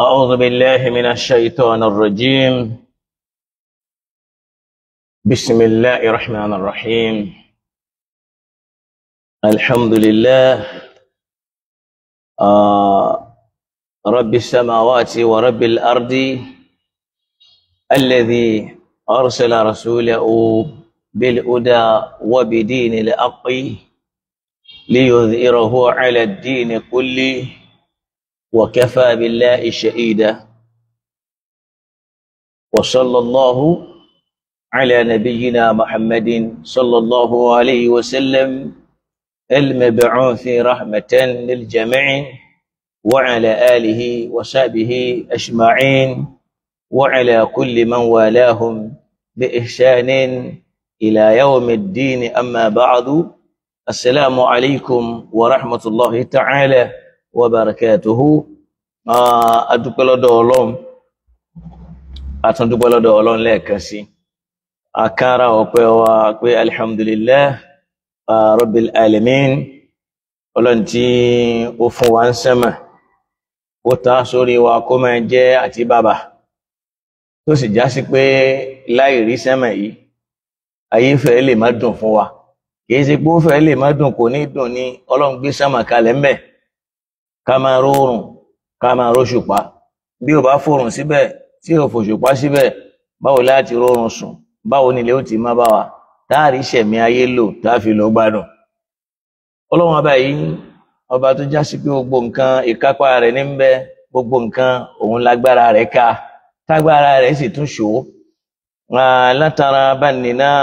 أعوذ بالله من الشيطان الرجيم. بسم الله الرحمن الرحيم. الحمد لله رب السماوات ورب الأرض الذي أرسل رسوله بالهدى وبدين الحق ليظهره على الدين كله وكفى بالله شهيدا. وصلى الله على نبينا محمد صلى الله عليه وسلم المبعوث رحمة للجميع وعلى آله وصحبه أجمعين وعلى كل من والاهم بإحسان إلى يوم الدين. أما بعد، السلام عليكم ورحمة الله تعالى وبركاته. Adúpẹ́ lọ́dọ̀ Ọlọ́run, atún dúpẹ́ lọ́dọ̀ Ọlọ́run lẹ́ẹ̀kan sí. Akára ọpẹ́ wa pé alhamdulillah rabbil alamin, Ọlọ́run tí ó fún wa ń sánmà, ó ta sórí wa kó máa jẹ́ àti bàbà, tó sì já sí pé láì rí sánmà yìí ayé fẹ́ lè má dùn fún wa. Kìí ṣe pé ó fẹ́ lè má dùn, kò ní dùn ní Ọlọ́run gbé sánmà kalẹ̀ ńbẹ̀ ká máa rọrùn, ká máa róṣùpá. Bí o bá fòrùn síbẹ̀, tí o fòṣùpá síbẹ̀, báwo láti rọrùn sùn? Báwo nílé ó ti má bá wa táàrí ìṣẹ̀mí ayé lò táàfi lọ gbádùn? Ọlọ́run ọba yìí, ọba tó já sí pé gbogbo nǹkan ìkápá rẹ̀ ní ń bẹ, gbogbo nǹkan òun lágbára rẹ̀ ká, tágbára rẹ̀ sì tún ṣòó. Látara báni náà,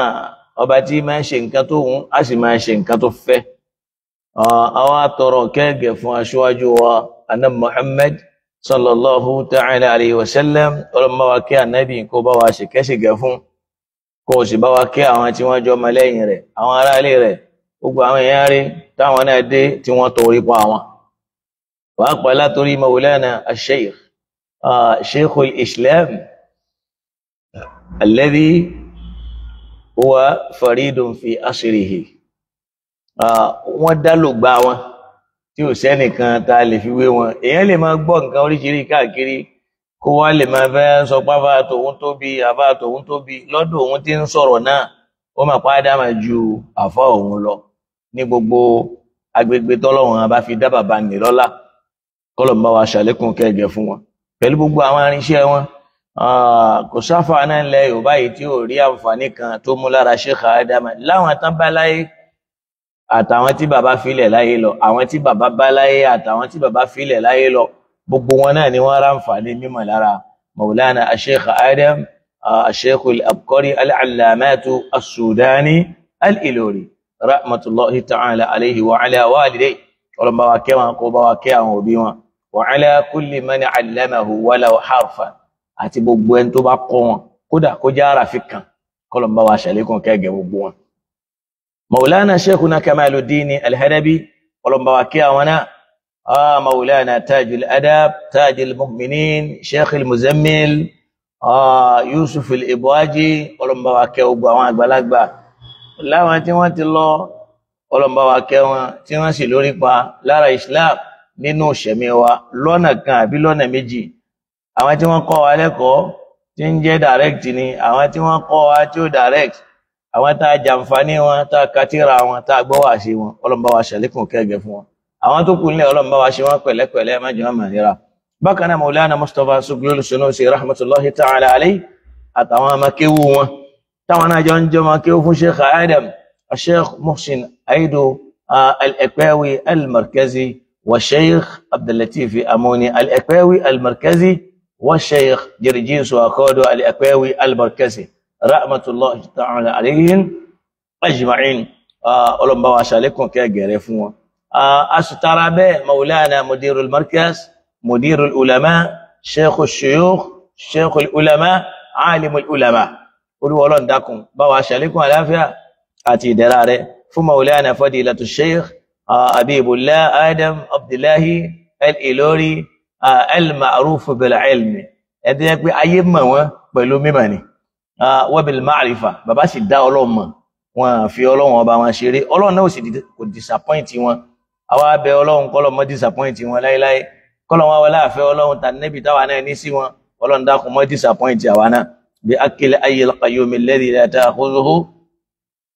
ọba tí máa ń ṣe nǹkan tó hùn, á sì máa ṣe nǹkan tó fẹ́. Àwọn atọrọ kẹ́gẹ̀ fún aṣíwájú wa annabi Muhammad sallallahu ta'ala alayhi wa sallam. Ọlọ́mọ wa kí ànábì, kó bá wa ṣe kẹ́sìgẹ̀ fún, kó o sì bá wa kí àwọn tí wọ́n jọ ọmọ lẹ́yìn rẹ̀, àwọn aráalé rẹ̀, gbogbo àwọn èèyàn rí táwọn náà dé tí wọ́n torí pa àwọn. Wàá pa látorí Maulana al-Sheikh Sheikhul Islam Alladhi huwa faridun fi asrihi. Wọ́n dá lògbà wọn tí ò sẹ́nìkan tá a lè fi wé wọn. Èèyàn lè máa gbọ́ nǹkan oríṣiríṣi káàkiri, kó wá lè máa fẹ́ sọ pé àfáà tòun tóbi, àfáà tòun tóbi. Lọ́dọ̀ òun tí ń sọ̀rọ̀ náà, ó máa pa Ádámà ju àfáà òun lọ ní gbogbo agbègbè tọ́lọ́run bá fi dá bàbá nì lọ́lá. Kọ́lọ̀ ń bá wa ṣàlékún kẹ́gẹ́ fún wọn pẹ̀lú gbogbo àwọn irinṣẹ́ wọn. Kò sáfà náà lẹ Yorùbá yìí tí ò rí àǹfààní kan tó mú lára Sheikh Ádámà láwọn tán bá láyé àtàwọn tí bàbá filẹ̀ láyé lọ, àwọn tí bàbá bá láyé àtàwọn tí bàbá filẹ̀ láyé lọ, gbogbo wọn náà ni wọ́n ráǹfààní mímọ̀ lára Maulana Sheikh Adam, Sheikh al-Abqari al-Allamatu as-Sudani al-Ilori rahmatullahi ta'ala alayhi wa ala walidayhi. Ọlọ́mọba wa kẹ́ wọn, kó bá wa kẹ́ àwọn òbí wọn, wa ala kulli man allamahu walau harfan, àti gbogbo ẹni tó bá kọ́ wọn, kódà kó jẹ́ àràfi kan, kọ́lọ́mọba wa ṣàlékún kẹ́gẹ́ gbogbo wọn. Maulana Sheikhuna Kamaluddin al-Hadabi, ọlọ́mọba wa kẹ́ àwọn náà. Maulana Tajul Adab, Tajul Mu'minin, Sheikh al-Muzammil, Yusuf al-Ibwaji, ọlọ́mọba wa kẹ́ gbogbo àwọn àgbàlagbà láwọn tí wọ́n ti lọ, ọlọ́mọba wa kẹ́ wọn tí wọ́n sì lórí pa lára Islam nínú ìṣẹ̀mí wa lọ́nà kan àbí lọ́nà méjì. Àwọn tí wọ́n kọ́ wa lẹ́kọ̀ọ́ tí ń jẹ́ direct ni, àwọn tí wọ́n kọ́ wa tí ó direct, àwọn tá a jàǹfààní wọn, tá a katira wọn, tá a gbọ́ wá sí wọn, ọlọ́mọba wa ṣàlékún kẹ́gẹ́ fún wọn. Àwọn tó kù nílẹ̀ ọlọ́mọba wa ṣe wọ́n pẹ̀lẹ́pẹ̀lẹ́, má jẹ́ wọn mà nira. Bákan náà Maulana Mustapha Suglul Sunusi rahmatullahi ta'ala alayhi àtàwọn amakéwú wọn táwọn náà jọ ń jọ makéwú fún Sheikh Adam, Sheikh Muhsin Aido al-Ekpewi al-Markazi wa Sheikh Abdullatif Amoni al-Ekpewi al-Markazi wa Sheikh Jirjisu Akodo al-Ekpewi al-Markazi rahmatullahi ta'ala alayhim ajma'in. Ọlọ́mọba wa ṣàlékún kẹ́gẹ̀rẹ́ fún wọn. Asutara bẹ́ẹ̀ Maulana Mudirul Markaz, Mudirul Ulama, Sheikhul Shuyukh, Sheikhul Ulama, Alimul Ulama. Olúwa Ọlọ́run dákun bá wa ṣàlékún àlàáfíà àti ìdẹ̀ra rẹ̀ fún Maulana Fadilatu Sheikh Habibullah Adam Abdullahi al-Ilori al-Ma'ruf bil-ilmi. Ẹ̀dẹ́ yẹn pé ayé mọ̀ wọ́n pẹ̀lú mímọ̀ ni, wa bil-ma'rifa. Bàbá sì dá Ọlọ́run mọ̀, wọn fi Ọlọ́run ọba wọn ṣeré, Ọlọ́run náà sì kò disappoint wọn. Àwa bẹ̀ Ọlọ́run kọ́lọ́ mọ́ disappoint wọn láéláé, kọ́lọ́ wọn wọlé àfẹ́ Ọlọ́run tà níbi táwa náà ní sí wọn. Ọlọ́run dákun mọ́ disappoint àwa náà. Bí akil ayyil qayyum alladhi la ta'khudhuhu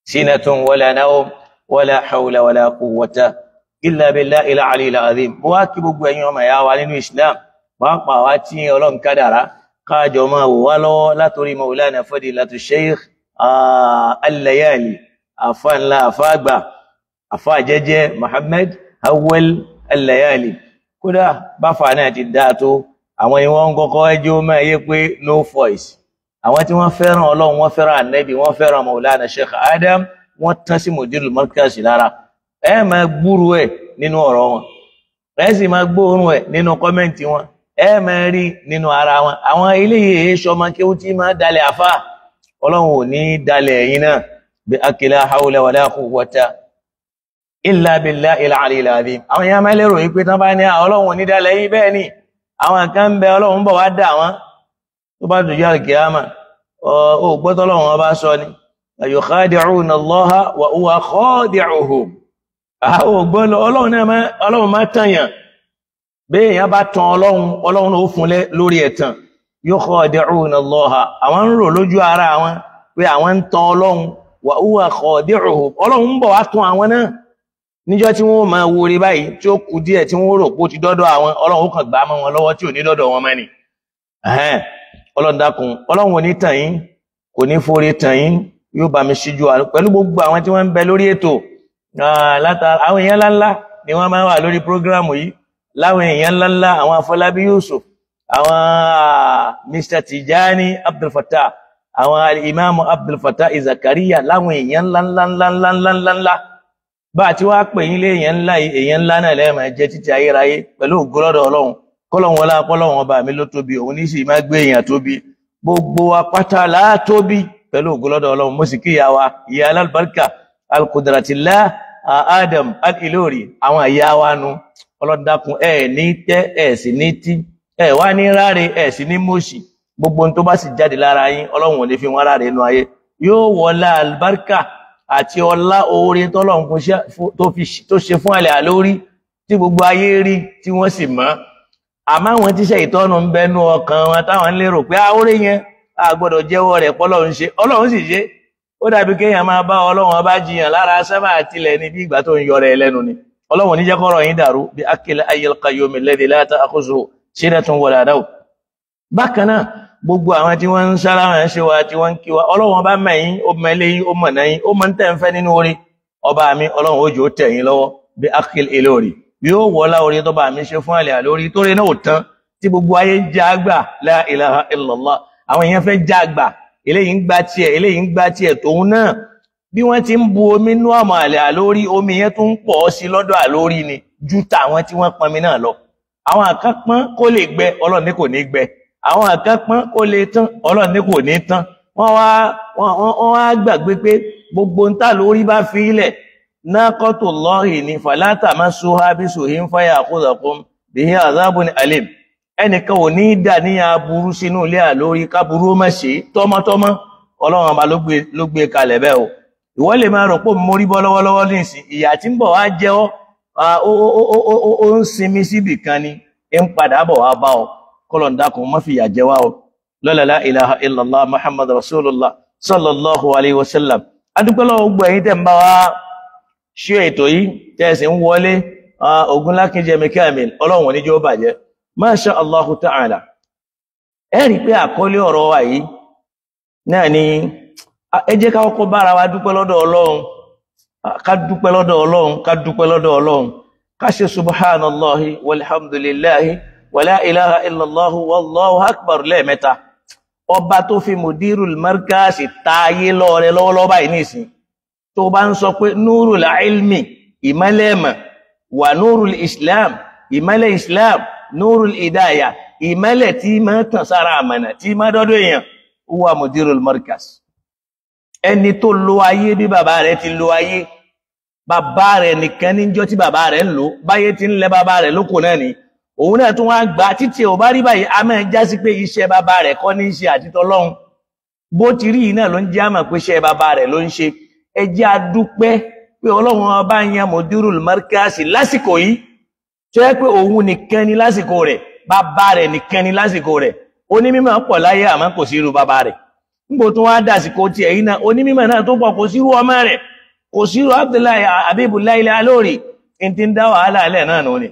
sinatun wala nawm wala hawla wala quwwata illa billahi al-aliyyil azim. Mo wá kí gbogbo ẹ̀yin ọmọ ìyá wa nínú Islam, pàápàá wá tí Ọlọ́run kádàrá káàjọ máa wò wá lọ́wọ́ látòrí Maulana Fadilatu Sheikh Al-Layali, àfa ńlá, àfa àgbà, àfa jẹ́jẹ́ Muhammad Awwal Al-Layali. Kódà báfà náà ti dáa tó, àwọn ni wọ́n ń kọ́kọ́ ẹjọ́ máa yé pé no voice. Àwọn tí wọ́n fẹ́ràn Ọlọ́run, wọ́n fẹ́ràn Ànábì, wọ́n fẹ́ràn Maulana Sheikh Adam, wọ́n tán sí Mudirul Markaz lára. Ẹ máa gbúrú ẹ̀ nínú ọ̀rọ̀ wọn, ẹ sì máa gbóòórùn ẹ̀ nínú kọ́mẹ́ǹtì wọn, ẹ máa rí nínú ara wọn. Àwọn eléyìí èso ọmọ kéwú tí máa dalẹ̀ àfà, Ọlọ́run ò ní dalẹ̀ ẹ̀yin náà. Bí akila hawla wala quwwata illa billahi al-aliyyil azim. Àwọn èèyàn máa lérò yìí pé tán bá ní Ọlọ́run ò ní dalẹ̀ yín, bẹ́ẹ̀ ni àwọn kan ń bẹ Ọlọ́run bọ̀ wá dà wọ́n tó bá dùn yàrá kìámà. Ó gbọ́tọ̀ Ọlọ́run ọba sọ ni yukhadi'una Allaha wa huwa khadi'uhum. Àwọn ògbọ́n Ọlọ́run máa tàyàn, bí èèyàn bá tan Ọlọ́run, Ọlọ́run ó fún lórí ẹ̀tàn. Yukhadi'una Allaha, àwọn ń rò lójú ara wọn pé àwọn ń tan Ọlọ́run, wa huwa khadi'uhum, Ọlọ́run ń bọ̀ wá tún àwọn náà níjọ́ tí wọ́n máa wọlé báyìí tí ó kù díẹ̀ tí wọ́n rò pé ó ti dọ́dọ̀ àwọn, Ọlọ́run ó kàn gbà mọ́ wọn lọ́wọ́ tí ò ní dọ́dọ̀ wọn mọ́ ni. Ọlọ́run dákun, Ọlọ́run ò ní tàn yín, kò ní forí tàn yín, yóò bá mi ṣíjú pẹ̀lú gbogbo àwọn tí wọ́n ń bẹ lórí ètò. Látara àwọn èèyàn ńláńlá ni wọ́n máa wà lórí prógrámù yìí, láwọn èèyàn ńláńlá, àwọn Afọlábí Yusuf, àwọn Mr. Tijani Abdul Fattah, àwọn Imam Abdul Fattah Zakaria, láwọn èèyàn ńláńláńláńláńláńlá. Bá a ti wá pè yín lé èèyàn ńlá yìí, èèyàn ńlá náà lẹ́ẹ̀máa jẹ́ títí ayérayé pẹ̀lú ògo lọ́dọ̀ Ọlọ́run. Kọ́lọ́hún wọlá kọ́lọ́hún ọba mi ló tóbi, òun ní sì máa gbé èèyàn tóbi, gbogbo apáta láà tóbi pẹ̀lú ògo lọ́dọ̀ Ọlọ́run. Mo sì kí ìyá wa, ìyá alálùbáríkà Al-Qudratillah Adam Al-Ilori, àwọn ìyá wa nu. Ọlọ́run dákun, ẹ ní tẹ́, ẹ sì ní tí, ẹ wá ní ráre, ẹ sì ní mọ̀ṣì. Gbogbo tó bá sì jáde lára yín, Ọlọ́run ò ní fi wọn ráre inú ayé. Yóò wọlá àlùbáríkà àti ọlá oore tọ́lọ́run tó ṣe fún àlẹ́ àlórí tí gbogbo ayé rí tí wọ́n sì mọ̀. Àmọ́ àwọn tíṣẹ́ ìtọ́nu ń bẹnu ọkàn wọn táwọn ń lérò pé oore yẹn a gbọ́dọ̀ jẹ́wọ́ rẹ̀ pọ́lọ́run ṣe, Ọlọ́run sì ṣe. Ó dàbí kéèyàn máa bá Ọlọ́run ọba jiyàn lára sẹ́mà àtilẹ̀ ní bí ìgbà tó ń yọ rẹ̀ lẹ́nu ni. Ọlọ́run ní jẹ́ kọ́rọ̀ yín dàrú bí akil ayyil qayyum alladhi la ta'khuzuhu sinatun wala nawm. Bákan náà, gbogbo àwọn tí wọ́n ń sálámà ń ṣe wa, tí wọ́n ń kí wa, Ọlọ́run ọba mọ̀ yín, ó mọ̀ ilé yín, ó mọ̀ náà yín, ó mọ̀ ń tẹ̀ ń fẹ́ nínú orí. Ọba mi, Ọlọ́run ó jò ó tẹ̀ yín lọ́wọ́ bí akil elórí. Yóò wọlá orí tó bá mi ṣe fún àlẹ́ àlórí tó rí náà ò tán tí gbogbo ayé ń já gbà, la ilaha illallah. Àwọn èèyàn fẹ́ já gbà, eléyìí ń gba tiẹ̀, eléyìí ń gba tiẹ̀, tòun náà bí wọ́n ti ń bu omi nú àmọ́ àlẹ́ àlórí, omi yẹn tún ń pọ̀ sí lọ́dọ̀ àlórí ni ju tàwọn tí wọ́n pọnmi náà lọ. Àwọn kan pọ́n kó lè gbẹ, Ọlọ́run ní kò ní gbẹ. Àwọn kan pọ́n kó lè tán, Ọlọ́run ní kò ní tán. Wọ́n wá gbàgbé pé gbogbo ń tà lórí bá fi ilẹ̀ naqatullahi ni fala tamassuha bisu'in fayakhudhakum bihi adhabun alim. Ẹnìkan ò ní dà ní aburú sínú ilé àlórí káburú ó má ṣe tọmọtọmọ. Ọlọ́run ọba ló gbé kalẹ̀ bẹ́ẹ̀ o. Ìwọ lè máa rò pé mórí bọ́ lọ́wọ́lọ́wọ́ nísìn, ìyà tí ń bọ̀ wá jẹ́ ọ́, ó ń sinmi síbì kan ni, ń padà bọ̀ wá bá ọ. Kọ́lọ̀ ń dákun má fìyà jẹ wá o. Lọ́la la ilaha illallah muhammad rasulullah sallallahu alayhi wa sallam. Adúpẹ́ lọ́wọ́ gbogbo ẹ̀yin tẹ́ ń bá wa ṣe ètò yìí, tẹ́ sì ń wọlé. Ògúnlákínjẹmí Kamil, Ọlọ́run ò ní jẹ́ ó bàjẹ́. Masha Allahu ta'ala. Ẹ rí pé àkọlé ọ̀rọ̀ wa yìí náà ni ẹ jẹ́ ká kọ́kọ́ bára wa dúpẹ́ lọ́dọ̀ Ọlọ́run, ká dúpẹ́ lọ́dọ̀ Ọlọ́run, ká dúpẹ́ lọ́dọ̀ Ọlọ́run, ká ṣe subhanallahi walhamdulillahi wala ilaha illallahu wallahu akbar lẹ́ẹ̀mẹ́ta. Ọba tó fi mudirul markaz táyé lọ́rẹ lọ́wọ́lọ́wọ́ báyìí nísìn, tó bá ń sọ pé nurul ilmi ìmọ́lẹ̀mọ̀, wà nurul islam ìmọ́lẹ̀ islam, nurul hidayah ìmọ́lẹ̀ tí máa tàn sára àmànà tí máa dọ́dọ̀ èèyàn, huwa mudirul markaz. Ẹni tó lo ayé bí bàbá rẹ̀ ti lo ayé, bàbá rẹ̀ nìkan níjọ́ tí bàbá rẹ̀ ń lò, báyé ti ń lẹ bàbá rẹ̀ lóko náà ni òun náà tún wá gbà títí ò bá rí báyìí, a máa já sí pé iṣẹ́ bàbá rẹ̀ kọ́ ní í ṣe àti tọlọ́hun. Bó ti rí yìí náà ló ń jẹ́ àmọ̀ pé iṣẹ́ bàbá rẹ̀ ló ń ṣe. Ẹ jẹ́ a dúpẹ́ pé Ọlọ́run ọba yan mudirul markaz lásìkò yìí, tó yẹ pé òun nìkan ni lásìkò rẹ̀, bàbá rẹ̀ nìkan ni lásìkò rẹ̀. Onímọ̀ pọ̀ láyé àmọ́ kò sí irú bàbá rẹ̀. Nígbò tó wá dàsìkò tiẹ̀ yìí náà, onímọ̀ náà tó pọ̀ kò sí irú ọmọ rẹ̀, kò sí irú Abdullahi Habibullahi Alori. N ti ń dá wàhálà alẹ́ náà nù ni.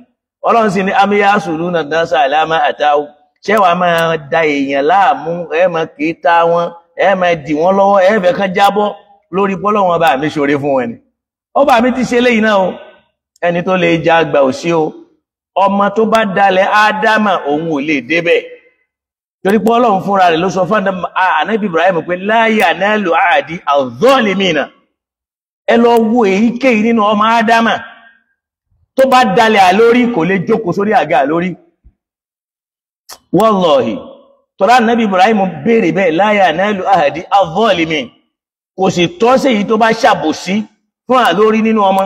Ọlọ́run sì ní amíyá sùúrù náà dáńsà àlámà àtàwù. Ṣé wàá máa da èèyàn láàmú, ẹ máa kì í ta wọn, ẹ máa dì wọ́n lọ́wọ́, ẹ fẹ́ kán jábọ́ lórí pọ́lọ́wọ́n bá mi ṣoore fún wọn ni. Ọba mi ti ṣe léyìí náà o. Ẹni tó lè ja àgbà ò sí o. Ọmọ tó bá dalẹ̀ Ádámà òun ò lè débẹ̀. Torí pé Ọlọ́run fúnra rẹ̀ ló sọ fún Ànábì Ibrahim pé la yanalu ahdi adh-dhalimina. Ẹ lọ wo èyíkéyìí nínú ọmọ Ádámà tó bá dalẹ̀ àlórí kò lè jókòó sórí àga àlórí. Wallahi, tọ́lá Ànábì Ibrahim béèrè bẹ́ẹ̀, la yanalu ahdi adh-dhalimin. Kò sì tọ́ sí èyí tó bá ṣàbòsí fún àlórí nínú ọmọ.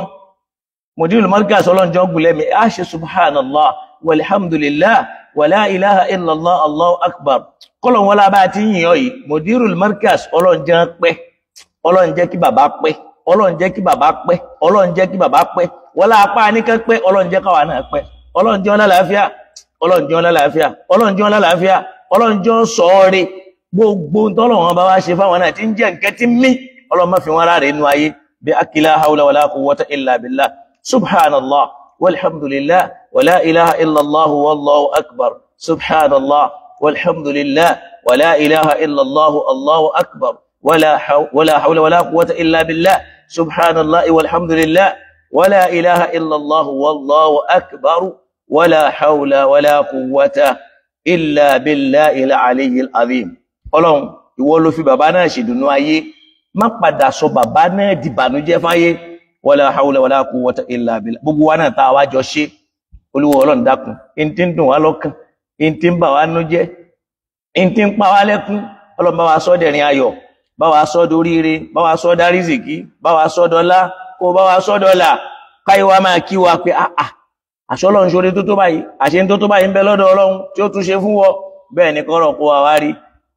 Mudirul Markaz ọlọ́njọ́ gùnlẹ́mi, a ṣe subhanallah walhamdulillah wala ilaha illallah allahu akbar. Kọ́lọ̀ wọn lábá ti ń yìn ọ́ yìí, Mudirul Markaz ọlọ́njẹ́ pẹ́, ọlọ́njẹ́ kí bàbá pẹ́, ọlọ́njẹ́ kí bàbá pẹ́, ọlọ́njẹ́ kí bàbá pẹ́, wọ́n lápá níkan pẹ́, ọlọ́njẹ́ káwa náà pẹ́, ọlọ́njẹ́ ọlálàáfíà, ọlọ́njẹ́ ọlálàáfíà, ọlọ́njẹ́ ọlálàáfíà, ọlọ́njẹ́ sọ̀ọ́rẹ́. Gbogbo tọ́lọ̀ wọn bá wá ṣe fáwọn náà tí ń jẹ́ nǹkan tí mí, Ọlọ́run má fi wọn ráre inú ayé. Bí akila hawla wala quwwata illa billah. Subhanallah walhamdulillah wala ilaha illallah wallahu akbar. Subhanallah walhamdulillah wala ilaha illallah allahu akbar wala hawla wala quwwata illa billah. Subhanallah walhamdulillah wala ilaha illallah wallahu akbar wala hawla wala quwwata illa billahil aliyyil azim. Ọlọ́run, ìwọ ló fi bàbá náà ṣèdùnnú ayé, má padà sọ bàbá náà di bànújẹ́ fáyé. Wala hawla wala quwwata illa billah. Gbogbo wa náà tá a wá jọ ṣe, Olúwa Ọlọ́run dákun, in tí ń dùn wá lọ́kàn, in tí ń bà wá nú jẹ́, in tí ń pa wá lẹ́kún, Ọlọ́run bá wa sọ dẹ̀rín ayọ̀, bá wa sọ doríire, bá wa sọ dárísìkí, bá wa sọ dọ́lá, kó bá wa sọ dọ́là, káyé wa máa kí wa pé àà àṣọ Ọlọ́run ṣoore tó tó báyìí, àṣẹ tó tó báyìí ń bẹ lọ́dọ̀ Ọlọ́run tí ó tún ṣe fún wọ. Bẹ́ẹ̀ ni kọ́rọ̀ kó wa wá rí.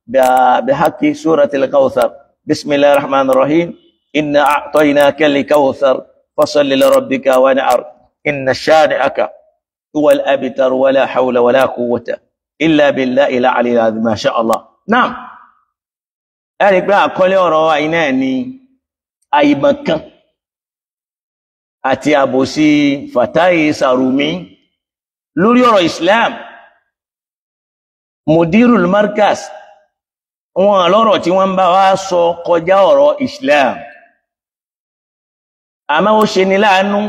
Bihaqqi suratil Kawthar. Bismillahir rahmanir rahim. Inna a'tainaka al-kawthar fasalli li rabbika wanhar inna shani'aka huwal abtar wala hawla wala quwwata illa billahil aliyyil azim. Ma sha Allah. Naam. Ẹ̀rí pé àkọlé ọ̀rọ̀ wa iná ni àìmọ̀kan àti àbòsí Fatai Sarumi lórí ọ̀rọ̀ Islam. Mudirul Markaz wọn lọ́rọ̀ tí wọ́n ń bá wa sọ kọjá ọ̀rọ̀ Islam. Àmọ́ ó ṣe ni láàánú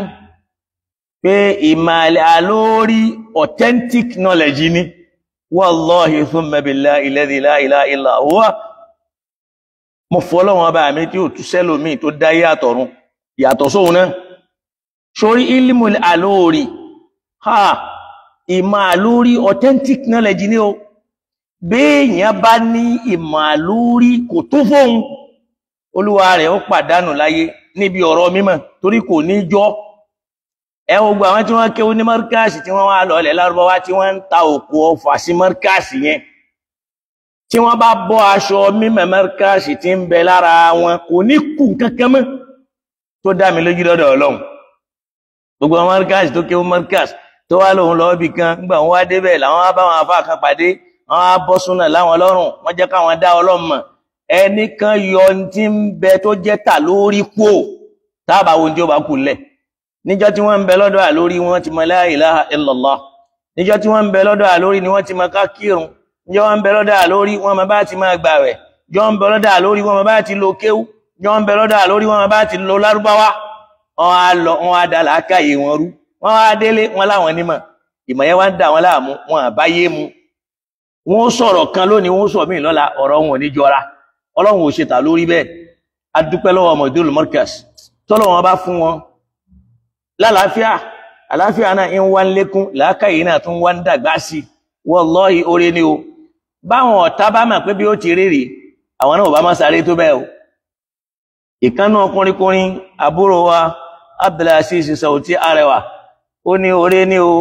pé ìmàlẹ̀ àlórí authentic knowledge ni. Wallahi thumma billahi alladhi la ilaha illa huwa. Mo fọ́lọ́wọ́n bá mi tí ó tú sẹ́lòmí tó dáyé àtọ̀run yàtọ̀ sóhun náà. Sórí ilmul àlórí, ha, ìmọ̀ àlórí authentic knowledge ni o. Béèyàn bá ní ìmọ̀ àlórí kò tó fóun, olúwa rẹ̀ ó pàdánù láyé níbi ọ̀rọ̀ mímọ̀ torí kò ní jọ́. Ẹ wo gbogbo àwọn tí wọ́n kéwú ní mọ́ríkàsì tí wọ́n wá lọ ilẹ̀ Lárúbáwá tí wọ́n ń ta òkú ọfà sí mọ́ríkàsì yẹn, tí wọ́n bá bọ́ aṣọ mímọ̀ mọ́ríkàsì tí ń bẹ lára wọn kò ní kù kankan mọ́, tó dá mi lójú lọ́dọ̀ Ọlọ́run. Gbogbo àwọn mọ́ríkàsì tó kéwú mọ́ríkàsì tó wá lòun lọ ibì kan, nígbà wọn wá débẹ̀ làwọn wá bá wọn afá kan pàdé, wọn á bọ́ súnà láwọn lọ́rùn, wọ́n jẹ́ káwọn dá Ọlọ́run mọ̀. Ẹnìkan yọ ohun tí ń bẹ tó jẹ́ tà lórí kú ò táàbà wo tí ó bá kù lẹ̀. Níjọ́ tí wọ́n ń bẹ lọ́dọ̀ àlórí wọ́n ti mọ la ilaha illallah. Níjọ́ tí wọ́n ń bẹ lọ́dọ̀ àlórí ni wọ́n ti mọ ká kírun. Níjọ́ wọ́n ń bẹ lọ́dọ̀ àlórí wọ́n mọ bá ti máa gbàwẹ̀. Níjọ́ wọ́n ń bẹ lọ́dọ̀ àlórí wọ́n mọ bá ti lo kéwú. Níjọ́ wọ́n ń bẹ lọ́dọ̀ àlórí wọ́n mọ bá ti lo lárúbáwá. Wọ́n á lọ, wọ́n á da làákàyè wọn rú. Wọ́n á délé wọn láwọn nímọ̀. Ìmọ̀ yẹn wá ń dà wọ́n láàmú, wọn àbáyé mu. Wọ́n sọ̀rọ̀ kan lónìí, wọ́n sọ míì lọ́la, ọ̀rọ̀ wọn ò ní jọra. Ọlọ́run ò ṣe tà lórí bẹ́ẹ̀. A dúpẹ́ lọ́wọ́ Mudirul Markaz tọ́lọ́ wọn bá fún wọn lálàáfíà. Àlàáfíà náà ń wá ń lékún, làákàyè náà tún wá ń dàgbà sí. Wallahi oore ni o. Báwọn ọ̀tá bá mọ̀ pé bí ó ti rèrè, àwọn náà ò bá má sáré tó bẹ́ẹ̀ o. Ìkánú ọkùnrinkùnrin àbúrò wa Abdulaziz Sauti Arẹwà, ó ní oore ni o,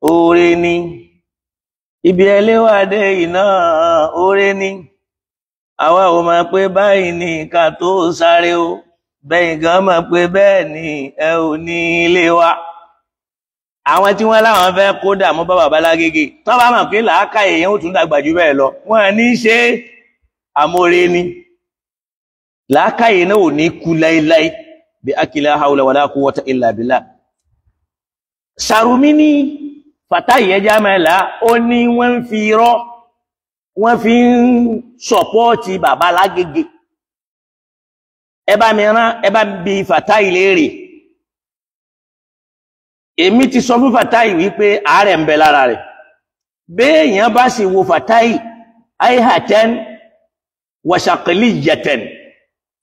oore ni ibi ẹlẹ́wàdé iná, oore ni. Àwa ò mọ̀ pé báyìí ni ká tó sáré o, bẹ́yìn gan mọ̀ pé bẹ́ẹ̀ ni ẹ ò ní ilé wa. Àwọn tí wọ́n láwọn fẹ́ kó dààmú bá bàbá Lágége, tán bá mọ̀ pé làákàyè yẹn ó tún dàgbà jù bẹ́ẹ̀ lọ, wọ́n ní ṣe àmóre ni. Làákàyè náà ò ní kú láéláé bí akila hawla wala quwwata illa billah. Sarumi ní Fatai ẹja mẹ́la, ó ní wọ́n ń fi irọ́, wọ́n fi ń sọ̀pọ́ọ̀tì bàbá Lágége. Ẹ bá mi rán, ẹ bá bi Fatai léèrè. Èmi ti sọ fún Fatai wípé àárẹ̀ ń bẹ lára rẹ̀. Béèyàn bá sì wo Fatai aihatan wàṣàkìlìyàtàn,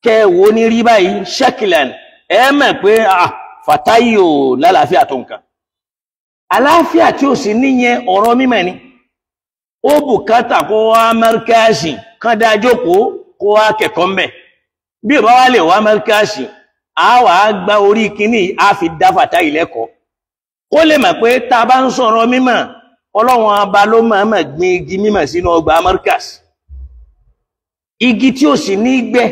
kẹ wo ní rí báyìí ṣakilan, ẹ mọ̀ pé Fatai ò lálàáfíà tó nǹkan. Àlàáfíà tí ó sì níyẹn ọ̀rọ̀ mímọ̀ ni. Ó bùkátà kó wá mẹ́ríkàsì kán dá jókòó kó wá kẹ́kọ̀ọ́ mbẹ̀. Bí ò bá wá lè wá mẹ́ríkàsì, a wà á gba orí kínní, a fi dá Fatai lẹ́kọ̀ọ́. Kó lè mọ̀ pé tá a bá ń sọ̀rọ̀ mímọ̀, Ọlọ́run ọba ló mọ̀ọ́mọ̀ gbin igi mímọ̀ sínú ọgbà mẹ́ríkàsì. Igi tí ó sì ní gbẹ,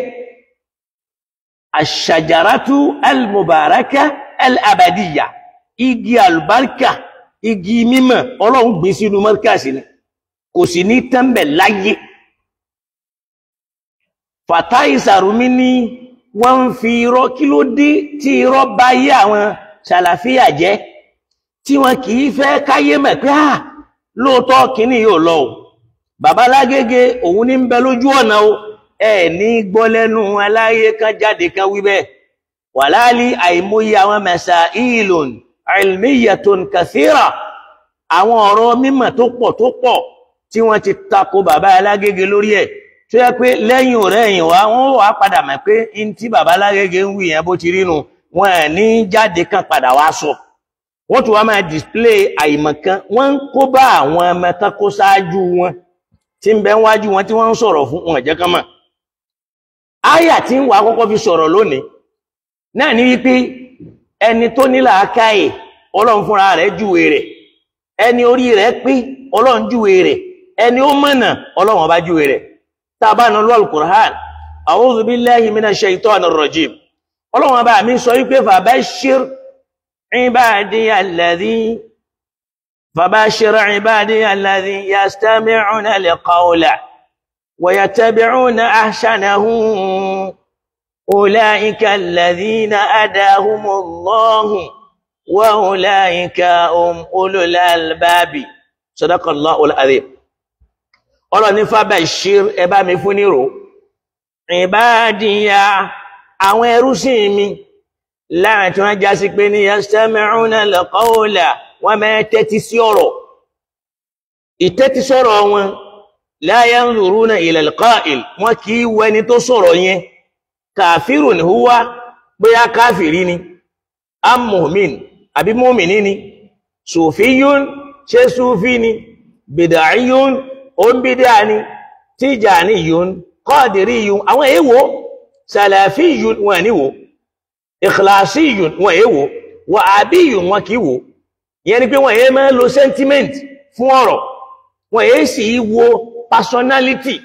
àṣàjàràtú al-mubaraka al-abadiyya, igi àlùbáríkà, igi mímọ̀, Ọlọ́run gbin sínú mẹ́ríkàsì ni, kò sì ní tẹ́ḿbẹ̀ láyé. Fatai Sarumi ní wọ́n ń fi irọ́, kí ló dé tí irọ́ bá yé àwọn ṣàlàfíà jẹ́, tí wọn kì í fẹ́ káyé mọ̀ pé à lóòótọ́ kínní yóò lọ o. Bàbá Lágége òun ní ń bẹ lójú ọ̀nà o, ẹ ní gbọ́ lẹ́nu aláyé kan jáde kan wí bẹ́ẹ̀. Wàláàlì àìmọye àwọn masailun ilmiyatun kathira, àwọn ọ̀rọ̀ mímọ̀ tó pọ̀ tó pọ̀ tí wọ́n ti tako bàbá Alágége lórí ẹ̀, tó yẹ pé lẹ́yìn ọ̀rẹ́ ẹ̀yìn wa wọ́n wà padà mọ̀ pé n tí bàbá Alágége ń wí yẹn bó ti rí nu, wọn ẹ̀ ní jáde kan padà wá sọ. Wọ́n tún wá máa display àìmọ̀ kan, wọ́n ń kó bá àwọn ọmọ tán kó ṣáájú wọn tí ń bẹ wájú wọn tí wọ́n ń sọ̀rọ̀ fún wọn jẹ́ kán mọ̀. Áyà tí ń wà kọ́kọ́ fi sọ̀rọ̀ lónìí náà ní wípé ẹni tó ní làákàyè Ọlọ́run fúnra rẹ̀ júwe rẹ̀, ẹni orí rẹ̀ pé Ọlọ́run júwe rẹ̀, Ẹni ó mọ̀nà Ọlọ́run ọba júwe rẹ̀. Tá a bá nà lọ́ọ̀lù Qur'an, a'udhu billahi minash shaitanir rajim, Ọlọ́run ọba mi sọ wípé fabashir ibadiya alladhi fabashir ibadiya alladhi yastami'una al-qawla wa yattabi'una ahsanahu ulaika alladhina adahumullahu wa ulaika hum ulul albabi. Sadaqallahul azim. Ọlọ́run ní fabashir, ẹ bá mi fún nírò, ìbádìyà àwọn ẹrúsìn mi láàrin tí wọ́n já sí pé ní yastami'una al-qawla, wọ́n máa tẹ́tí sí ọ̀rọ̀, ìtẹ́tí sọ̀rọ̀ wọn, la yanzuruna ila al-qa'il, wọ́n kì í wẹni tó sọ̀rọ̀ yẹn, kafirun huwa, bóyá káfìrí ni, am mu'min àbí mu'mini ni, sufiyun ṣe sufi ni, bid'iyun òǹbídíà ni, tijaniyun, qadiriyun, àwọn èèwò, salafiyun wọn ní wò, ikhlasiyun wọn èèwò, wàhábíyun wọn kìí wò. Ìyẹn ni pé wọn èé máa lo sentiment fún ọ̀rọ̀, wọn èé sì wo personality.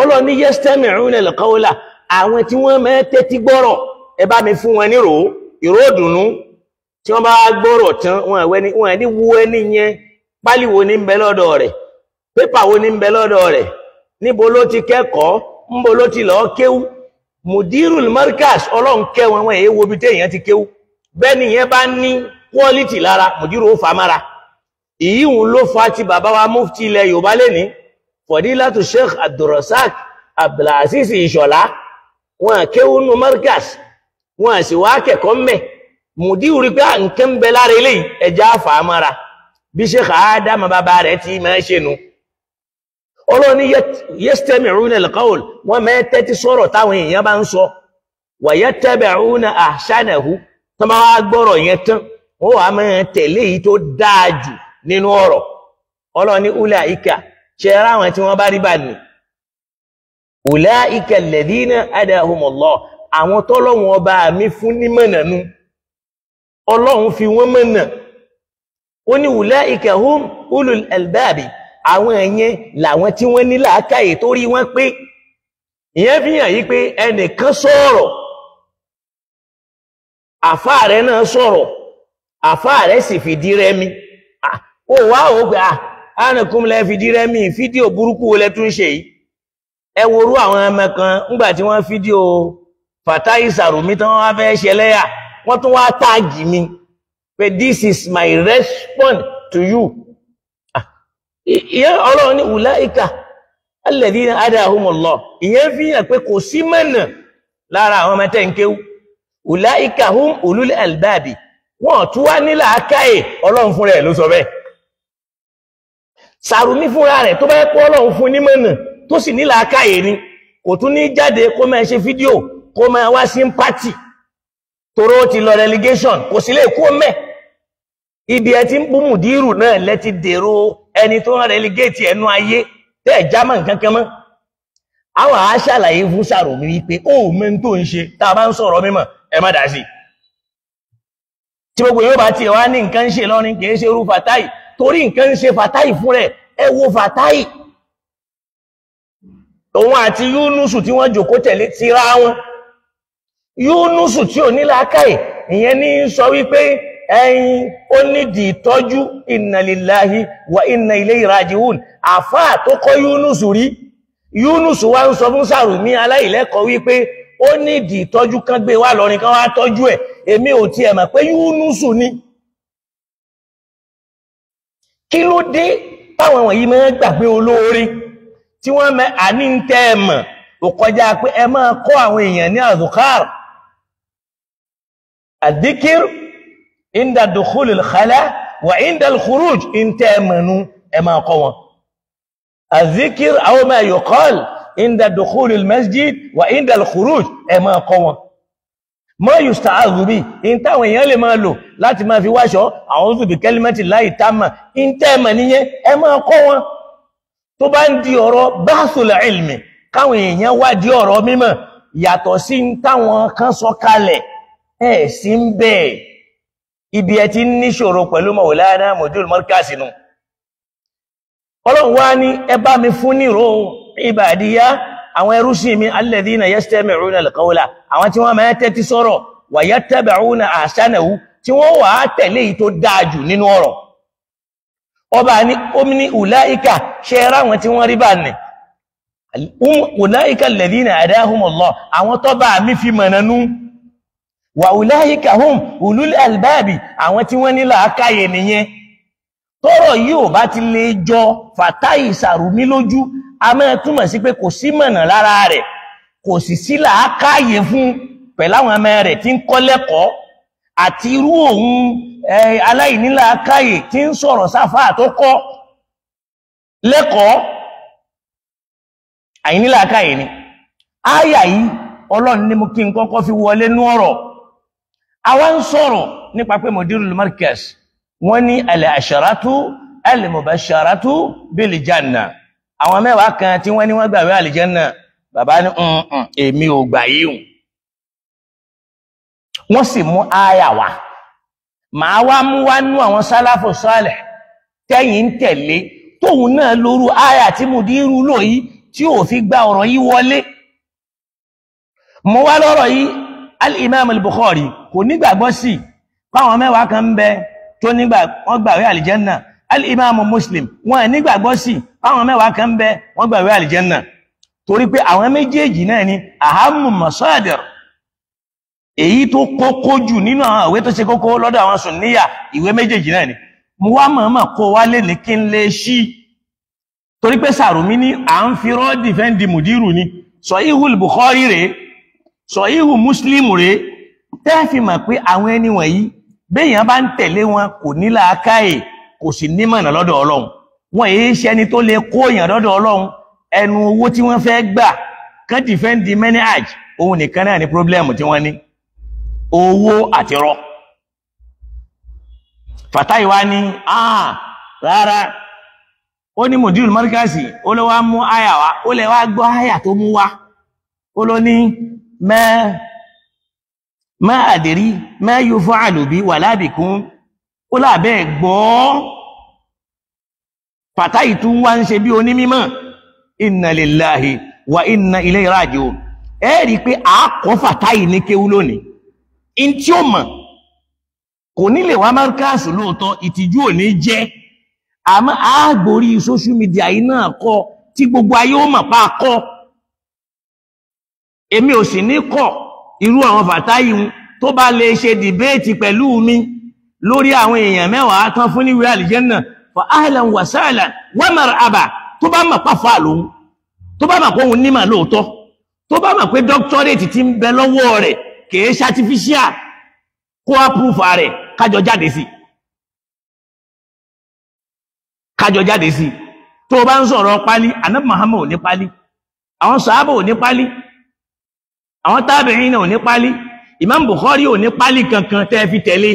Ọlọ́ni yastami'una al-qawla, àwọn tí wọ́n máa tẹ́tí gbọ́rọ̀, ẹ bá mi fún wọn nírò, ìró ìdùnnú. Tí wọ́n bá gbọ́rọ̀ tán, wọn ní wo ẹni yẹn, pálí wo ní ń bẹ lọ́dọ̀ rẹ̀, pépà wo ní ń bẹ lọ́dọ̀ rẹ̀, níbo ló ti kẹ́kọ̀ọ́, níbo ló ti lọ́ọ́ kéwú. Mudirul Markaz, Ọlọ́run kẹ́ wọn, wọn èé wo bí téèyàn ti kéwú. Bẹ́ẹ̀ ni yẹn bá ní quality lára, mùdírù ó fa mára. Ìyíhun ló fa ti bàbá wa mufti ilẹ̀ Yorùbá lẹ́ni, Fadilatu Sheikh Abdulrasaq Abdulaziz Ìṣọ̀lá, wọn kéwú nu Markaz, wọn sì wá kẹ́kọ̀ọ́ mẹ́. Mùdírù rí pé nǹkan ń bẹ lára eléyìí, ẹja fà á mára. Bí Sheikh Ádámù bàbá rẹ̀ ti máa ṣe nu. Ọlọ́run ní yastami'una al-qawl, wọ́n máa tẹ́tí sọ̀rọ̀ táwọn èèyàn bá ń sọ, wa yattabi'una ahsanahu, tán bá wá gbọ́rọ̀ yẹn tán, wọ́n wà máa tẹ̀lé èyí tó dáa jù nínú ọ̀rọ̀. Ọlọ́run ní ulaika, ṣe ráwọn tí wọ́n bá rí bá ní, ulaika alladhina hadahumullah, àwọn tọ́lọ́run ọba mi fún ní mọ̀nà nu, Ọlọ́run fi wọ́n mọ̀nà. Ó ní ulaika hum ulul albabi, àwọn ẹ̀yẹn làwọn tí wọ́n ní làákàyè tó rí wọ́n pé. Ìyẹn fi hàn yí pé ẹnìkan sọ̀rọ̀, àfáà rẹ̀ náà sọ̀rọ̀, àfáà rẹ̀ sì fìdí rẹmi. Ó wá ó gbà ánàkún lẹ fìdí rẹmi, fídíò burúkú wo lẹ tún ṣe yìí? Ẹ worú àwọn ọmọ kan ńgbà tí wọ́n fídíò Fatai Sarumi tán wọ́n fẹ́ ṣe lẹ́yà, wọ́n tún wá táàgì mi pé this is my response to you. Ìyẹn Ọlọ́run ní ulaika alladhina hadahumullah, ìyẹn fi hàn pé kò sí mọ̀nà lára àwọn ọmọ tẹ́ ń kéwú. Ulaika hum ulul albabi, wọ́n tún wá ní làákàyè, Ọlọ́run fúnra ẹ̀ ló sọ bẹ́ẹ̀. Sàrùmí fúnra rẹ̀ tó bá yẹ kó Ọlọ́run fún ní mọ̀nà tó sì ní làákàyè ni, kò tún ní jáde kó máa ṣe fídíò, kó máa wá sí pátì, toró ti lọ relegation, kò sí lè kú mẹ́. Ibi ẹ ti ń bú mùdírù náà lẹ ti dèrò ẹni tó ń relegate ẹnu ayé tẹ́ ẹ̀ jámọ́ nǹkan kan mọ́. Àwọn àá ṣàlàyé fún Sàrùmí wípé ó mẹ́ni tó ń ṣe, tá a bá ń sọ̀rọ̀ mímọ̀ ẹ má dá sí i. Tí gbogbo yóò bá tiẹ̀ wá ní nǹkan ń ṣe lọ́rin, kì í ṣe irú Fatai, torí nǹkan ń ṣe Fatai fún rẹ̀. Ẹ wo Fatai, òun àti Yúnúsù tí wọ́n jòkó tẹ̀lé tira wọn. Yúnúsù tí ò ní làákàyè, ìyẹn ní sọ wípé ẹyin ó nídìí ìtọ́jú, inna lillahi wa inna ilayhi raji'un. Àfáà tó kọ́ Yúnúsù rí, Yúnúsù wá ń sọ fún Sàrùmí aláìlẹ́kọ̀ọ́ wípé ó nídìí ìtọ́jú, kan gbé wá lọrin kan wá tọ́jú ẹ̀. Èmi ò tiẹ̀ mọ̀ pé Yúnúsù ni. Kí ló dé táwọn wọ̀nyí máa ń gbàgbé olóore tí wọ́n mẹ́ àní ń tẹ́ ẹ mọ̀ ò kọjá pé ẹ máa kọ́ àwọn èèyàn ní àdùkár, àdíkìr inda dukhulil khala wa inda al-khuruj, ń tẹ́ ẹ mọ̀ nú ẹ máa kọ́ wọn. Àdíkìr aw ma yuqal inda dukhulil masjid wa inda al-khuruj, ẹ máa kọ́ wọn. Ma yusta'adhu bi, in táwọn èèyàn lè máa lò láti máa fi wáṣọ, a'udhu bi kalimati llahi tamma, ń tẹ́ ẹ mọ̀ nìyẹn, ẹ máa kọ́ wọn. Tó bá ń di ọ̀rọ̀ bahthul ilmi, káwọn èèyàn wádìí ọ̀rọ̀ mímọ̀ yàtọ̀ sí ń táwọn kan sọ kalẹ̀, ẹ̀ sí ń bẹ́ẹ̀. Ibi ẹ ti ń níṣòro pẹ̀lú Maulana Mujul Markaz nù. Ọlọ́run wá ní ẹ bá mi fún nírò ìbàdíyá àwọn ẹrúsìn mi alladhina yastami'una al-qawla, àwọn tí wọ́n máa tẹ́tí sọ̀rọ̀, wa yattabi'una ahsanahu, tí wọ́n wà á tẹ̀lé èyí tó dáa jù nínú ọ̀rọ̀. Ọba ní omi ní ulaika, ṣe ra wọn tí wọ́n rí bá ní ulaika alladhina hadahumullah, àwọn tó bá mi fi mọ̀nà nú, wa ulaika hum ulul albabi, àwọn tí wọ́n ní làákàyè nìyẹn. Tọ́rọ̀ yìí ò bá ti lè jọ Fatai Sàrùmí lójú, a máa túmọ̀ sí pé kò sí mọ̀nà lára rẹ̀, kò sì sí làákàyè fún pẹ̀láwọn ọmọ rẹ̀ tí ń kọ́ lẹ́kọ̀ọ́, àti irú òun aláìní làákàyè tí ń sọ̀rọ̀ sáfà tó kọ́ lẹ́kọ̀ọ́. Àìní làákàyè ni áyà yìí. Ọlọ́run ní mú kí n kọ́kọ́ fi wọlé nú ọ̀rọ̀. Àwa ń sọ̀rọ̀ nípa pé Mudirul Markaz wọ́n ní al-asharatu al-mubasharatu bil-janna, àwọn mẹ́wàá kan tí wọ́n ní wọ́n gbàwé àlìjẹ́nà. Bàbá ní èmi ò gbà yíhùn. Wọ́n sì mú áyà wá. Màá wá mú wá nú àwọn sálàfù sálẹ̀ tẹ́yìn ń tẹ̀lé tóun náà lóru áyà tí Mudiru lò yìí tí ò fi gba ọ̀rọ̀ yìí wọlé. Mo wá lọ́rọ̀ yìí, al-Imam al-Bukhari kò nígbàgbọ́ sí páwọn mẹ́wàá kan ń bẹ tó nígbà wọ́n gbàwé àlìjẹ́nà. Al-Imam Muslim wọ́n nígbàgbọ́ sí páwọn mẹ́wàá kan ń bẹ wọ́n gbàwé àlìjẹ́nà, torí pé àwọn méjèèjì náà ni ahammu masadir, èyí tó kókó jù nínú àwọn ìwé tó ṣe kókó lọ́dọ̀ àwọn sùnníyà, ìwé méjèèjì náà ni. Mo wá mọ̀ọ́mọ̀ kó wá lè ní kí n lè ṣí, torí pé Sàrùmí ní à ń fi rọ́ dìfẹ́ǹdì Mùdírù ni. Sahihul Bukhari rèé, Sahihu Muslim rèé, tẹ́ẹ̀fì mọ̀ pé àwọn ẹni wọ̀nyí béèyàn bá ń tẹ̀lé wọn kò ní làákàyè, kò sì nímọ̀nà lọ́dọ̀ Ọlọ́run. Wọn èyí ṣe ẹni tó lè kó èèyàn lọ́dọ̀ Ọlọ́run. Ẹnu owó tí wọ́n fẹ́ gbà kán dìfẹ́ǹdì manhaj, òun nìkan náà ni pírọ́blẹ́mù tí wọ́n ní, owó àti rọ́. Fatai wá ní rárá, ó ní Mudirul Markaz ó lọ wá mú àyà wá, ó lè wá gbọ́ àyà tó mú wá, ó lọ ní ma àdèrí ma yuf'alu bi wala bikum, ó lábẹ́ gbọ́. Fatai tún wá ń ṣe bí onímímọ̀, inna lillahi wa inna ilayhi raji'un. Ẹ rí pé àákọ́ Fatai ní kéwú lónìí, in tí ó mọ̀ kò ní lè wá Markaz lóòótọ́, ìtìjú ò ní jẹ́, àmọ́ àgbórí social media yìí náà kọ́ tí gbogbo ayé ó mọ̀ pa kọ́. Èmi ò sì ní kọ́ irú àwọn Fatai tó bá lè ṣe dìbéètì pẹ̀lú mi lórí àwọn èèyàn mẹ́wàá tán fún níwèé àlìjẹ́nà, fa ahlan wa sahlan wa marhaba. Tó bá mọ̀ pàfà lòun, tó bá mọ̀ pé òun nímọ̀ lóòótọ́, tó bá mọ̀ pé doctorate ti ń bẹ lọ́wọ́ rẹ̀ kìí ṣe artificial, kó wá proof rẹ̀ kájọ jáde sí, kájọ jáde sí. Tó bá ń sọ̀rọ̀ pálí, Ànábì Muhammad ò ní pálí, àwọn sàhábà ò ní pálí, àwọn tábìrín náà ò ní pálí, Imam Bukhari ò ní pálí kankan tẹ́ fi tẹ̀lé.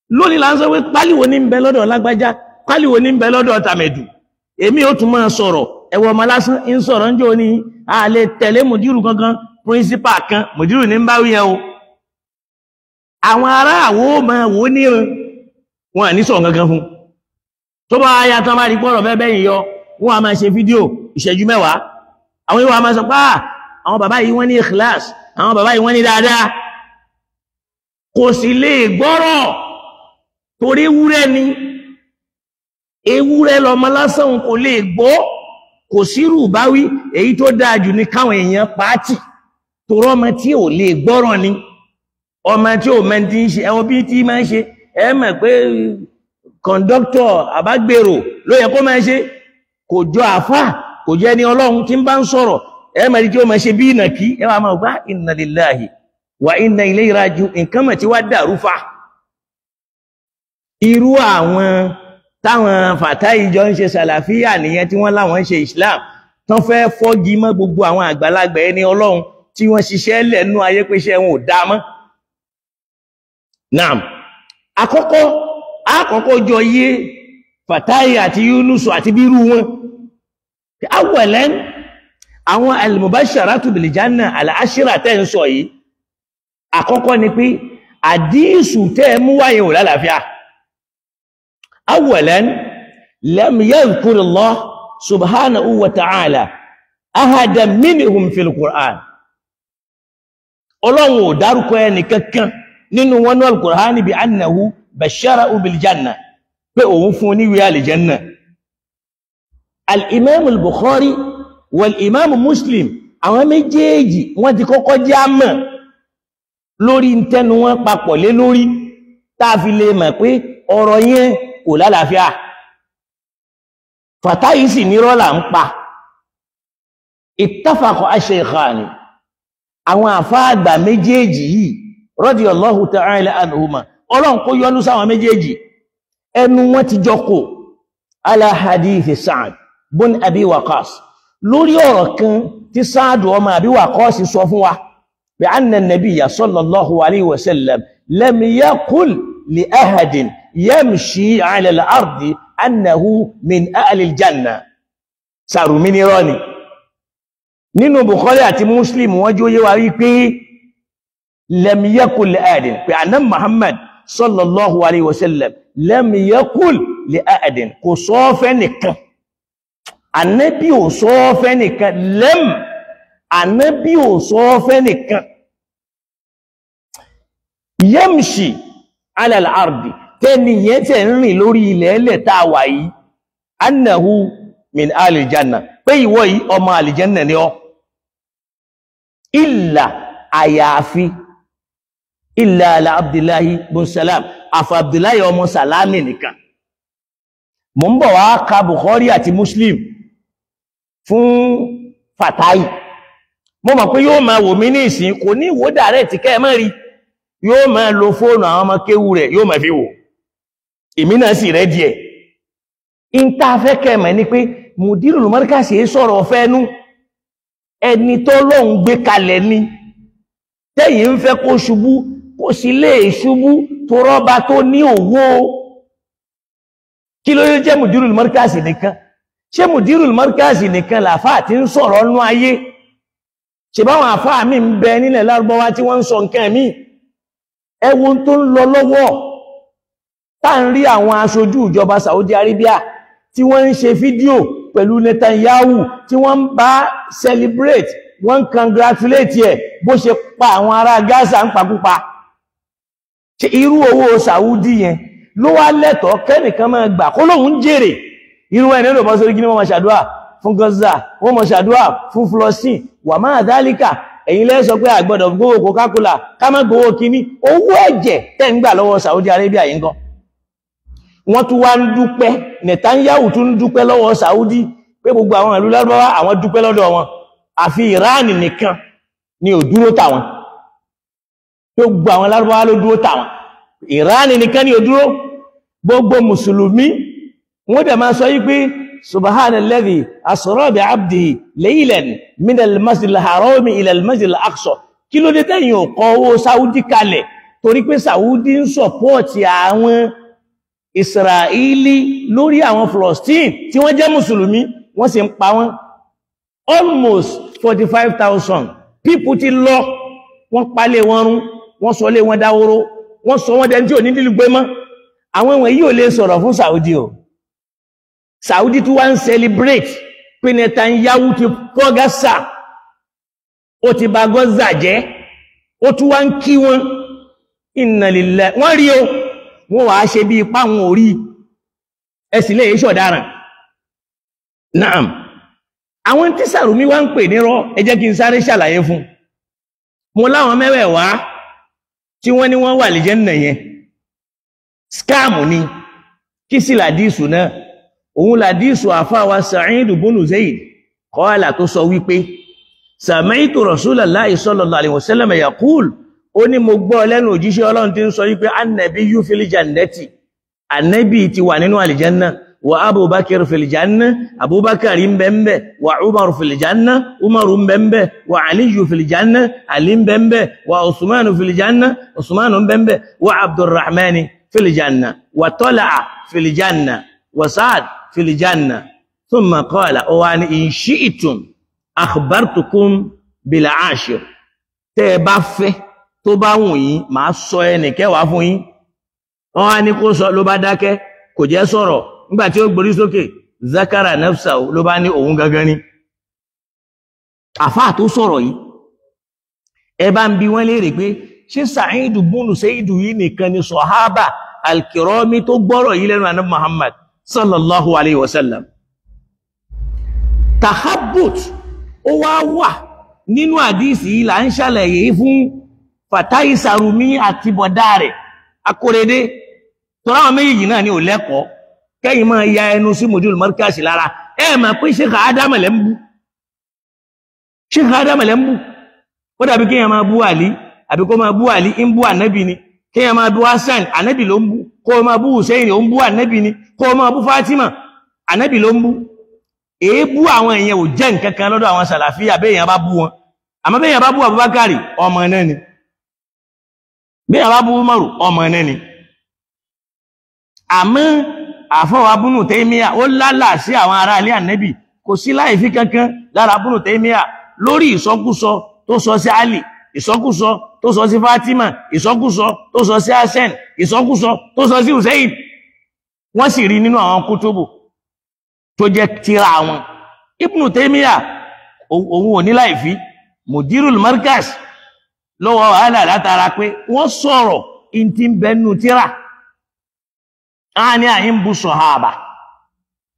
Lónìí là ń sọ pé pálí wo ní ń bẹ lọ́dọ̀ lágbájá, pálí wo ní ń bẹ lọ́dọ̀ tàmẹ̀dù. Èmi ò tún máa sọ̀rọ̀ ẹ̀wọ̀ ọmọ lásán ń sọ̀rọ̀ ń jò ní a lè tẹ̀lé mùdírù kankan, píríncípà kan mùdírù ní ń bá wí yẹn o. Àwọn ará àwọ̀ máa wò níran, wọn à ní sọ̀rọ̀ kankan fún. Tó bá yá tán bá rí pọ̀rọ̀ fẹ́ bẹ́yìn yọ, wọ́n a máa ṣe fídíò ìṣẹ́jú mẹ́wàá. Àwọn yóò máa sọ pé àwọn bàbá yìí wọ́n ní ikhlas, àwọn bàbá yìí wọ́n ní dáadáa. Kò sì lè gbọ́rọ̀ torí ewúrẹ́ ni, ewúrẹ́ lọmọ lásán kò lè gbọ́. Kò sírù báwí, èyí tó dáa jù ní káwọn èèyàn pàátì, torọ́ ọmọ tí ò lè gbọ́rọ̀ ni, ọmọ tí ò mẹ́ntí ń ṣe, ẹwọ bí tí máa ń ṣe, ẹ mọ̀ pé kọ̀ǹdọ́tọ̀ àbágbèrò ló yẹ kó máa ṣe, kò jọ àfá, kò jẹ́ ní Ọlọ́run tí ń bá ń sọ̀rọ̀, ẹ mọ̀ tí ó máa ṣe bí ìnàkí, ẹ wà máa gbá inna lillahi wa inna ilayhi raji'un, nǹkan mọ̀ tí wá dàrú fa. Irú àwọn táwọn Fatai jọ ń ṣe sàlàfíà nìyẹn tí wọ́n láwọn ń ṣe Islam, tán fẹ́ fọ́gi mọ́ gbogbo àwọn àgbàlagbà ẹni Ọlọ́run tí wọ́n ṣiṣẹ́ lẹ́nu ayé pé iṣẹ́ wọn ò dá mọ́. Naam, àkọ́kọ́ jọ yé Fatai àti Yunusu àti bírú wọn. Awwalan, àwọn al-mubasharatu bil janna al-ashira tẹ́ ń sọ yìí, àkọ́kọ́ ni pé àdísù tẹ́ mú wáyé ò lálàáfíà. Awwalan, Lam yadhkur Allah subhanahu wa ta'ala ahadan minhum fil Qur'an. Ọlọ́run ò dárúkọ ẹni kankan nínú wọn ní al-Qur'an bi annahu basharahu bil janna, pé òun fún níwèé àlìjẹ́nà. Al-Imam al-Bukhari wal-Imam Muslim, àwọn méjèèjì wọ́n ti kọ́kọ́ jẹ́ àmọ̀ lórí ntẹnu wọn papọ̀ lé lórí, tá a fi lè mọ̀ pé ọ̀rọ̀ yẹn kò lálàáfíà. Fàtáyì sì nírọ́ là ń pa. Ittafaqa ash-shaykhani, àwọn àfáàgbà méjèèjì yìí radiyallahu ta'ala anhuma, Ọlọ́run kó yọ́nú sáwọn méjèèjì, ẹnu wọn ti jọ kò ala hadithi Sa'ad bun Abi Waqas, lórí ọ̀rọ̀ kan tí Sa'ad ọmọ Abi Waqas sọ fún wa bí anna nabiyya sallallahu alayhi wa sallam lam yaqul li ahadin yamshi ala al-ardi annahu min ahli al-janna. Sàrùmí ní rọ́ni nínú Bukhari àti Muslim wọ́n jí ó yé wa wípé lam yaqul li ahadin, pé anna Muhammad sallallahu alayhi wa sallam lam yaqul li ahadin, kò sọ fẹ́ nìkan, Ànábì ò sọ fẹ́ nìkan, lam, Ànábì ò sọ fẹ́ nìkan, yamshi ala al-ardi, tẹ́ni yẹn tẹ́ ń rìn lórí ilẹ̀ ẹlẹ̀ tá a wà yìí, annahu min alìjánà, pé ìwọ yìí ọmọ àlìjánà ni ọ́, illa àyàfi illa ala Abdullahi bin Salam, àfà Abdullahi ọmọ Salami nìkan. Mo ń bọ̀ wá ka Bukhari àti Muslim fún Fàtáì. Mo mọ̀ pé yóò máa wò mí ní ìsìn, kò ní ìwò dàrẹ́ tí kẹ́ ẹ mọ́ rí, yóò máa lo fóònù àwọn ọmọ kéwú rẹ̀ yóò máa fi wò, èmi náà sì rẹ́ díẹ̀. Ìntàfẹ́ kẹmọ̀ ni pé Mudirul Markaz sọ̀rọ̀ fẹ́nu, ẹni tó lóun gbé kalẹ̀ ni, tẹ́yìn ń fẹ́ kó ṣubú kó sì lè ṣubú tó rọ́ba tó ní òwò. Kí ló jẹ́ Mudirul Markaz nìkan? Ṣé Mudirul Markaz nìkan làfáà tí ń sọ̀rọ̀ nú ayé? Ṣe báwọn àfáà mi ń bẹ nílẹ̀ Lárúbáwá tí wọ́n ń sọ nǹkan míì? Ẹ wo tó ń lọ lọ́wọ́, tá ń rí àwọn aṣojú ìjọba Saudi Arabia tí wọ́n ń ṣe fídíò pẹ̀lú Netanyahu, tí wọ́n ń bá celebrate, wọ́n ń congratulate ẹ̀ bó ṣe pa àwọn ará Gaza ń pakúpa. Ṣe irú owó Saudi yẹn ló wá lẹ́tọ̀ọ́ kẹ́nìkan máa gbà kó lóun jèrè? Irú ẹni ló bọ́ sórí kí ni wọ́n máa ṣàdúrà fún Gaza, wọ́n máa ṣàdúrà fún Palestine, wà máa dálíkà. Ẹ̀yin lẹ́ sọ pé àgbọ́dọ̀ gbówó Coca-Cola, ká má gbówó kíní, owó ẹ̀jẹ̀ tẹ́ ń gbà lọ́wọ́ Saudi Arabia yìí gan. Wọ́n tún wá ń dúpẹ́, Netanyahu tún ń dúpẹ́ lọ́wọ́ Saudi pé gbogbo àwọn ìlú Lárúbáwá àwọn dúpẹ́ lọ́dọ̀ wọn, àfi Iran nìkan ni ò dúró tàwọn. Gbogbo àwọn Lárúbáwá ló dúró tàwọn, Iran nìkan ni ò dúró. Gbogbo mùsùlùmí wọ́n dẹ̀ máa sọ yí pé subhanalladhi asra bi abdihi laylan min al-masjid al-harami ila al-masjid al-aqsa. Kí ló dé tẹ́yìn ò kọ owó Saudi kalẹ̀? Torí pé Saudi ń sọpọ́ọ̀tì àwọn Israeli lórí àwọn Palestine tí wọ́n jẹ́ mùsùlùmí, wọ́n sì ń pa wọ́n. Almost 45,000 people ti lọ, wọ́n palẹ̀ wọn run, wọ́n sọ lé wọn dáwóró, wọ́n sọ wọ́n dẹni tí ò ní nílùú gbé mọ́. Àwọn ìwọ̀n yìí ò lè sọ̀rọ̀ fún Saudi o. Saudi tí wọ́n ń celebrate pé Netanyahu ti fọ́ Gaza, ó ti bà Gaza jẹ́, ó tún wá ń kí wọn. Inna lillahi, wọ́n rí o, wọ́n wàá ṣe bí ipá wọn ò rí, ẹ̀sìn lè ṣọ̀daràn. Naam, àwọn tí Sàrùmí wá ń pè nírọ́, ẹ jẹ́ kí n sáré ṣàlàyé fún mo láwọn mẹ́wẹ̀ẹ̀wá tí wọ́n ní wọ́n wà lè jẹ́ nà yẹn, scam ni. Kí sì làdísù náà? Òun làdísù àfáwà Sa'id bunu Zaid qala, tó sọ wípé sami'tu Rasulallahi sallallahu alaihi wasallam yaqul, ó ní mo gbọ́ lẹ́nu òjíṣẹ́ Ọlọ́run tí ń sọ wípé annabiyyu fil jannati, annabi ti wà nínú àlìjánná, wa Abubakar fil janna, Abubakar ń bẹ ńbẹ̀, wa Umar fil janna, Umar ń bẹ ńbẹ̀, wa Aliyu fil janna, Ali ń bẹ ńbẹ̀, wa Usman fil janna, Usman ń bẹ ńbẹ̀, wa Abdurrahman fil janna, wa Tala'a fil janna, wa Sa'ad fil janna. Thumma qala, ó wá ní in shi'tum akhbartukum bil ashir, tẹ́ ẹ bá fẹ́ tó bá wù yín màá sọ ẹnì kẹwàá fún yín. Wọ́n á ní kó sọ, ló bá dákẹ́, kò jẹ́ sọ̀rọ̀. Nígbà tí ó gborí sókè, zakara nafsa, ló bá ní òun gangan ni àfáà tó sọ̀rọ̀ yìí. Ẹ bá ń bi wọ́n léèrè pé ṣé Sa'idu bunu Saidu yìí nìkan ni sọ̀hábà alkirami tó gbọ́rọ̀ yìí lẹ́nu ànábì Muhammad sallallahu alayhi wa sallam? Tahabbut ó wá wà nínú àdísì yìí là ń ṣàlàyé fún Fatai Sarumi àti bọ̀dá rẹ̀ Akóredé. Tọ́rọ àwọn méjèèjì náà ní ò lẹ́kọ̀ọ́ kẹ́yìn máa ya ẹnu sí Mujul Markaz lára. Ẹ mà pé Sheikh Adam lẹ́ ń bú, Sheikh Adam lẹ́ ń bú. Ó dàbí kéèyàn máa bú Àlí, àbí kó máa bú Àlí ń bú ànábì ni. Kéèyàn máa bú Hasan, ànábì ló ń bú. Kó máa bú Hussein, ó ń bú ànábì ni. Kó máa bú Fatima, ànábì ló ń bú. Èébú àwọn èèyàn ò jẹ́ nǹkan kan lọ́dọ̀ àwọn Sàlàfíà béèyàn bá bú wọn. Àmọ́ béèyàn bá bú Abubakar, ọmọ náà ni. Béèyàn bá bú Umaru, ọmọ náà ni. Àmọ́ àfọwà Ibnu Taymiyyah ó lálà sí àwọn ará ilé ànábì, kò sí láìfí kankan lára Ibnu Taymiyyah lórí ìsọkúsọ tó sọ sí Ali, ìsọkúsọ tó sọ sí Fatima, ìsọkúsọ tó sọ sí Hasan, ìsọkúsọ tó sọ sí Hussein. Wọ́n sì rí nínú àwọn kútùbù tó jẹ́ tírà wọn. Ibnu Taymiyyah òun ò ní láìfí. Mudirul Markaz lọ́wọ́ wàhálà látara pé wọ́n sọ̀rọ̀ in ti ń bẹnu tírà. A ní àyín bú sọ̀háàbà,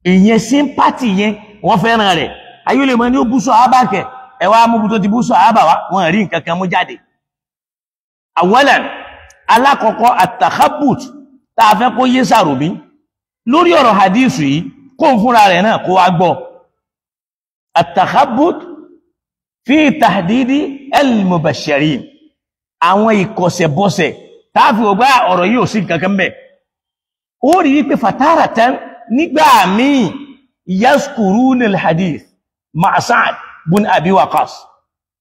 ìyẹn símpátì yẹn wọ́n fẹ́ràn rẹ̀. Ayúlẹ̀mọ́ ní ó bú sọ̀háàbà kẹ̀, ẹwà múbu tó ti bú sọ̀háàbà wá, wọ́n rí nǹkan kan mú jáde. Awalan, alákọ̀ọ́kọ́ àtàkàbùt tá a fẹ́ kó yé Sàrùmí lórí ọ̀rọ̀ hadithu yìí, kó ń fúnra rẹ̀ náà kó wá gbọ́. Àtàkàbùt fi tahdidi al-mubashirin, àwọn ìkọ̀sẹ̀bọsẹ̀ tá a fi wò gbá ọ̀rọ̀ yìí ò sí nǹkan kan bẹ́ẹ̀. Ó rí wípé fataratan nígbà míì yaskuruna al-hadith ma'a Sa'd bun Abi Waqas.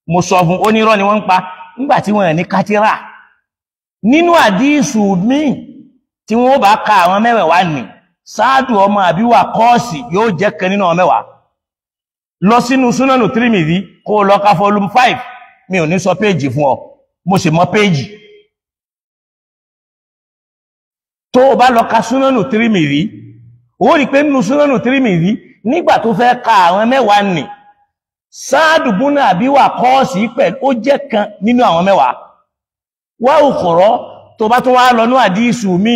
Mo sọ fún onírọ́ ni wọ́n ń pa nígbà tí wọ́n ní kátírà. Nínú àdísù míì tí wọ́n bá ka àwọn mẹ́wẹ̀wá ní, Sa'd ọmọ Abi Waqas yóò jẹ́ kan nínú àwọn mẹ́wàá. Lọ sínú Súnánù Tirmidhi kó lọ ka volume 5, mi ò ní sọ péjì fún ọ, mo sì mọ péjì. Tó o bá lọ ka Súnánù Tirmidhi, ó rí pé nínú Súnánù Tirmidhi nígbà tó fẹ́ ka àwọn mẹ́wàá nì, Sa'd bun Abi Waqas pẹ̀lú ó jẹ́ kan nínú àwọn mẹ́wàá. Wá òkọ̀rọ̀ tó bá tún wá lọ ní àdísù mi,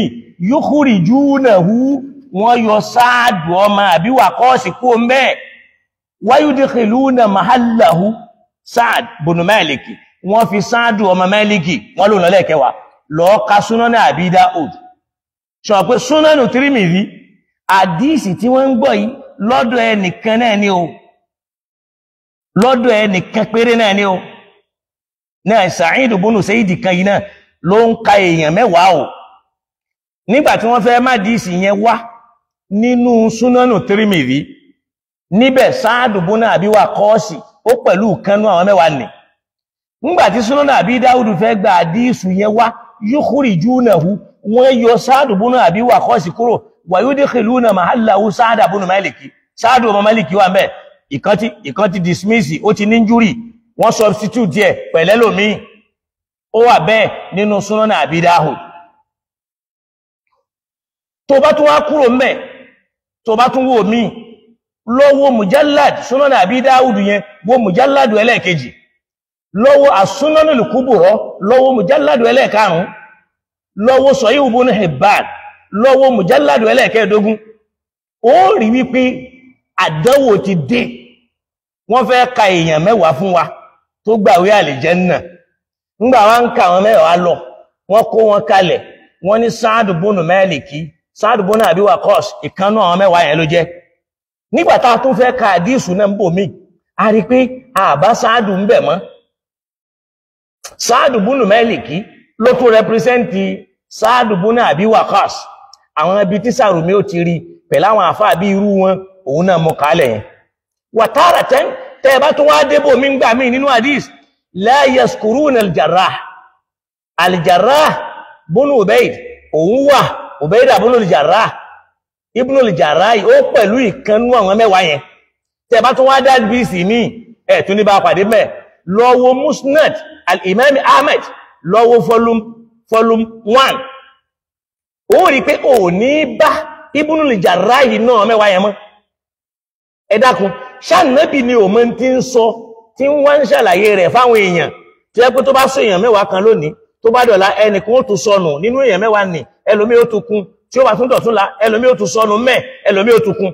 yukhrijunahu, wọ́n yọ Sa'd ọmọ Abi Waqas kú mẹ́, wa yudkhiluna mahallahu Sa'd bun Maliki, wọ́n fi Sa'd ọmọ Maliki wọ́n lò lọ́lẹ́kẹwàá. Lọ ka Súnánù Abi Daud. Sọ pé Súnánù Tirmidhi àdísì tí wọ́n ń gbọ́ yìí lọ́dọ̀ ẹnìkan náà ni o, lọ́dọ̀ ẹnìkan péré náà ni o, náà Sa'id bunu Saidi kan yìí náà ló ń ka èèyàn mẹ́wàá o. Nígbà tí wọ́n fẹ́ má dísì yẹn wá nínú Súnánù Tirmidhi, níbẹ̀ Sa'd bunu Abi Waqas ó pẹ̀lú kanú àwọn mẹ́wàá nì. Nígbà tí Súnánù Abi Dawud fẹ́ gba àdísì yẹn wá, yukhrijunahu, wọ́n yọ Sa'd bunu Abi Waqas kúrò, wa yudkhiluna mahallahu Sa'd bunu Maliki. Sa'd ọmọ Maliki wà mẹ́, ìkan ti dismiss, ó ti ní injury, wọ́n substitute ẹ̀ pẹ̀lẹ́ lómi, ó wà bẹ́ẹ̀ nínú Súnánù Abi Dawud. Tó bá tún wá kúrò mẹ́, tó bá tún wò mí lọ́wọ́ mujallad Súnánù Abi Dawud yẹn, wo mujallad ẹlẹ́ẹ̀kejì, lọ́wọ́ as-Sunanul Kubra, lọ́wọ́ mujallad ẹlẹ́ẹ̀karùn-ún, lọ́wọ́ Sahih Ibn Hibban, lọ́wọ́ mujalladu ẹlẹ́ẹ̀kẹ́ẹ̀dógún. Ó rí wípé àdánwò ti dé. Wọ́n fẹ́ ka èèyàn mẹ́wàá fún wa tó gbàwé àlìjẹ́nnà. Ńgbà wá ń ka àwọn mẹ́wàá lọ, wọ́n kó wọn kalẹ̀, wọ́n ní Sa'd bunu Maliki, Sa'd bunu Abi Waqas, ìkanú àwọn mẹ́wàá yẹn ló jẹ́. Nígbà tá a tún fẹ́ ka àdísù náà ń bò mí, a rí pé àbá Sa'd ń bẹ̀ mọ́. Sa'd bunu Maliki ló tún rẹpírẹsẹ́ǹtì Sa'd bunu Abi Waqas. Àwọn ibi tí Sàrùmí ó ti rí pẹ̀lú àwọn àfáà bí irú wọn, òun náà mọ kálẹ̀ yẹn. Wàtàrà tẹ́ bá tún wá débò mí ń gbà mí nínú hadith, la yaskuruna al-Jarrah. Al-Jarrah bunu Ubayd, òun wà Ubayd bunu al-Jarrah, ibnu al-Jarrah ó pẹ̀lú ìkanú àwọn mẹ́wàá yẹn. Tẹ́ bá tún wá dá bí sí mí, ẹ̀ tún ní bá pàdé mẹ́. Lọ wo Musnad al-Imam Ahmed, lọ wo volume 1, ó rí pé ò ní bá Ibnul Jarrahi náà mẹ́wàá yẹn mọ́. Ẹ dákun, ṣànàbì ni ò mọ̀ tí ń sọ tí wọ́n ń ṣàlàyé rẹ̀ fáwọn èèyàn, tí ẹ pé tó bá sọ èèyàn mẹ́wàá kan lónìí, tó bá dọ̀la ẹnìkan ó tún sọnù nínú èèyàn mẹ́wàá nì, ẹlòmí ó tún kún, tí ó bá tún dọ̀tún la ẹlòmí ó tún sọnù mẹ́, ẹlòmí ó tún kún.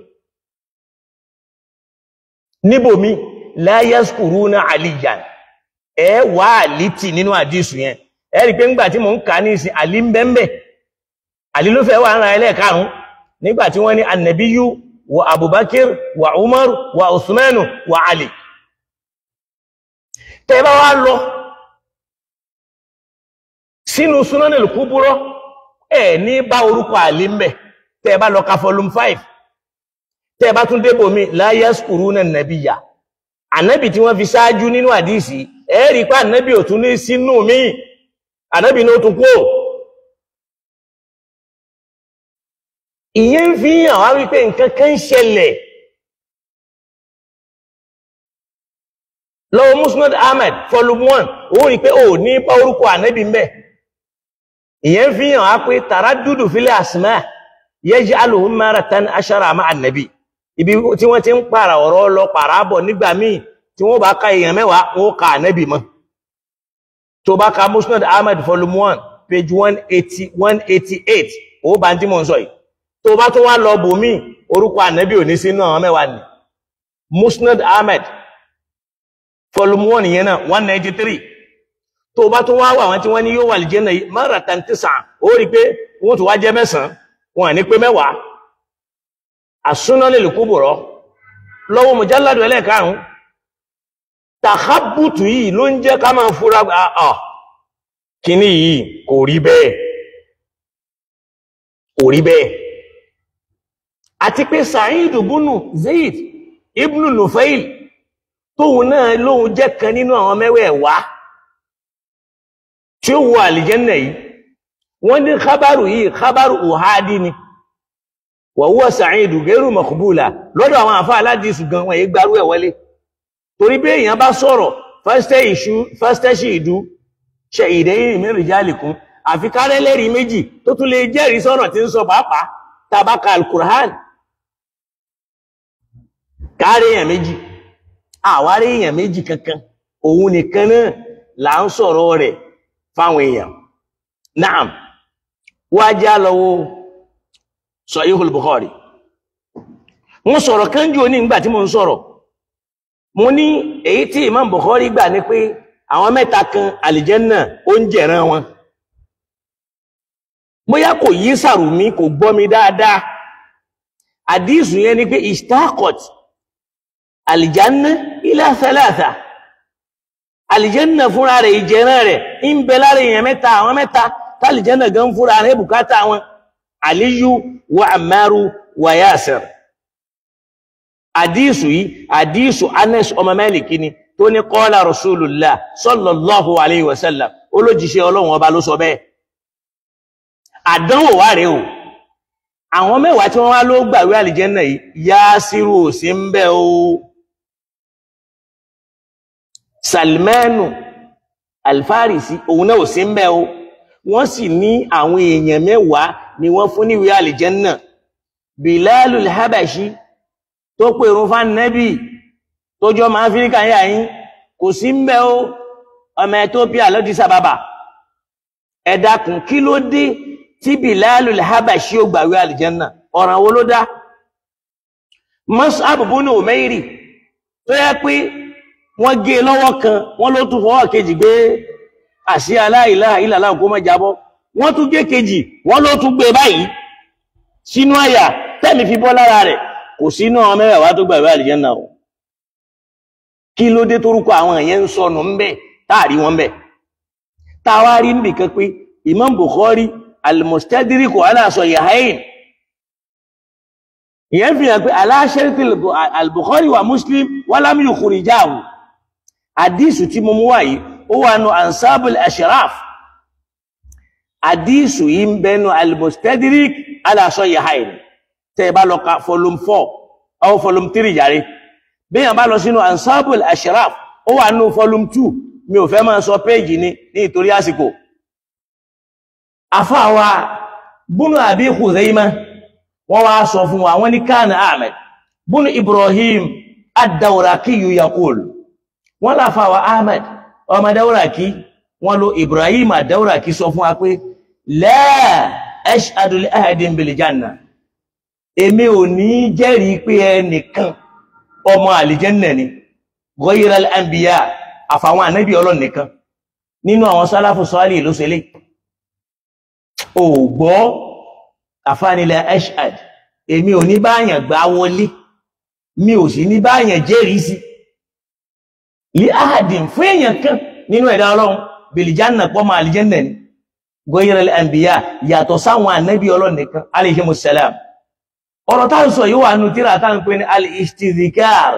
Níbòmí la yazkuruna Aliyan, ẹ wà àlítì nínú àdísù yẹn. Ẹ rí pé ńgbà tí mò ń kà ní ìsìn àlí ń bẹ́ńbẹ́, àlí ló fẹ́ wà ń ra ẹlẹ́ẹ̀karùn-ún nígbà tí wọ́n ní annabiyu wa Abubakar wa Umar wa Usmanu wa Ali. Tẹ́ bá wá lọ sínú Sunanil Kubra, ẹ ní bá orúkọ àlí ń bẹ̀. Tẹ́ bá lọ ka volume 5, tẹ́ bá tún débò mi la yazkuruna nabiyya, ànábì tí wọ́n fi ṣáájú nínú àdísì, ẹ rí pé ànábì ò tún ní sínú mi, ànábì ní ó tún kú. Ìyẹn ń fi hàn wá wípé nǹkan kan ń ṣẹlẹ̀. Lọ́wọ́ Musnad Ahmed volume 1, ó rí pé ó ní bá orúkọ ànábì ń bẹ̀. Ìyẹn ń fi hàn wá pé taraddudu fil asma yaj'aluhum maratan ashara ma'a ànábì. Ibi tí wọ́n ti ń pààrà ọ̀rọ̀ lọ pààrà bọ̀ nígbà míì tí wọ́n bá ka èèyàn mẹ́wàá, wọ́n ka ànábì mọ́. Tó bá ka Musnad Ahmed volume 1 page 180 188, ó bá ń tí mò ń sọ yìí. Tó bá tún wá lọ bòmí, orúkọ ànábì ò ní sínú àwọn mẹ́wàá ni. Musnad Ahmed volume 1 yẹn náà 193. Tó bá tún wá wà wọn tí wọ́n ní yóò wà lìjẹ́nà yìí maratan tis'a, ó rí pé wọ́n tún wá jẹ́ mẹ́sàn-án, wọn à ní pé mẹ́wàá. As-Sunanil Kubra lọ́wọ́ mujalladu ẹlẹ́ẹ̀karùn-ún, tàhábùtù yìí ló ń jẹ́ ká máa fura, kíní yìí kò rí bẹ́ẹ̀, kò rí bẹ́ẹ̀. Àti pé Sa'id bunu Zaid ibnu Nufail tóun náà lóun jẹ́ kan nínú àwọn mẹ́wẹ̀ẹ̀wá tí ó wọ àlìjẹ́nà yìí, wọ́n ní kábàrù yìí kábàrù uhadi ni, wa huwa Sa'idu gairu maqbula lọ́dọ̀ àwọn àfá aládìsù gan wọ́n yìí gbarú ẹ̀ wọlé. Torí bí èèyàn bá sọ̀rọ̀ fastashidu shahidayni min rijalikum, àfi kárẹ́lẹ́rìí méjì tó tún lè jẹ́rìí sọ̀rọ̀ tí ń sọ pàápàá. Tabaka al-Qur'an, kárí èèyàn méjì, àwárí èèyàn méjì kankan, òun nìkan náà là ń sọ̀rọ̀ rẹ̀ fáwọn èèyàn. Naam, wá já lọ́wọ́ Sahihul Bukhari. Mo sọ̀rọ̀ kánjú ní ìgbà tí mo ń sọ̀rọ̀, mo ní èyí tí Imam Bukhari gbà ní pé àwọn mẹ́ta kan àlìjẹ́nà ó ń jẹ̀ràn wọn. Bóyá kò yí sàrùmí, kò gbọ́ mi dáadáa. Àdísù yẹn ni pé ishtaqat àlìjánná ila thalatha, àlìjánná fúnra rẹ̀ ìjẹ̀ràn rẹ̀ ń bẹ lára èèyàn mẹ́ta, àwọn mẹ́ta tálìjánná gan fúnra rẹ̀ bùkátà wọn, Aliyu wa Ammaru wa Yasir. Àdísù yìí àdísù Anas ọmọ Málíkì ni, tó ní qala Rasulullah sallallahu alayhi wa sallam, olójíṣẹ́ Ọlọ́run ọba ló sọ bẹ́ẹ̀. Àdánwò wà rẹ̀ o, àwọn mẹ́wàá tí wọ́n wá ló gbàwé àlìjẹ́nà yìí, Yásírù ò sí ń bẹ o, Salmanu Alfarisi òun náà ò sí ń bẹ o. Wọ́n sì ní àwọn èèyàn mẹ́wàá ni wọ́n fún níwèé àlìjẹ́nà. Bilalul Habashi tó pèrún fánẹ́bì tó jọ máa Áfíríkà yà yín kò sí ń bẹ o, ọmọ Ethiopia lọ́dí sábàbà. Ẹ dákun, kí ló dé tí Bilalul Habashi ó gbàwé àlìjẹ́nà? Ọ̀ràn wo ló dá? Mus'ab bunu Umairi tó yẹ pé wọ́n gé lọ́wọ́ kan, wọ́n ló tún fọwọ́ kejì gbé àsíá la ilaha illallah kó má jábọ́, wọ́n tún gé kejì, wọ́n ló tún gbé báyìí sínú àyà tẹ́mi fi bọ́ lára rẹ̀, kò sínú àwọn mẹ́wàá tó gbàwé àlìjẹ́nà o. Kí ló dé torúkọ àwọn èèyàn ń sọnù ń bẹ táàrí wọn bẹ? Táwa rí nbìkan pé Imam Bukhari al-Mustadrik ala Sahihayn, ìyẹn fi hàn pé ala sharti al-Bukhari wa Muslim wa lam yukhrijahu. Àdísù tí mo mú wá yìí ó wà nù Ansabul Ashraf, àdísù yìí ń bẹnu al-Mustadrik ala Sahihayn. Tẹ́ ẹ bá lọ ka volume 4 ọ volume 3 jàre, bí yàn bá lọ sínú Ansabul Ashraf ó wà nù volume 2, mi ò fẹ́ máa sọ péèjì ni ní ìtorí àsìkò. Àfáàwà búnú àbí Khuzaima Wọ́n wá sọ fún wa, wọ́n ní kánà Ahmed bunu Ibrahim ad-Dawraki yaqul. Wọ́n láfàwà Ahmed ọmọ Dawraki, wọ́n lo Ibrahim ad-Dawraki sọ fún wa pé la ashhadu li ahadin bil janna, èmi ò ní jẹ́rìí pé ẹnìkan ọmọ àlìjẹ́nà ni, ghayra al-anbiya, àfàwọn ànábì Ọlọ́run nìkan. Nínú àwọn sálàfù sọ́ọ̀lì ló ṣe lé ò gbọ́ àfánilẹ̀ ashhad, èmi ò ní báyàn gbá wọlé, mi ò sì ní báyàn jẹ́rìí sí li ahadin, fún èèyàn kan nínú ẹ̀dá Ọlọ́run, bil janna, pọ́mọ àlìjẹ́nà ni, ghayra al-anbiya, yàtọ̀ sáwọn ànábì Ọlọ́run nìkan alayhimus salam. Ọ̀rọ̀ tá ń sọ yìí wà nù tíra tá ń pè ní al-istizikar.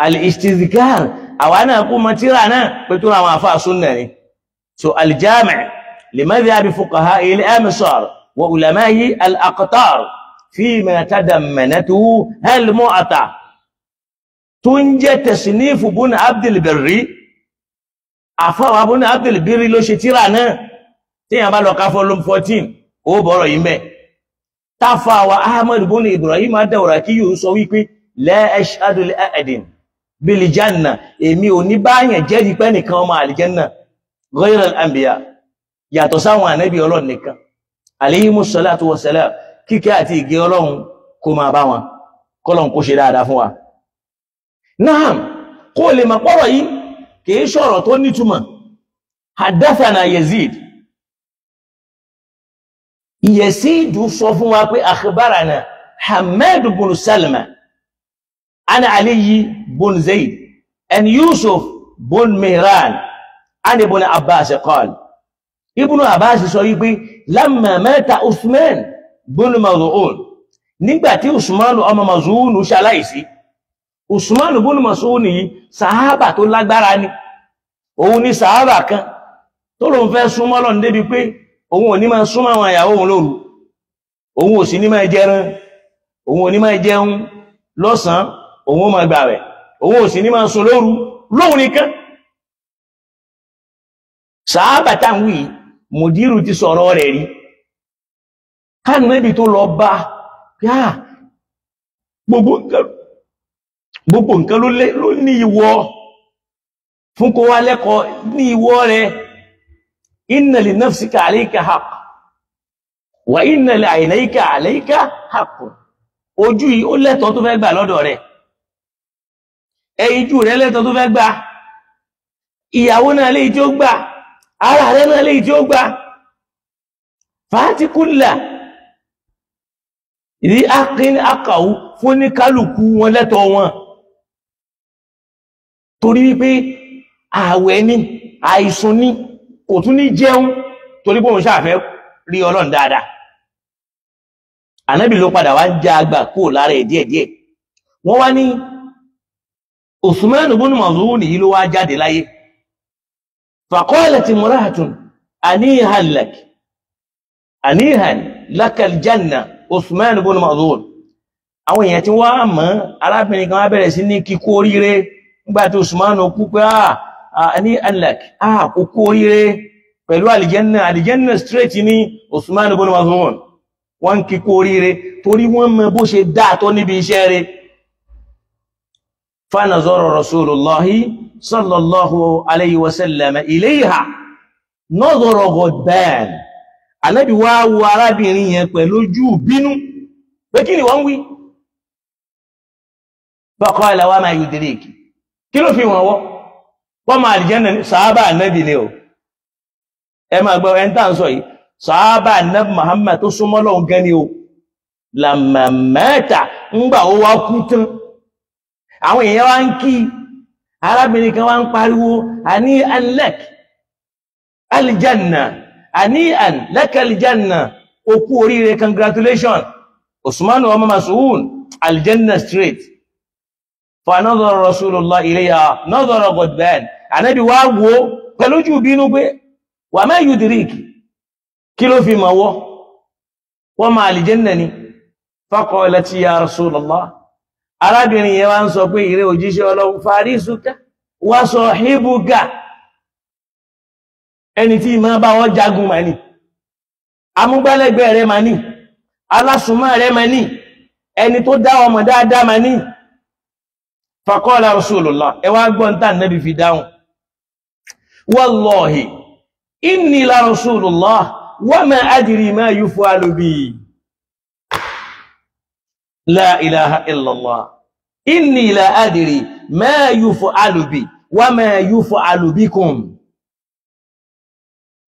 Al-istizikar àwa náà kú mọ tíra náà pé tó àwọn àfáà súnnà ni. So al-jami' li madhhabi fuqaha'i al-amsar wa ulama'i al-aqtar fima tadammanatuhu al-mu'ata, tó ń jẹ́ tasnifu bun Abdul Barri. Àfáà bun Abdul Barri ló ṣe tíra náà. Tí yàn bá lọ ká volume 14 ó bọ̀rọ̀ yìí mẹ́. Táfàwà Ahmad bun Ibrahim ad-Dawraki yóò sọ wípé la ashhadu li ahadin bil janna, èmi ò ní báyàn jẹ́rìí pé nìkan ọmọ àlìjẹ́nà ghayra al-anbiya, yàtọ̀ sáwọn ànábì Ọlọ́run nìkan alayhimus salatu wassalam, kíkẹ́ àti ìgẹ́ Ọlọ́run kó máa bá wọn, kọ́lọ̀n kó ṣe dáadáa fún wa. Naam, kó lè mọ̀ pọ́rọ̀ yìí kìí ṣọ̀rọ̀ tó nítumọ̀. Haddathana Yazid, Yazid sọ fún wa pé akhbarana Hamad bin Salma ana Aliyi bin Zaid and Yusuf bin Mihran an Ibn Abbas qal. Ibn Abbas sọ wípé lamma mata Uthman bin Maz'un, nígbàtí Usman ọmọ Maz'un ṣaláìsí. Usman bin Maz'un yìí sàhábà tó lágbára ni, òun ni sàhábà kan tó lòun fẹ́ súnmọ́ Ọlọ́run débi pé òun ò ní máa súnmọ́ àwọn ìyàwó òun lóru, òun ò sì ní máa jẹran, òun ò ní máa jẹun lọ́sàn, òun ó máa gbààwẹ̀, òun ò sì ní máa sùn lóru lóhun nìkan. Sàhábà tá ń wí, mùdírù ti sọ̀rọ̀ rẹ̀ rí, kánàbì tó lọ bá yá gbogbo nǹkan ló ní ìwọ fún kó wá lẹ́kọ̀ọ́ ní ìwọ rẹ̀. Inna li nafsika alayka haqq wa inna li aynayka alayka haqq. Ojú yìí ó lẹ́tọ̀ọ́ tó fẹ́ gbà lọ́dọ̀ rẹ̀, ẹyinjú rẹ̀ lẹ́tọ̀ọ́ tó fẹ́ gbà, ìyàwó náà léyìí tí ó gbà, ara rẹ̀ náà léyìí tí ó gbà. Fàátìkúlà ìdí akín akàwú fún ní kálukú wọn lẹ́tọ̀ọ́ wọn, torí wípé ààwẹ̀ ní àìsùn ní kò tún ní jẹun, torí pé òun ṣàfẹ́ rí Ọlọ́run dáadáa. Ànábì ló padà wá ń já àgbà kúrò lára ẹ̀ díẹ̀díẹ̀. Wọ́n wá ní Usman ibn Maz'un yìí ló wá jáde láyé. Faqalat imra'atun anihan lak, anihan lakal janna Usman ibn Maz'un. Àwọn èèyàn tí wọ́n mọ̀, arábìnrin kan wá bẹ̀rẹ̀ sí ní kíkú oríire nígbà tí Usman kú pé anihan lak, kú kú oríire pẹ̀lú àlìjẹ́nà, àlìjẹ́nà straight ní Usman ibn Maz'un. Wọ́n kíkú oríire torí wọ́n mọ̀ bó ṣe dáa tó níbi iṣẹ́ rẹ̀. Fanazara Rasulullahi sallallahu alayhi wa sallam ilayha nazara ghadban. Ànábì wá wo arábìnrin yẹn pẹ̀lú ojú bínú pé kí ni wọ́n wí. Faqala wa ma yudriki, kí ló fi wọ́n wọ́ wọ́n máa àlìjẹ́nà sàábà Ànábì ni o. Ẹ máa gbọ́ ẹni tá ń sọ yìí, sàábà Ànábì Muhammad tó súnmọ́ Ọlọ́run gan ni o. Lamma mata, ńgbà ó wá kú tán, àwọn èèyàn wá ń kí arábìnrin kan wá ń pariwo àní an lak aljanna, àní an lak aljanna, ó kú oríire, congratulation Usman ọmọ Mas'un, aljanna straight. Fa nadhara Rasulullah ilayha nadhara ghadban. Ànábì wá wo pẹ̀lú ojú bínú pé wa ma yudriki, kí ló fi mọ̀ wọ́ wọ́n máa aljanna ni. Faqalat ya Rasulullah, arábìnrin yẹn wá ń sọ pé ìrẹ́ òjíṣẹ́ Ọlọ́run, farisuka wa sahibuka, ẹni tí ma bá wọ́n jagun ma ní, amúgbálẹ́gbẹ̀ẹ́ rẹ̀ ma ní, Alásùnmọ́ rẹ̀ ma ní, ẹni tó dá ọmọ dáadáa ma ní. Faqala Rasulullah, ẹ wá gbọ́n tá Ànábì fi dáhùn. Wallahi inni la Rasulullah wa ma adri ma yuf'alu bi. La ilaha illallah. Inni la adri ma yuf'alu bi wa ma yuf'alu bikum.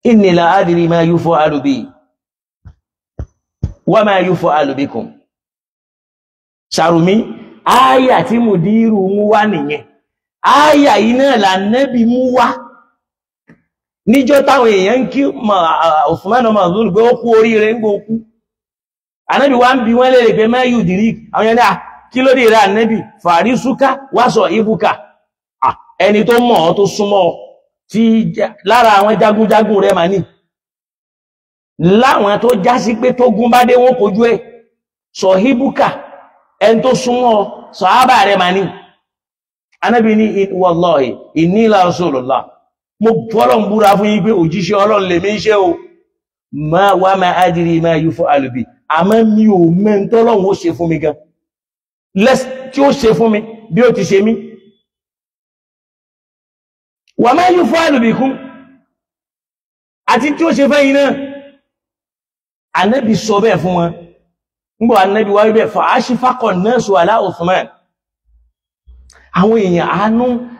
Inni la adri ma yuf'alu bi wa ma yuf'alu bikum. Sàrùmí, áyà tí mùdírù mú wá nìyẹn. Áyà yìí náà l'Ànábì mú wá níjọ́ táwọn èèyàn kí Usman Mazun pé ó kú oríire ń gbó kú. Ànábì wá ń bi wọ́n léèrè pé ma yudrik, àwọn yẹn ní à kí ló dé rẹ̀ Ànábì, fàrísúká wá sọ ibùkà, ẹni tó mọ̀ ọ́ tó súnmọ́ ọ tí lára àwọn jagunjagun rẹ̀ mà ní, láwọn tó já sí pé tógun bá dé wọn kojú ẹ̀, sọ̀híbùkà ẹni tó súnmọ́ sọ̀hábà rẹ̀ mà ní. Ànábì ní wallahi inni la rasulullah, mo fọ́lọ̀ ń búra fún yín pé òjíṣẹ́ Ọlọ́run lèmi ń ṣe o, ma wa ma adri ma yuf'alu bi, àmọ́ mi ò mẹ́ tọ́lọ́run ó ṣe fún mi gan tí ó ṣe fún mi bí ó ti ṣe mí. Wa ma yuf'alu bikum, àti tí ó ṣe fẹ́ yín náà. Ànábì sọ bẹ́ẹ̀ fún wọn. Ngbọ́ Ànábì wá wíbẹ̀ fa ashfaqa an-nasu ala Uthman, àwọn èèyàn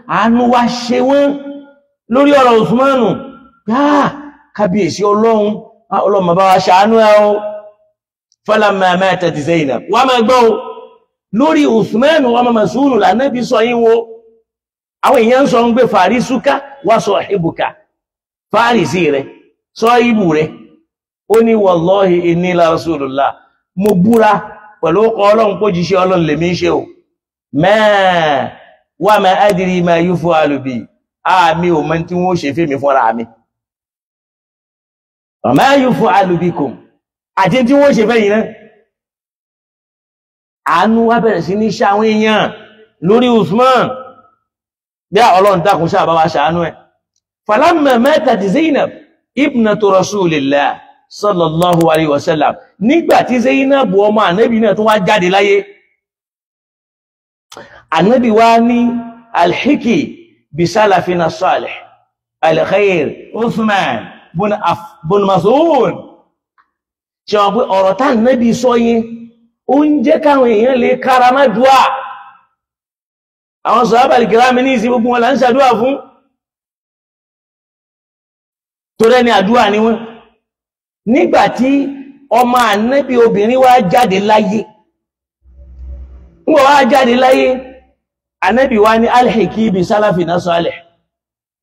àánú wá ṣe wọ́n lórí ọ̀rọ̀ Uthmanu. Kábíyèsí Ọlọ́run, Ọlọ́run bá wa ṣàánú ẹ o. Falamma matat Zainab, wà máa gbọ́ o, lórí Uthmanu ọmọ Mas'ud l'Ànábì sọ yín wo. Àwọn èèyàn sọ ń gbé farisuka wa sahibuka, fárísì rẹ̀ sọ ibù rẹ̀. Ó ní wallahi inni la rasulullah, mo búra pẹ̀lú ọkọ̀ Ọlọ́run kó jíṣẹ́ Ọlọ́run lèmi ṣe o. Ma wa ma adri ma yuf'alu bi, àmì ò mọ̀ tí wọ́n ṣe fèmí fúnra mi. Wa ma yuf'alu bikum, àti tí wọ́n ṣe fẹ́yìn náà. Àánú wá bẹ̀rẹ̀ sí ní ṣàwọn èèyàn lórí Usman, bí Ọlọ́run dákun ṣáà bá wa ṣàánú ẹ̀. Falamma matat Zainab ibnatu rasulillah sallallahu alayhi wa sallam, nígbà tí Zainab ọmọ Ànábì náà tún wá jáde láyé, Ànábì wá ní alhiki bisalafina salih alkhair Uthman bun Mas'ud. Ṣe wọ́n pé ọ̀rọ̀ tá Ànábì sọ yẹn ó ń jẹ́ káwọn èèyàn lè kára má dùá. Àwọn sàhábà kìrámì ní ìsìn gbogbo wọn là ń ṣàdúà fún, tó rẹ́ni àdúà ni wọ́n. Nígbàtí ọmọ Ànábì obìnrin wá jáde láyé, wọ́n wá jáde láyé, Ànábì wá ní alhiki bi salafina salih,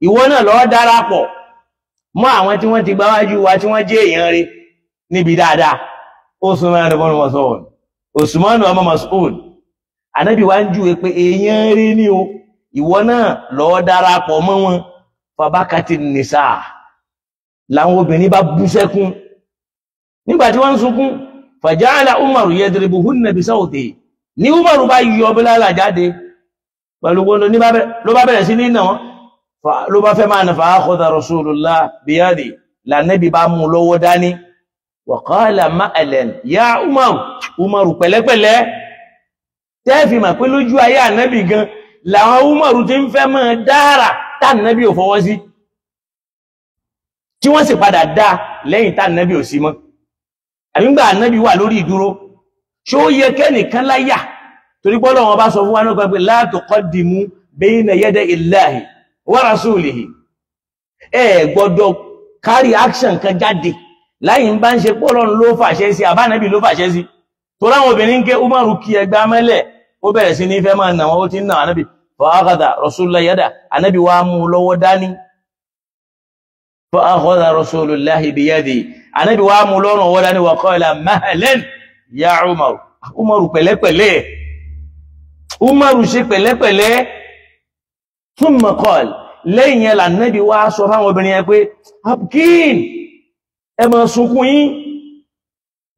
ìwọ náà lọ darapọ̀ mọ́ àwọn tí wọ́n ti gbáwájú wa tí wọ́n jẹ́ èèyàn rí níbi dáadáa. Usman ibn Mas'ud, Usman ọmọ Mas'ud, Ànábì wá ń júwe pé èèyàn rí ní o, ìwọ náà lọ darapọ̀ mọ́ wọn. Fabakati nisa, làwọn obìnrin bá bú sẹ́kún nígbàtí wọ́n ń sunkún. Fàjáàlà Umaru yadribuhunna bisawtihi, ní Umaru bá yọ bílálà jáde pẹ̀lú gbọ́nà ló bá bẹ̀rẹ̀ sí ní ìnà wọn, ló bá fẹ́ máa nà fa akhadha Rasulullah biyadi, lànẹ́bí bá mú lọ́wọ́ dání. Wa qala ma'lan ya Umaru, Umaru pẹ̀lẹ́pẹ̀lẹ́. Tẹ́ẹ̀fì mà pé lójú ayé Ànábì gan làwọn Umaru ti ń fẹ́ máa dára tánàbí ò fọwọ́ sí, tí wọ́n sì padà dá lẹ́yìn tánàbí ò sí mọ́. Àbígbà Ànábì wà lórí ìdúró, ṣó yẹ kẹ́nìkan láyà? Torí pé Ọlọ́run bá sọ fún wa náà pé la tuqaddimu bayna yaday Illahi wa rasulihi, ẹ gbọ́dọ̀ kárí action kan jáde láyìn bá ń ṣe pé Ọlọ́run ló fàṣẹ sí, àbánábì ló fàṣẹ sí. Torí àwọn obìnrin ń ké, Umaru kí ẹgbẹ́ amẹ́lẹ̀, ó bẹ̀rẹ̀ sí ní fẹ́ máa nà wọ́n, ó ti ń nà Ànábì. Fa akhadha Rasulullah yada, Ànábì wa mú lọ́wọ́ dání. Fa akhadha Rasulullahi biyadi, Ànábì wa mú lọ́rùn ọwọ́ dání. Wa qala mahlan ya Umaru, Umaru pẹ̀lẹ́pẹ̀lẹ́, Umaru ṣe pẹ̀lẹ́pẹ̀lẹ́. Thumma qala, lẹ́yìn yẹn l'Ànábì wá sọ fáwọn obìnrin yẹn pé abkin, ẹ máa sunkún yín,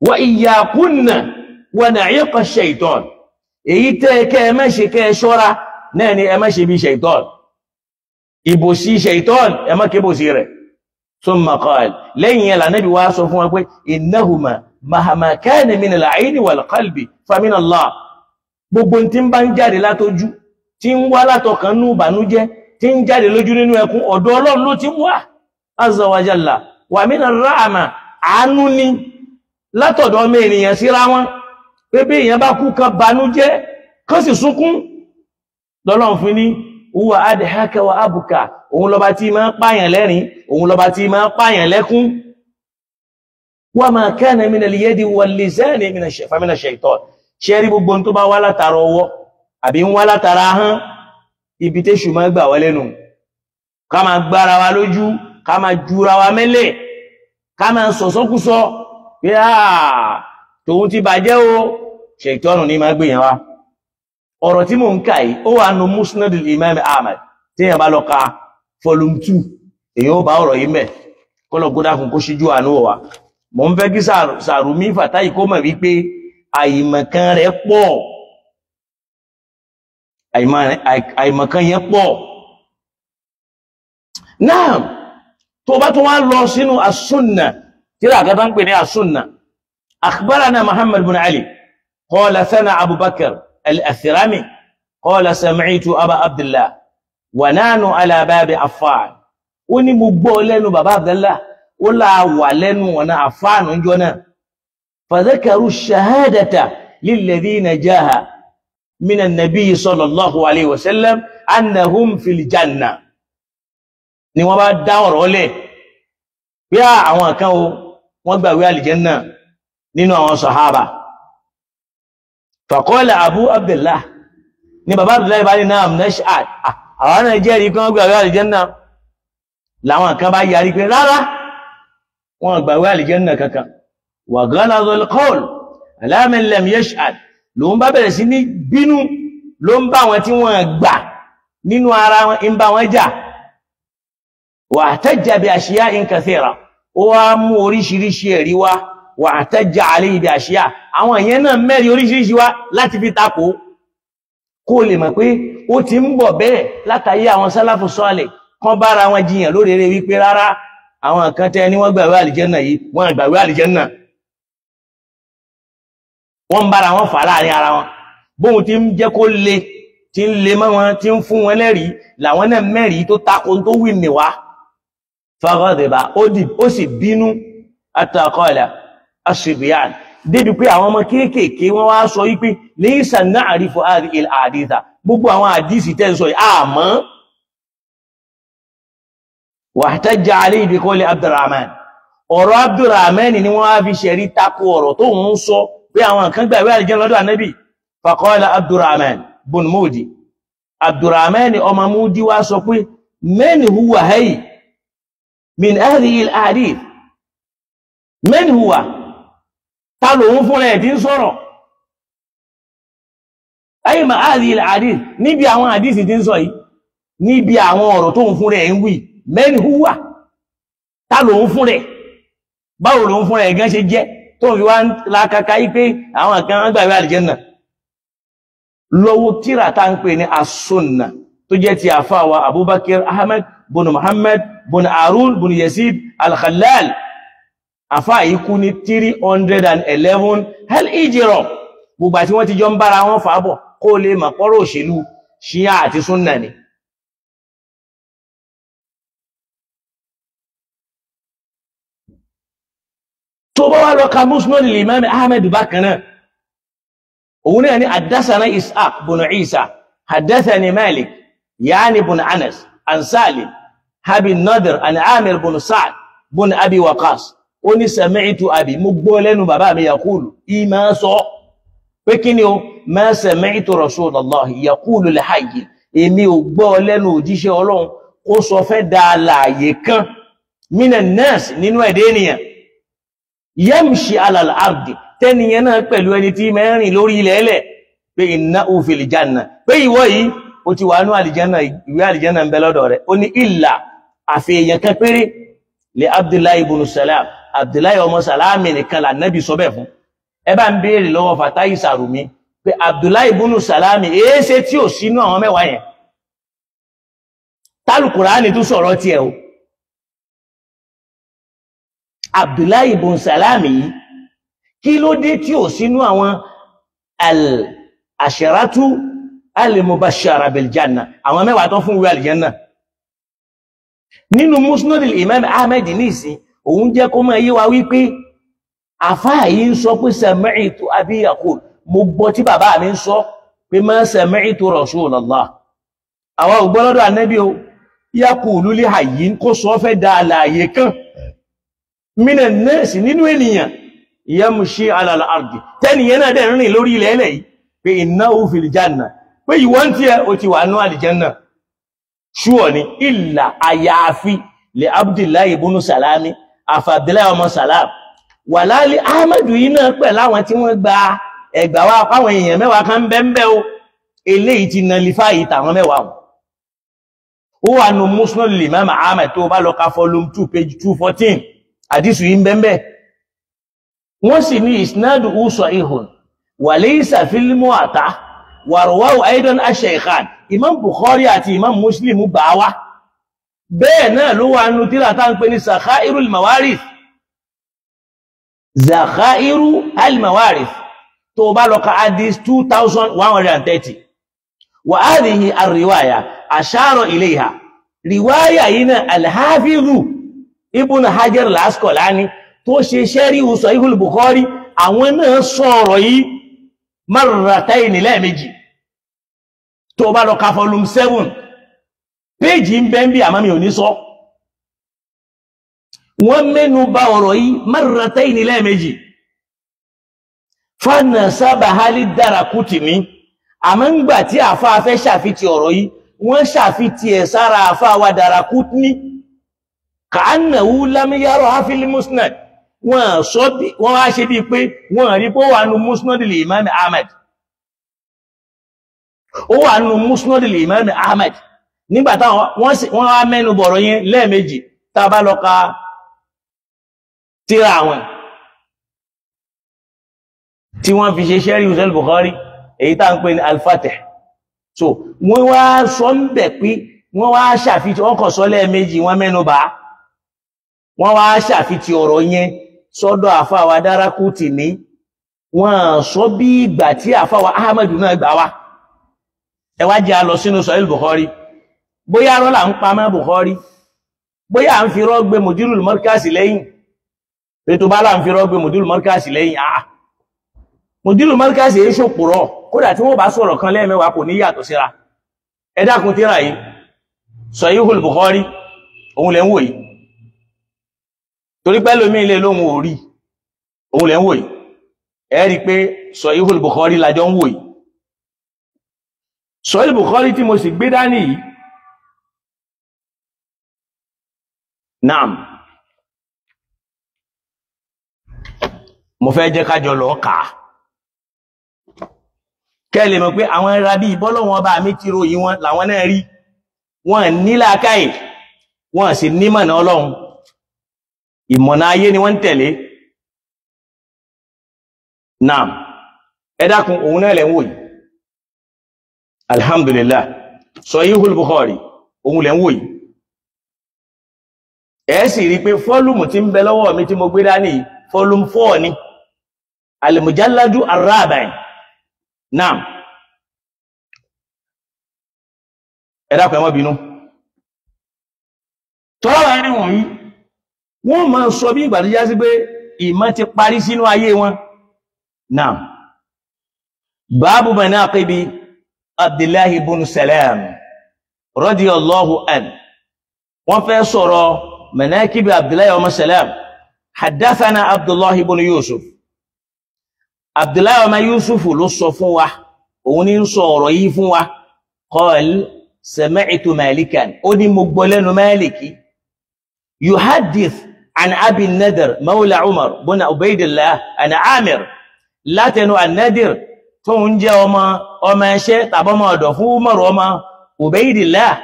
wa iyyakunna wa na'iqa shaytan, èyí tẹ́ kẹ́ ẹ má ṣe kẹ́ ẹ ṣọ́ra náà ni ẹ má ṣe bí shaytan, ìbòsí shaytan ẹ má kébòsí rẹ̀. Thumma qala, lẹ́yìn yẹn l'Ànábì wá sọ fún wa pé innahuma Mahama kana min al-ayni wal-qalbi famin Allah. Gbogbo tí ń bá ń jáde látojú, tí ń wá látọkàn nú ìbànújẹ́, tí ń jáde lójú nínú ẹkún, ọ̀dọ̀ Ọlọ́run ló ti ń wá, azza wa jalla. Wa min ar-rahma, àánú ni látọ̀dọ̀ ọmọ ènìyàn síra wọn, pé bí èèyàn bá kú kan banújẹ́ kan sì sunkún, lọ́lọ́run fún ní huwa adhaka wa abuka, òun lọ́ba tí máa ń pààyàn lẹ́rìn, òun lọ́ba tí máa ń pààyàn lẹ́kún. Wa ma kana min al-yadi wal-lisani famina ash-shaytan. Ṣe rí gbogbo tó bá wá látara ọwọ́ àbí ń wá látara ahọ́n, ibi tẹ́ṣù máa gbà wá lẹ́nu, ká máa gbára wa lójú, ká máa jura wa mẹ́lẹ̀, ká máa sọ̀sọ́kúsọ pé àà tòun ti bàjẹ́ o, ṣètọ́nù ní máa gbìyàn wa. Ọ̀rọ̀ tí mò ń kà yìí ó wà nù Musnad Imam Ahmad, tí èèyàn bá lọ ka volume 2 èèyàn ó bá ọ̀rọ̀ yìí mẹ́. Kọ́lọ̀ kó dákun kó ṣíjú àánú wa. Mò ń fẹ́ kí Sàrùmí Fàtáì kó mọ̀ wípé àìmọ̀kan rẹ̀ pọ̀, àìmọ̀kan yẹn pọ̀. Náà tó bá tún wá lọ sínú as-Sunnah, tíra àgàtà ń pè ní as-Sunnah, akhbarana Muhammad bin Ali qala sana Abu Bakr al-Athirami qala sami'tu Aba Abdullah wa nanu ala babi Affan. Ó ní mo gbọ́ lẹ́nu bàbá Abdullah, ó là wà lẹ́nu ọ̀nà Affan ń jọ náà. Fadhakaru shahadata lilladhina jaha min an-nabiy sallallahu alayhi wa sallam annahum fil janna. Ni wọ́n bá dá ọ̀rọ̀ lẹ̀ bí àwọn kan o, wọ́n gbàwé àlìjẹ́nà nínú àwọn sàhábà. Faqala Abu Abdullah, ni bàbá Abdullah bá ní náà nash'ad, àwọn náà jẹ́rìí kan gbàwé àlìjẹ́nà. Làwọn kan bá yarí pé rárá, wọ́n gbàwé àlìjẹ́nà kankan. Wa ghaladha al-qawl ala man lam yash'ad, ló ń bá bẹ̀rẹ̀ sí ní bínú, ló ń bá wọn tí wọ́n gbà nínú ara wọn ń bá wọn jà. Wahtajja bi ashiya'in kathira, ó wá mú oríṣiríṣi ẹ̀rí wá. Wahtajja alayhi bi ashiya, àwọn ìyẹn náà mẹ́rin oríṣiríṣi wá láti fi takò, kó lè mọ̀ pé ó ti ń bọ̀ bẹ́ẹ̀ látàyé àwọn sálàfù sọ́ọ̀lẹ̀ kan bára wọn jiyàn lórí eré wípé rárá, àwọn kan tẹ́ ní wọ́n gbàwé àlìjẹ́nà yìí, wọ́n gbàwé àlìjẹ́nà, wọ́n ń bára wọn fà láàrin ara wọn. Bóun ti ń jẹ́ kó le, ti ń le mọ́ wọn, ti ń fún wọn lẹ́rìí, làwọn náà mẹ́rìí tó takò tó wí mi wá. Fagadiba, ó sì bínú, àtàkọ́lá aṣèbíyàn, débi pé àwọn ọmọ kéékèèké wọ́n wá sọ wípé laysa na'rifu hadhihi al-haditha, gbogbo àwọn àdísì tẹ́ ń sọ yìí àmọ́. Wahtajja alayhi bi qawli Abdurrahman, ọ̀rọ̀ Abdurrahman ni wọ́n á fi ṣẹ̀rí tako ọ̀rọ̀ tó ń sọ pé àwọn kan gbàgbé àlìjẹ́ lọ́dọ̀ Ànábì. Faqala Abdurrahman bun Mudi, Abdurrahman ọmọ Mudi wá sọ pé man huwa hayy min hadhihi al-ahadith, man huwa, ta lòun fúnra ẹ̀ tí ń sọ̀rọ̀, ayé ma hadhihi al-ahadith, níbi àwọn àdísì tí ń sọ yìí, níbi àwọn ọ̀rọ̀ tó ń fúnra ẹ̀ ń wí, man huwa, ta lòun fúnra ẹ̀, báwo lòun fúnra ẹ̀ gan ṣe jẹ́ tó fi wá ń lakaka yí pé àwọn kan gbàgbé àlìjẹ́nà. Lọ́wọ́ tíra tá ń pè ní as-Sunnah tó jẹ́ ti àfáwà Abubakar Ahmed bin Muhammad bin Harun bin Yazid al-Khallal, àfáà yìí kú ní 311 hal ìjìrọ̀. Gbogbo àti wọ́n ti jọ ń bára wọn fàábọ̀, kó lè mọ̀ pọ́rọ̀ òṣèlú Ṣíà àti Súnnà ni. Tó bá wá lọ ka Musnad al-Imam Ahmed bákan náà, òun náà ni haddathana Ishaq bin Isa haddathani Malik yaani bin Anas an Salim abi Nadir an Amir bin Sa'd bin Abi Waqas, ó ní sami'tu abi, mo gbọ́ lẹ́nu bàbá mi yaqulu, ìmọ̀ sọ pé kí ni o, ma sami'tu Rasulullahi yaqulu li hayy, èmi ò gbọ́ lẹ́nu òjíṣẹ́ Ọlọ́run kó sọ fẹ́ da láàyè kan minan nas, nínú ẹ̀dẹ́ ènìyàn, yamshi ala al-ardi, tẹ́niyàn náà pẹ̀lú ẹni tí mẹ́rin lórí ilẹ̀ ẹlẹ̀, pé innahu fil janna, pé ìwọ yìí ó ti wà ní àlìjánà, ìwé àlìjánà ń bẹ lọ́dọ̀ rẹ̀. Ó ní ìlà àfihàn kan péré lè Abdullahi ibn Salam, Abdullahi ọmọ Salami nìkan là nẹ́bí sọ bẹ́ẹ̀ fún. Ẹ bá ń béèrè lọ́wọ́ Fatahi Sarumi pé Abdullahi ibn Salami èéṣe tí ò sínú àwọn mẹ́wàá yẹn, tálùkùránì tún sọ̀rọ̀ tiẹ̀ o. Abdullahi ibn Salami yìí Kí ló dé tí ò sínú àwọn al-asharatu al-mubashshara bil-janna, àwọn mẹ́wàá tó fún ìwé àlìjánà? Nínú Musnad al-Imam Ahmed nísìn, òun jẹ́ kó máa yé wa wípé àfáà yìí ń sọ pé sami'tu abi yaqul, mo gbọ́ tí bàbá mi ń sọ pé ma sami'tu Rasulallah, àwọn ò gbọ́ lọ́dọ̀ Ànábì o, yaqulu li hayyin, kó sọ fẹ́ da àlàyé kan, minan nasi, nínú ènìyàn, yamshi ala al-ardi, tẹ́nìyàn náà dẹ̀ rìn lórí ilẹ̀ ẹlẹ̀ yìí, pé innahu fil janna, pé ìwọ́n tí ẹ o ti wà nú àlìjánà. Ṣúọ̀ ni ìlà àyàfi lè Abdullahi ibn Salami, àfàbdíláì ọmọ Salam, wà láàlì Ahmadu yìí náà pẹ̀lú àwọn tí wọ́n gba ẹgbà wá fáwọn èèyàn mẹ́wàá kan bẹ́ẹ̀ o, eléyìí ti nalifá yìí tàwọn mẹ́wàá wọn. Ó wà nù Musnad Imam Ahmad, tó bá lọ ka volume 2 page 214, àdísù yìí bẹ́ẹ̀. Wọ́n sì ní isnadu sahihun wa laysa fil Muwatta wàrọ̀wáwò aidan ash-Shaykhan, Imam Bukhari àti Imam Muslim gbà wá. Bẹ́ẹ̀ náà ló wà nù tírà tá ń pè ní Zakhairul Mawarith, Zakhairu al-Mawarith, tó bá lọ ka hadith 2130. Wa hadhihi ar-riwaya ashara ilayha, riwaya yìí náà al-Hafizu Ibn Hajar al-Asqalani tó ṣe sẹ́ríhù Sahihul Bukhari, àwọn náà sọ̀rọ̀ yìí marrataini, lẹ́ẹ̀mejì. Tó bá lọ ka volume 7 péjì ń bẹ́ ń bí, àmọ́ mi ò ní sọ. Wọ́n mẹ́nu bà ọ̀rọ̀ yìí marrataini, lẹ́ẹ̀mejì. Fana sábà hálí Darakutini, àmọ́ ń gbà tí àfáà fẹ́ ṣàfitì ọ̀rọ̀ yìí, wọ́n ṣàfitì ẹ̀ sára àfáà wa Darakutini, ka'annahu lam yaraha fil musnad. Wọ́n sọ bí wọ́n wá ṣe bí pé wọ́n rí pé ó wà nù Musnad al-Imam Ahmad, ó wà nù Musnad al-Imam Ahmad. Nígbà táwọn wọ́n wá mẹ́nu bọ̀rọ̀ yẹn lẹ́ẹ̀mejì, tá a bá lọ ka tírà àwọn tí wọ́n fi ṣe sẹ́rí Sahih Bukhari, èyí tá ń pè ní Al-Fatih. So wọ́n wá sọ ń bẹ̀ pé wọ́n wá ṣàfihàn, wọ́n kàn sọ lẹ́ẹ̀mejì, wọ́n mẹ́nu bà, wọ́n wá ṣàfihàn ọ̀rọ̀ yẹn sọ́dọ̀ àfáwà Darakutini. Wọ́n sọ bí ìgbà tí àfáwà Ahmadu náà gbà wá. Ẹ wá jẹ́ a lọ sínú Sahih Bukhari. Bóyá rọ́là ń pa mọ́ Bukhari, bóyá à ń fi rọ́ gbé Mudirul Markaz lẹ́yìn, ètò bá là ń fi rọ́ gbé Mudirul Markaz lẹ́yìn. Àà, Mudirul Markaz èyí ṣòpùrọ̀, kódà tí wọ́n bá sọ̀rọ̀ kan lẹ́ẹ̀mẹ́wàá kò ní yàtọ̀ síra. Ẹ dákun, tírà yìí, Sahihul Bukhari, òun lẹ́ ń wò yìí, torí pẹ́ lómi ilé lóhun ò rí, òun lẹ́ ń wò yìí. Ẹ rí pé Sahihul Bukhari lájọ ń wò yìí. Sahihul Bukhari tí mo sì gbé dání yìí, naam, mo fẹ́ jẹ́ kájọ lọ kà á, kẹ́ lè mọ̀ pé àwọn ẹra bí bọ́lọ́wọ́n bá mi ti ròyìn wọn làwọn náà rí. Wọn ní làákàyè, wọn sì nímọ̀nà Ọlọ́run, ìmọ̀nà ayé ni wọ́n ń tẹ̀lé. Naam, ẹ dákun, òun náà lẹ̀ ń wò yìí. Alhamdulillah, Sahihul Bukhari, òun lẹ̀ ń wò yìí. Ẹ sì rí pé volume tí ń bẹ lọ́wọ́ mi tí mo gbé dání, volume 4 ni, al-mujalladu ar-rabi'. Naam, ẹ dákun, ẹ má bínú. Tọ́lá ẹni wọ̀nyí, wọ́n máa sọ bí ìgbà tó já sí pé ìmọ̀ ti parí sínú ayé wọn. Naam, báàbù manaqibi Abdullahi ibn Salam radiyallahu an. Wọ́n fẹ́ sọ̀rọ̀ manaqibi Abdullahi ọmọ Salam. Haddathana Abdullahi ibn Yusuf, Abdullahi ọmọ Yusuf ló sọ fún wa, òun ní ń sọ ọ̀rọ̀ yìí fún wa. Qal sami'tu Malikan, ó ní mo gbọ́ lẹ́nu Maliki, yuhaddith an Abi Nadir mawla Umar buna Ubaydillah an Amir, látẹnu an-Nadir tó ń jẹ́ ọmọ ọmọ ẹṣẹ́ tàbọ́mọ ọ̀dọ̀ fún Umar ọmọ Ubaydillah,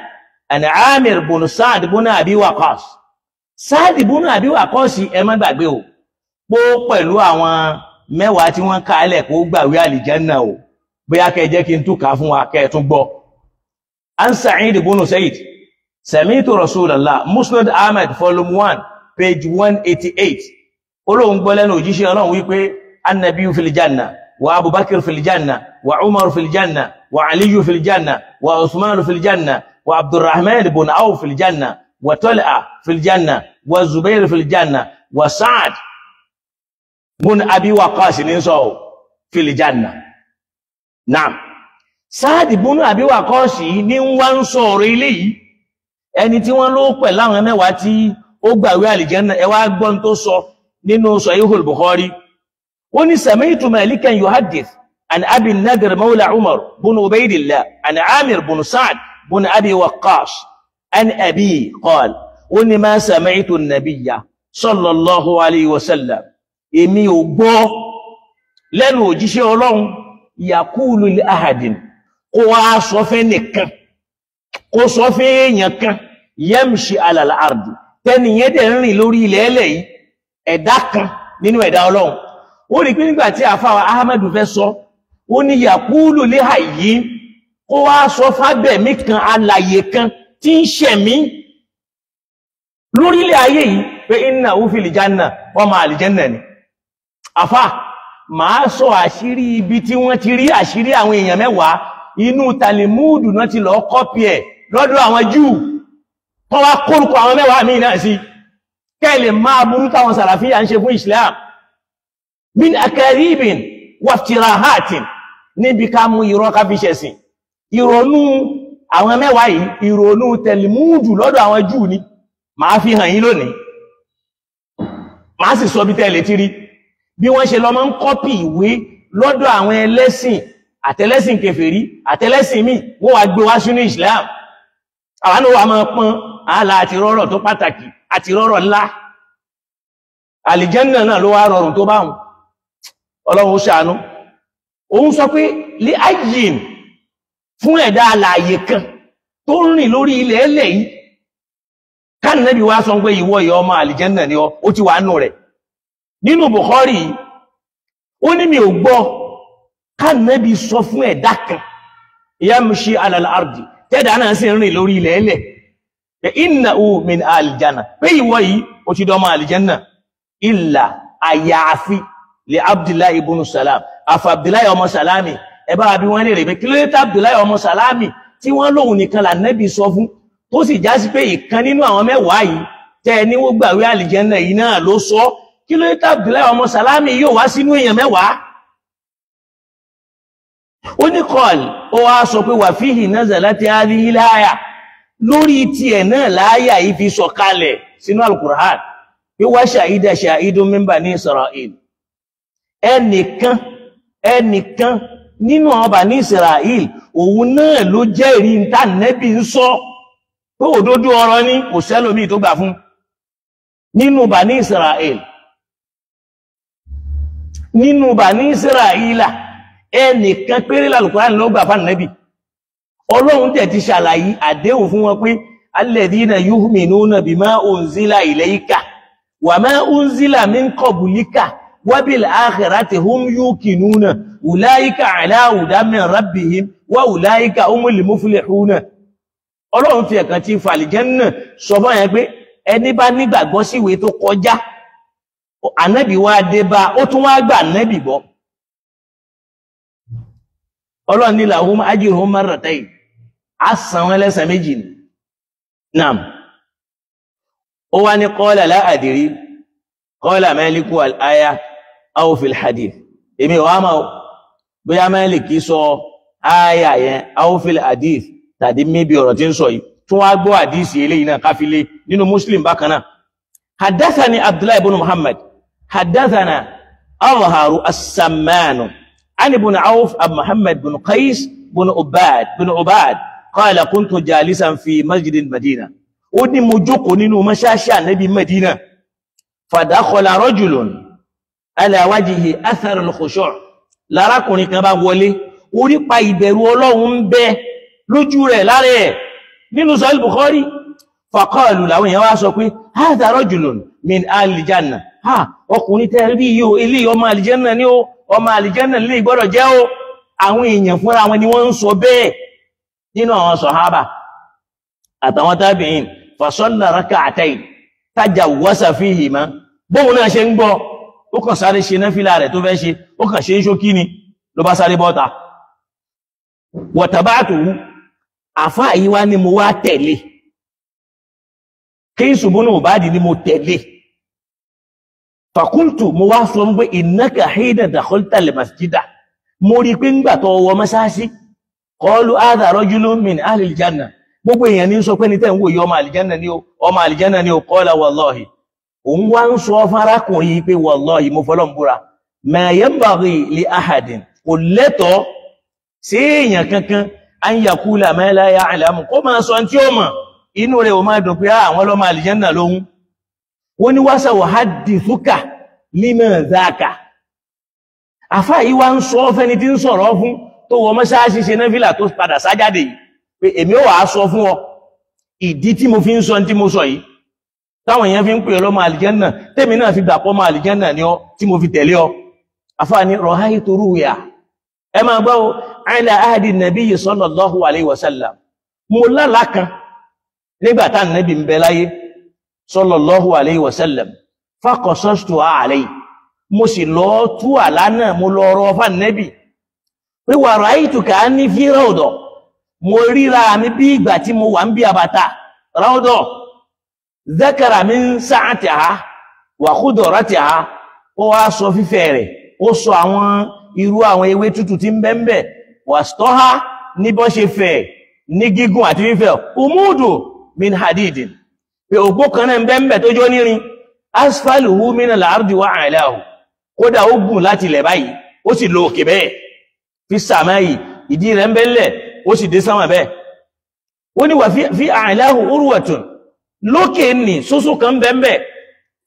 an Amir bun Sa'd bun Abi Waqqas. Sa'd bun Abi Waqqas, ẹ má gbàgbé o, pó pẹ̀lú àwọn mẹ́wàá tí wọ́n kálẹ̀ kó gbàwé àlìjánà o. Bóyá kẹ́ jẹ́ kí n túkà fún wa kẹ́ tún gbọ́. An Sa'id ibn Said sami'tu Rasulallah, Musnad Ahmad, volume 1 page 188. Olóhun gbọ́ lẹ́nu òjíṣẹ́ Ọlọ́run wípé annabiyu fil janna wa abubakar fil janna wa umar fil janna wa aliyu fil janna wa usman fil janna wa abdurrahman ibn awf fil janna wa tal'a fil janna wa zubair fil janna wa sa'ad bun abi waqas ní sọ fil janna. Naam, Sa'ad bun abi waqas ní wá ń sọ ọ̀rọ̀ ilé yìí, ẹni tí wọ́n ló pẹ̀ láwọn mẹ́wàá tí ó gbàwé àlìjẹ́nà. Ẹ wá gbọ́n tó sọ nínú Sahihul Bukhari. Ó ní sami'tu Malikan yuhaddith an Abi Nadir mawla Umar bun Ubaydillah an Amir bun Sa'ad bun Abi Waqqas an abi qala, ó ní ma sami'tu an-nabiyya sallallahu alayhi wa sallam, èmi ò gbọ́ lẹ́nu òjíṣẹ́ Ọlọ́run yaqulu li ahadin, kó wá sọ fẹ́ nìkan, kó sọ fẹ́ èèyàn kan, yamshi ala al-ardi, tẹ́niyẹn dẹ̀ ń rìn lórí ilẹ̀ ẹlẹ̀ yìí, ẹ̀dá kan nínú ẹ̀dá Ọlọ́run. Ó rí pé nígbà tí àfáwà Ahmadu fẹ́ sọ, ó ní yaqulu li hayyin, kó wá sọ fábẹ̀mí kan, alàyè kan tí ń ṣẹ̀mí lórílẹ̀ ayé yìí pé innahu fil janna, ọmọ àlìjẹ́nà ni. Àfá, màá sọ àṣírí ibi tí wọ́n ti rí àṣírí àwọn èèyàn mẹ́wàá inú Talimudu náà ti lọ kọ́pì ẹ̀ lọ́dọ̀ àwọn Júù, tó wá kórùkọ àwọn mẹ́wàá míì náà sí, kẹ́lẹ̀ máa burú táwọn Sàlàfíà ń ṣe fún Islam. Min akaribin waftirahatin, níbi ká mú irọ́ ká fi ṣẹ̀sìn. Ìrònú àwọn mẹ́wàá yìí, ìrònú Talimudu lọ́dọ̀ àwọn Júù ni. Màá fi hàn yín lónìí, màá sì sọ bí tẹ́lẹ̀ tí rí bí wọ́n ṣe lọ máa ń kọ́pì ìwé lọ́dọ̀ àwọn ẹlẹ́sìn àtẹlẹ́sìn kèfèrí àtẹlẹ́sìn míì, wọ́n wá gbé wá sínú Islam. Àwọn náà wà máa pọ́n ààlà àti rọ́rọ̀ tó pàtàkì àti rọ́rọ̀ ńlá. Àlìjẹ́nà náà ló wá rọrùn tó báhùn. Ọlọ́run ó ṣàánú. Òun sọ pé lé ayìn fún ẹ̀dá alààyè kan tó ń rìn lórí ilẹ̀ ẹlẹ̀ yìí, kánàbí wá sọ pé ìwọ ìyá ọmọ àlìjẹ́nà ni ó ti wà nù rẹ̀. Nínú Bukhari, ó ní mi ò gbọ́ kánàbí sọ fún ẹ̀dá kan yamshi ala al-ardi, tẹ́dà náà sì rìn lórí ilẹ̀ ẹlẹ̀, pé innahu min aljanna, pé ìwọ yìí ó ti dọ́mọ àlìjẹ́nà, illa àyàfi li Abdullahi ibn Salam. Àfà Abdullahi ọmọ Salami, ẹ bá bí wọ́n lè rè pé kí ló dé tá Abdullahi ọmọ Salami tí wọ́n lóhun nìkan lànẹ́bí sọ fún, tó sì já sí pé ìkan nínú àwọn mẹ́wàá yìí tẹ́ ní wọ́n gbàwé àlìjẹ́nà yìí náà ló sọ, kí ló dé tá Abdullahi ọmọ Salami yóò wá sínú èèyàn mẹ́wàá? Ó ní kọ́ọ̀lì, ó wá sọ pé wà fíhì nazalati hadhihi al-aya, lórí tiẹ̀ náà láyà yìí fi sọ̀kalẹ̀ sínú al-Qur'an pé wa shahida shahidun min bani Isra'il, ẹnìkan ẹnìkan nínú àwọn Bani Isra'il òun náà ló jẹ́rìí ń tà nẹ́bí ń sọ pé òdodo ọ̀rọ̀ ni, kò sẹ́lòmíì tó gbà fún nínú Bani Isra'il. Nínú Bani Isra'ila ẹnìkan péré l'Al-Qur'an ló gbà fún nẹ́bí. Ọlọ́run tẹ̀ ti ṣàlàyé àdéhùn fún wọn pé alladhina yu'minuna bima unzila ilayka wa ma unzila min qablika wa bil akhirati hum yuqinuna ulaika ala hudan min rabbihim wa ulaika humul muflihuna. Ọlọ́run fi ẹ̀kan ti fàlìjẹ́nà sọ fún yẹn pé ẹni bá nígbàgbọ́ sí ìwé tó kọjá, ànábì wá dé bá, ó tún wá gbà ànábì gbọ́. Ọlọ́run ní lahum ajruhum marratayn, á san wọn lẹ́san méjì ni. Naam, ó wá ní qala la adri qala Maliku al-aya aw fil hadith. Èmi ò wá mọ̀ bóyá Málíkì sọ aya yẹn aw fil hadith tàbí mébi ọ̀rọ̀ tí ń sọ yìí. Tún wá gbọ́ àdísì eléyìí náà káfílé nínú Muslim bákan náà. Haddathani Abdullahi ibn Muhammad haddathana Azharu as-Sammanu an ibn Awf ab Muhammad bin Qais bin Ubad qala kuntu jalisan fi masjid al-Madina. Ó ní mo jókòó nínú mọ́ṣáṣí Ànábì Madina. Fadakhala rajulun ala wajhihi athar al-khushu'. Lárákùnrin kan bá wọlé, orí pa ìbẹ̀rù Ọlọ́run ń bẹ lójú rẹ̀ lára ẹ̀ nínú Sahih Bukhari. Faqalu, làwọn èèyàn wá sọ pé hadha rajulun min al-janna, ha ọkùnrin tẹ́ rí yóò ilé ọmọ àlìjẹ́nà ní ó, ọmọ àlìjẹ́nà lè gbọ́dọ̀ jẹ́ ó. Àwọn èèyàn fúnra wọn ni wọ́n ń sọ bẹ́ẹ̀ nínú àwọn sọ̀hábà àtàwọn tábìín. Fasalla rak'atayn tajawwaza fihima, bóun náà ṣe ń gbọ́ Ó kàn sáré ṣe náfìlà rẹ̀ tó fẹ́ ṣe, ó kàn ṣe ń ṣókí ni ló bá sáré bọ́ta. Wọ̀tàbátò àfáà yìí wá ní mo wá tẹ̀lé Qais ibn Ubad ni mo tẹ̀lé. Fàkúntù mo wá sọ pé innaka hina dakhalta al-masjida, mo rí pé ńgbà tó wọ mọ́sáàsì, qalu hadha rajulun min ahli al-janna, gbogbo èèyàn ní sọ pé ní tẹ́ ń wò yí ọmọ àlìjánà ni ó, ọmọ àlìjánà ni ó. Qala wallahi, òun wá ń sọ fárákùnrin pé wallahi mo fọlọ́n búra, ma yanbaghi li ahadin, kò lẹ́tọ̀ọ́ sí èèyàn kankan an yaqula ma la ya'lamu, kó máa sọ tí ó mọ̀, inú rẹ̀ ò máa dùn pé àwọn ọlọ́mọ àlìjánà lóhun. Wọ́n ní wáṣà uhaddithuka lima dhaka. Àfáà yìí wá ń sọ fẹ́ni tí ń sọ̀rọ̀ fún tó wọ mọ́ṣáláṣí ṣe náfìlà tó padà sájáde yìí pé èmi ò wá sọ fún ọ ìdí tí mo fi ń sọ tí mo sọ yìí, táwọn èèyàn fi ń pè ọlọ́mọ àlìjánà, tèmi náà fi gbàpọ̀ ọmọ àlìjánà ni ọ tí mo fi tẹ̀lé ọ. Àfáà ní ra'aytu ru'ya, ẹ máa gbọ́ ala ahdi nabiyyi sallallahu alayhi wa sallam, mo lálàá kan nígbà tá nàbì ń bẹ láyé sallallahu alayhi wa sallam, faqasastu alayhi, mo sì lọ tú àlá náà, mo lọ rọ fún nẹ́bì pé wa ra'aytu ka'anni fi rawda, mo ríra mi bí ìgbà tí mo wà ń bí àbàtà rawda, dhakara min sa'atiha wa khudratiha, ó wá sọ fífẹ̀ rẹ̀, ó sọ àwọn irú àwọn ewé tútù tí ń bẹ ń bẹ, wàstọ́há ní bọ́ ṣe fẹ̀ ní gígùn àti fífẹ̀, umudu min hadidin, pé òpó kan náà ń bẹ ń bẹ tó jó nírin, asfaluhu min al-ardi wa a'lahu, kódà ó gùn láti ilẹ̀ báyìí ó sì lọ òkè bẹ́ẹ̀, fi sàmáyì ìdí rẹ̀ ń bẹ ńlẹ̀ ó sì dé sánmà bẹ́ẹ̀. Ó ní wà fi a'lahu urwatun, lókè ní sósó kan bẹ ń bẹ,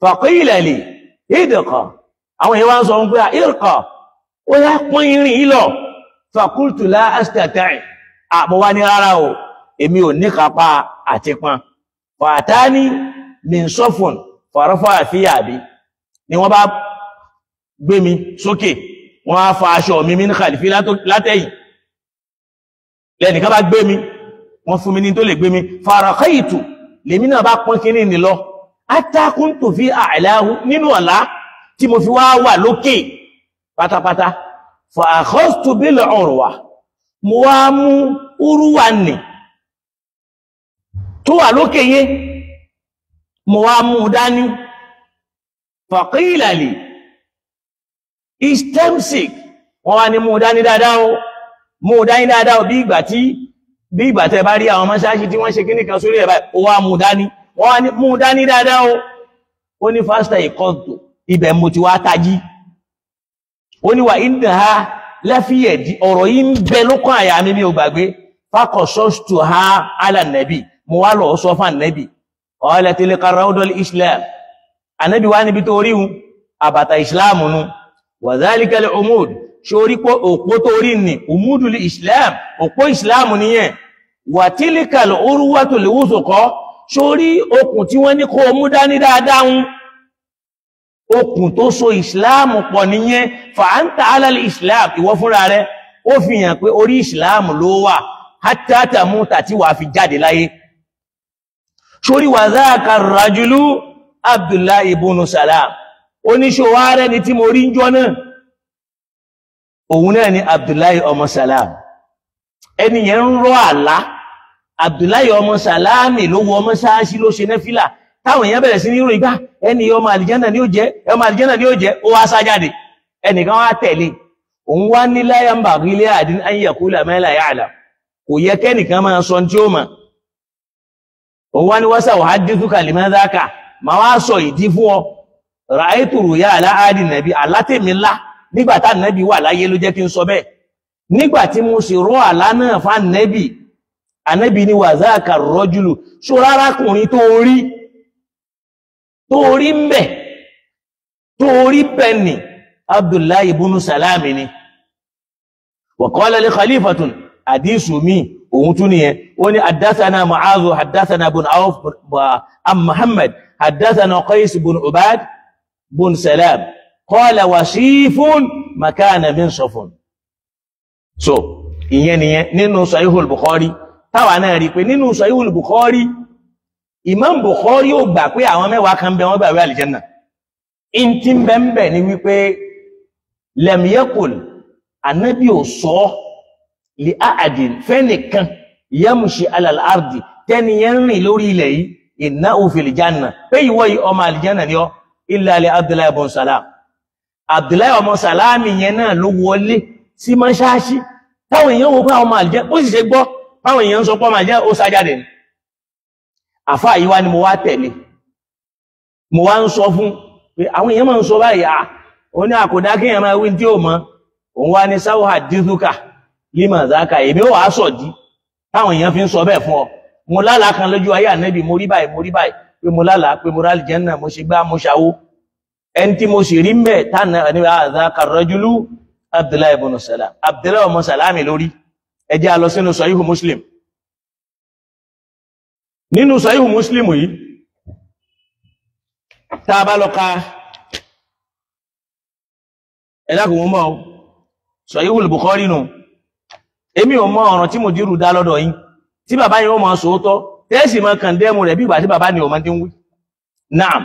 faqila li idqa, àwọn èèyàn wá ń sọ pé irqa, ó yá pọ́n irin yìí lọ, faqultu la astati', àmọ́ wá ní rárá o, èmi ò ní kápá àti pọ́n. Fàtání min sọ́fún fàrọ́fà àfíyàbí, ni wọ́n bá gbé mi sókè, wọ́n á fa aṣọ mi min khalfi látẹ̀yìn, lẹ́nìkan bá gbé mi, wọ́n fún mi ní tó lè gbé mi, farakaitu, lèmi náà bá pọ́n kíní ní lọ, atakuntu fi a'lahu, nínú ọ̀lá tí mo fi wá wà lókè pátápátá, fa akhadhtu bil urwa, mo wá mú urwa nì tó wà lókè yé, mo wá mú dání, faqila li istamsik, wọ́n wá ní mú dání dáadáa o, mú dání dáadáa o, bí ìgbà tí bí ìgbà tẹ́ bá rí àwọn mọ́ṣáláṣí tí wọ́n ṣe kíní kan sórí ẹ̀ báyìí, ó wá mú dání, wọ́n wá ní mú dání dáadáa o. Ó ní fásitì ìkọ́tò, ibẹ̀ mo ti wá tají. Ó ní wà innaha láfíyẹ̀dí, ọ̀rọ̀ yìí ń bẹ lókàn àyà mi, mi ò gbàgbé, faqasastuha ala nabi, mo wá lọ sọ fún ànábì, qala tilka rawdul islam, ànábì wá níbi tó ríhun àbàtà islam nu, wa dhalika al-umud, ṣorí pé òpó tó rí ní umudul islam, òpó islam nìyẹn, wa tilka al-urwatul wuthqa, sórí okùn tí wọ́n ní kó mú dání dáadáa ń okùn tó so islam pọ̀ nìyẹn, fa anta ala al-islam, ìwọ fúnra rẹ̀ ó fi hàn pé orí islam ló wà, hatta tamuta, tí wàá fi jáde láyé. Sórí wa dhaka ar-rajulu Abdullahi ibn Salam, oníṣòwò rẹ̀ ni tí mo rí ń jọ náà, òun náà ni Abdullahi ọmọ Salam. Ẹni yẹn ń rọ àlá, Abdullahi ọmọ Salami ló wọ mọ́ṣáláṣí ló ṣe náfìlà, táwọn èèyàn bẹ̀rẹ̀ sí ní ròyìn gbá ẹni ọmọ àlìjánà ni ó jẹ́, ọmọ àlìjánà ni ó jẹ́, ó wá sájáde, ẹnìkan wá tẹ̀lé, òun wá ní la yanbaghi li ahadin an yaqula ma la ya'lam, kò yẹ kẹ́nìkan máa sọ tí ó mọ̀. Òun wá ní wasa uhaddithuka lima dhaka, màá wá sọ ìdí fún ọ, ra'aytu ru'ya ala ahdi nàbí, àlátèmi ńlá nígbà tá nàbí wà láyé ló jẹ́ kí n sọ bẹ́ẹ̀, nígbà tí mo sì rọ àlá náà fún ànẹ́bì, ànẹ́bì ni wa dhaka ar-rajulu, ṣó rárákùnrin tó rí ń bẹ̀, tó rí bẹ̀ ni Abdullahi ibn Salami ni. Wa qala li khalifatun, àdísù mi òun tún nìyẹn, ó ní haddathana Mu'adh, haddathana ibn Awf am Muhammad, haddathana Qais ibn Ubad ibn Salam, qala wasifun makana min safun. So ìyẹn nìyẹn nínú Sahihul Bukhari, táwa náà rí pé nínú Sahihul Bukhari, Imam Bukhari ó gbà pé àwọn mẹ́wàá kan bẹ wọ́n gbàwé àlìjẹ́nà. In tí ń bẹ ń bẹ ni wípé lam yakul, ànábì ò sọ li ahadin fẹ́nìkan yamshi ala al-ardi, tẹ́ni yẹn rìn lórí ilẹ̀ yìí, innahu fil janna, pé ìwọ yìí ọmọ àlìjánà ni ọ́, illa li Abdullahi ibn Salam. Abdullahi ọmọ Salami yẹn náà ló wọlé sí mọ́ṣáláṣí táwọn èèyàn wo pé ọmọ àlìjánà, ó sì ṣe gbọ́ táwọn èèyàn ń sọ pé ọmọ àlìjánà, ó sájáde ni. Àfáà yìí wá ni mo wá tẹ̀lé, mo wá ń sọ fún pé àwọn èèyàn máa ń sọ báyìí, à ó ní àkòdá kí èèyàn máa wí tí ó mọ. Òun wá ní sáwọ́ àdídúkà límọ̀ záka, èmi ó wàá sọ̀dí táwọn èèyàn fi ń sọ bẹ́ẹ̀ fún ọ. Mo lálàá kan lójú ayé ànẹ́bì, mo rí báyìí, mo rí báyìí, pé mo lálàá pé mo rálì jẹ́ náà, mo ṣe gbá, mo ṣàwó. Ẹni tí mo sì rí mbẹ̀ tánà ní àzáka rajulu Abdullahi ibn Salam, Abdullahi ọmọ Salami lórí. Ẹ jẹ́ a lọ sínú Sahihu Muslim. Nínú Sahihu Muslim yìí, tá a bá lọ ka, ẹ dákun mọ́ mọ́ Sahihu Bukhari nù. Èmi ò mọ ọ̀ràn tí mo dírù dá lọ́dọ̀ yín, tí bàbá yín ó mọ sòótọ́, tẹ́sì mọ kàndẹ́mù rẹ̀ bí ìgbà tí bàbá ni ò mọ tí ń wí. Naam,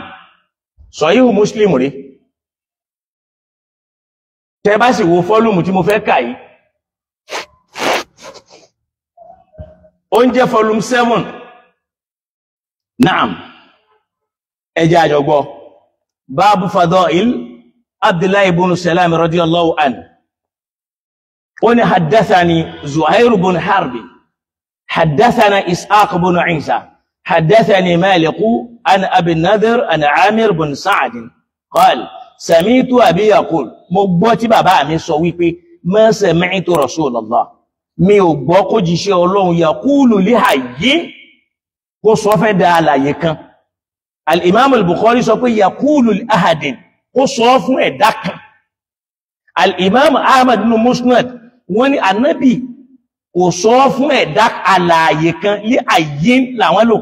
Sahihu Muslim rí. Tẹ́ bá sì wo fọ́lùmù tí mo fẹ́ kà yìí, ó ń jẹ́ fọ́lùmù 7. Naam, ẹ jẹ́ àjọgbọ́. Báàbù Fadail Abdullahi ibn Salam radiyallahu anhu. Ó ní haddathani Zuhair ibn Harbi, haddathana Ishaq ibn Isa, haddathani Maliku an Abi Nadir an Amir ibn Sa'd qal sami'tu abi yaqul, mo gbọ́ tí bàbá mi sọ wípé ma sami'tu Rasulallah, mi ò gbọ́ kó jíṣẹ́ Ọlọ́run yaqulu li hayyin, kó sọ fẹ́ da àlàyé kan. Al-Imam al-Bukhari sọ pé yaqulu li ahadin, kó sọ fún ẹ̀dá kan. Al-Imam Ahmad nínú Musnad, wọ́n ní ànábì kò sọ fún ẹ̀dá alààyè kan, li hayyin làwọn lò.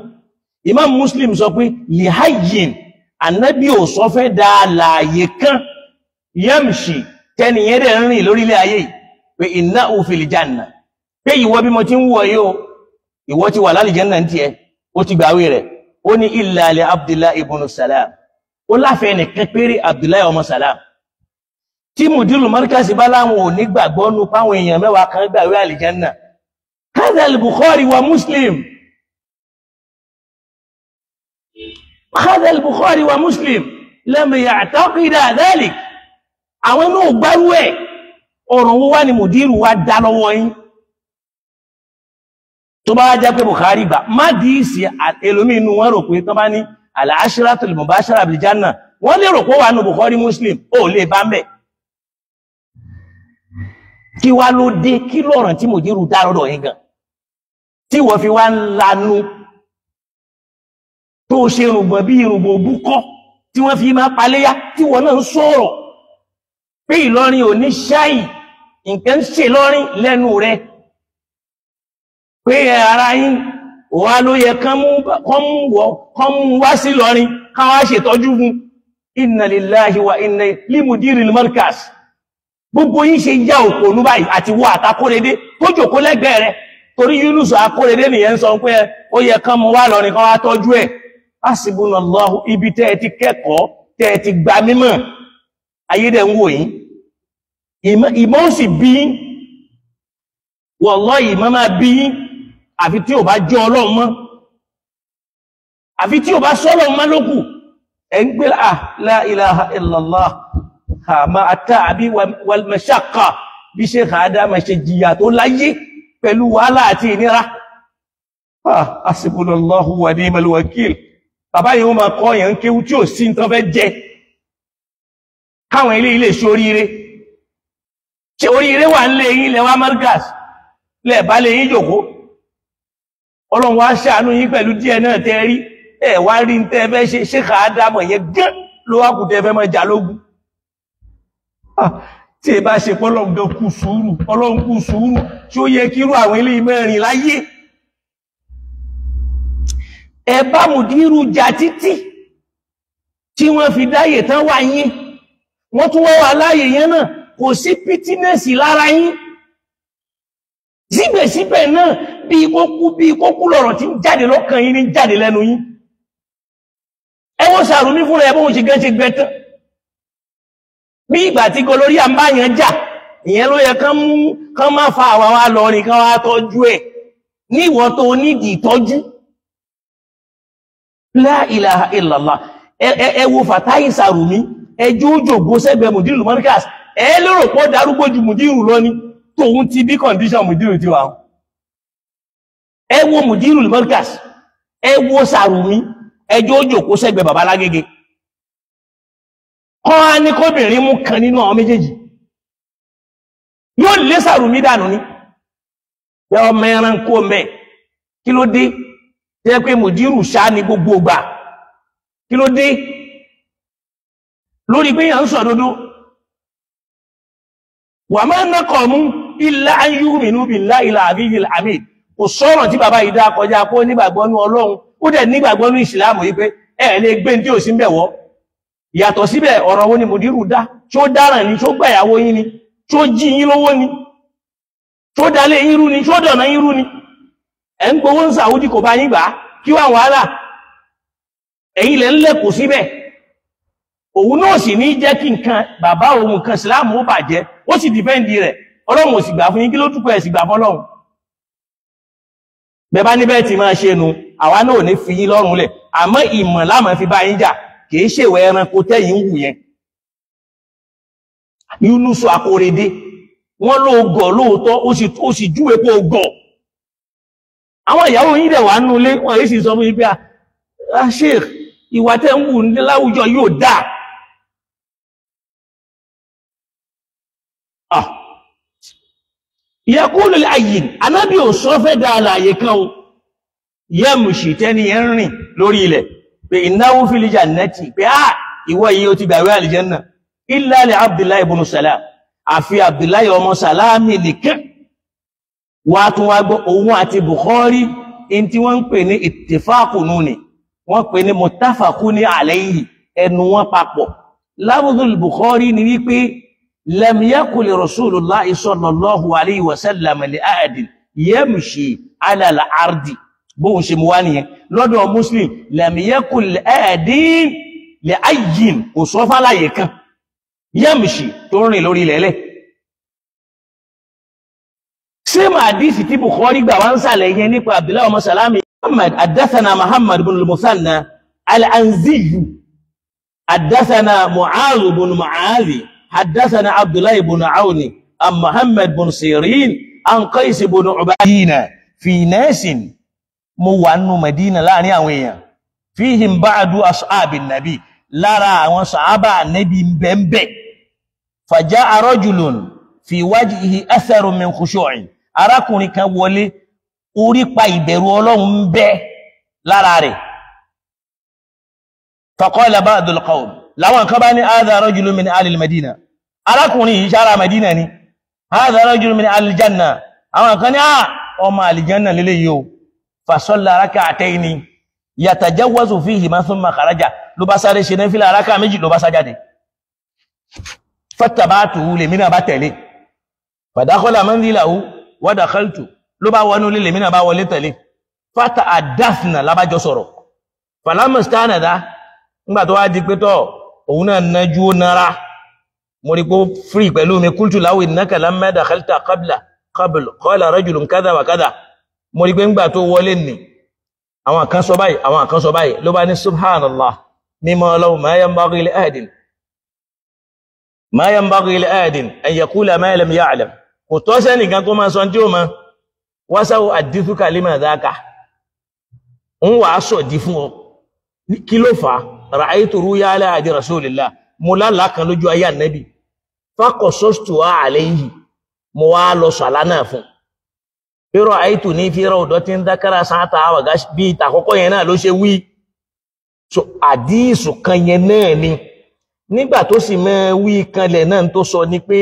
Imam Muslim sọ pé li hayyin, ànábì ò sọ fẹ́ da alààyè kan, yamshi, tẹnìyẹn dẹ̀ ń rìn lórílẹ̀ ayé yìí, pé innahu fil janna, pé ìwọ bí mo ti ń wọ̀ yìí o, ìwọ ti wà lálìjánnà ń tiẹ̀, ó ti gbàwé rẹ̀. Ó ní illa li Abdullahi ibn Salam, ó láfẹ́ nìkan péré, Abdullahi ọmọ Salam. Tí Mudiru Markaz bá láwọn ò ní gbàgbọ́ nu páwọn èèyàn mẹ́wàá kan gbàwé àlìjánà, hadha al-Bukhari wa Muslim, hadha al-Bukhari wa Muslim lam ya'taqida dhalik. Àwọn inú gbárú ẹ̀. Ọ̀rọ̀ wo wá ni Mudiru wá dá lọ́wọ́ yín? Tó bá jẹ́ pé Bukhari gbà má dìísì, ẹlòmí inú wọn rò pé tó bá ní al-ashratul mubashara bil janna, wọ́n lè rò pé wà nù Bukhari Muslim, ó lè bá ń bẹ̀. Kí wá ló dé, kí lọ́rọ̀ tí Mudiru dá lọ́dọ̀ yín gan tí wọ́n fi wá ń lanu tó ṣe rùgbọ̀n bí irùngbọ̀n òbúkọ́ tí wọ́n fi máa paléyá, tí wọ́n náà ń sọ̀rọ̀ pé Ìlọrin ò ní ṣáì, nǹkan ń ṣe lọ́rin lẹ́nu rẹ̀, pé ara yín wà ló yẹ kán mú wá sí Ìlọrin ká wá ṣètọ́jú fún. Inna lillahi wa inna li mudiril markaz. Gbogbo yín ṣe yá òpònú báyìí, àti wọ àtakóredé tó jòkó lẹ́gbẹ̀ẹ́ rẹ̀, torí Yunus akóredé nìyẹn ń sọ pé ó yẹ kán mú wá lọrin kán wá tọ́jú ẹ̀. Hasbunallahu, ibi tẹ́ ẹ ti kẹ́kọ̀ọ́, tẹ́ ẹ ti gba mímọ̀, ayé dẹ̀ ń wò yín, ìmọ̀ ó sì bí yín, wallahi ìmọ̀ máa bí yín, àfi tí ò bá jẹ́ Ọlọ́run mọ́, àfi tí ò bá sọ́lọ́run mọ́ lókù. Ẹ̀ ń gbé la ilaha illallah, ma àtàbí wal mashaqqa, bí ṣe kàádá ma ṣe jìyà tó láyé pẹ̀lú wàhálà àti ìnira. Hasbunallahu wa ni'mal wakil. Bàbá yìí ó máa kọ́ yẹn ń kéwú tí ò sí nǹkan fẹ́ jẹ, káwọn ilé ilé ṣe oríire. Ṣe oríire wà ń lé yín lẹ́wà Markaz, lẹ́ẹ̀bá lè yín jòkó. Ọlọ́run wá ṣàánú yín pẹ̀lú díẹ̀ náà tẹ́ rí, ẹ̀ wá rí ń tẹ́ fẹ́ ṣe. Ṣe kàádá mọ̀ yẹn gán ló wá kù tẹ́ fẹ́ mọ́ jà lógún. Tí ẹ bá ṣe pọ́lọ́run gan kú sùúrù, Ọlọ́run kú sùúrù, tí ó yẹ kírú àwọn ilé mẹ́rin láyé. Ẹ bá Mudiru jà títí tí wọ́n fi dáyè tán wà yín, wọ́n tún wọ́n wà láàyè yẹn náà, kò sí pítínẹ̀sì lára yín. Síbẹ̀síbẹ̀ náà bí kókú lọ̀rọ̀ tí ń jáde lọ́kàn yín ní jáde lẹ́nu yín. Ẹ wọ́n Sàrùmí fúnra ẹ bóun ṣe gẹ́ ṣe gbẹ tán. Bí ìgbà tí gonorrhea ń bá yẹn jà, ìyẹn ló yẹ kán mú kán má fa àwa wa lọ ní kán wá tọ́jú ẹ̀. Ní ìwọ tó nídìí ìtọ́jú. La ilaha illallah. Ẹ wo Fatai Sarumi, ẹjọ́ òjògbó sẹ́gbẹ̀ẹ́ Mudirul Markaz, ẹ lérò pọ́ darúgbó ju Mudiru lọ ní tóun ti bí kọ̀ndíṣàn Mudiru ti wà. Ẹ wo Mudirul Markaz, ẹ wo Sarumi, ẹjọ́ òjòkó sẹ́gbẹ̀ẹ́ bàbá Lágége. Kọ́ á ní kóbìnrin mú kan nínú àwọn méjèèjì, yóò lé Sarumi dànù ní yọ ọmọ ẹranko mẹ́. Kí ló dé tẹ́ pé Mudiru ṣá ní gbogbo ìgbà? Kí ló dé lórí pé yàn ń sọ dodo? Wà máa ń nákọ̀ mú illa an yu'minu billahi al-aliyyil hamid. Kò sọ̀rọ̀ tí bàbá yìí dá kọjá kó nígbàgbọ́ ní Ọlọ́run, ó dẹ̀ nígbàgbọ́ ní ìsìláàmù yìí pé ẹ lè gbé tí ò sí ń bẹ̀ wọ́. Yàtọ̀ síbẹ̀, ọ̀rọ̀ wo ni Mudiru dá? Ṣó dáràn ni? Ṣó gbàyàwó yín ni? Ṣó jí yín lówó ni? Ṣó dalé yín rú ni? Ṣó dọ̀nà yín rú ni? Ẹ̀ ń gbowó ń Sàúdì kò bá yín gbà á, kí wà wàhálà? Ẹ̀yin lẹ̀ ń lẹ̀kọ̀ síbẹ̀. Òun náà sì ní jẹ́ kí nǹkan bàbá òun nǹkan ìsìláàmù ó bàjẹ́, ó sì dìpẹ́ǹdì rẹ̀. Ọlọ́run ò sì gbà fún yín, kí ló túpọ̀ ẹ̀ sì gbà fọ́lọ́run? Bẹ́ẹ̀ bá níbẹ̀ tí máa ṣe nu, àwa náà ò ní fi yín lọ́rùn lẹ̀, àmọ́ ìmọ̀ láàmú fi bá yín jà, kì í ṣèwẹ̀ ẹranko tẹ́yìn ń wù yẹn. Yunusu Akorede, wọ́n ló gọ̀ lóòótọ́, ó sì júwe pé ó gọ̀. Àwọn ìyàwó yín dẹ̀ wà nínú ilé, wọ́n yìí sì sọ fún yín pé ah Sheikh, ìwà tẹ́ ń wù ní láwùjọ yóò dáa. Yaqulu al-ayyin, anábì ò sọ fẹ́ dá àlàyé kan o, yamshi tẹ́ni yẹn rìn lórí ilẹ̀ pé innahu fil jannati, pé á ìwọ yìí ó ti gbàwé àlìjẹ́nà, illa li Abdullahi ibn Salam, àfi Abdullahi ọmọ Salami nìkan. Wà tún wá gbọ́ òun àti Bukhari in tí wọ́n ń pè ní ittifaqu nù ni, wọ́n pè ní muttafaqun alayhi, ẹnu wọn papọ̀. Lafzul Bukhari ni wípé lam yakul Rasulullahi sallallahu alayhi wa sallam li ahadin yamshi ala al-ardi, bóun ṣe mú wá nìyẹn. Lọ́dọ̀ Muslim, lam yakul li ahadin li ayyin, kò sọ fálàyé kan, yamshi tó rìn lórí ilẹ̀ẹ́lẹ̀. Same hadith tí Bukhari gbà wá ń sàlẹ̀ yẹn nípa Abdullahi ọmọ Salami. Muhammad haddathana Muhammad ibn al-Musanna al-Anziyu haddathana Mu'adh ibn Mu'adh haddathana Abdullahi ibn Awni an Muhammad ibn Sirin an Qais ibn Ubaydina fi nasin. Mo wà nù Madina láàrin àwọn èèyàn, fihim ba'du ashabin nabi, lára àwọn sàhábà nabi bẹ́ẹ̀bẹ́. Faja'a rajulun fi wajhihi atharun min khushu'in, arákùnrin kan wọlé, orí pa ìbẹ̀rù Ọlọ́run ń bẹ lára rẹ̀. Faqala ba'dul qawm, láwọn kan bá ní hadha rajulun min ahli al-Madina, arákùnrin yìí sára Madina ni. Hadha rajulun min ahli al-janna, àwọn kan ní ọmọ àlìjánà lélẹ̀ yìí o. Fa salla rak'atayni yatajawwazu fihima thumma kharaja, ló bá sáré ṣe náfìlà rákà méjì, ló bá sá jáde. Fattaba'tuhu, lèmi náà bá tẹ̀lé. Fadakhala manzilahu wa dakhaltu, ló bá wọnú lé, lèmi náà bá wọlé tẹ̀lé. Fata àdáfnà, lábájọ sọ̀rọ̀. Falamma stanada, nígbà tó wá di pé tọ́ òun náà nájú ó nara, mo rí pé ó free pẹ̀lú mi. Qultu lahu innaka lamma dakhalta qabla qabl qala rajulun kadha wa kadha, mo rí pé ńgbà tó wọlé nì àwọn kan sọ báyìí, àwọn kan sọ báyìí, ló bá ní subhanallah, mímọ́ Ọlọ́run, ma yanbaghi li ahadin, ma yanbaghi li ahadin an yaqula ma lam ya'lam, kò tọ́ sẹ́nìkan kó máa sọ tí ó mọ. Wásáwò àdífúkà lima dhaka, ń wà á sọ̀dí fún ọ, kí ló fà á? Ra'aytu ruya ala ahdi rasulillah, mo lálàá kan lójú ayé ànábì, faqasastuha alayhi, mo wá lọ sàlá náà fún un. Ra'aytu ní fi rawdatin dhakara sa'ata wa gash, bí ìtàkọ́kọ́ yẹn náà ló ṣe wí. So àdíìsù kan yẹn náà ni nígbà tó sì mẹ́ wí kanlẹ̀ náà tó sọ ni pé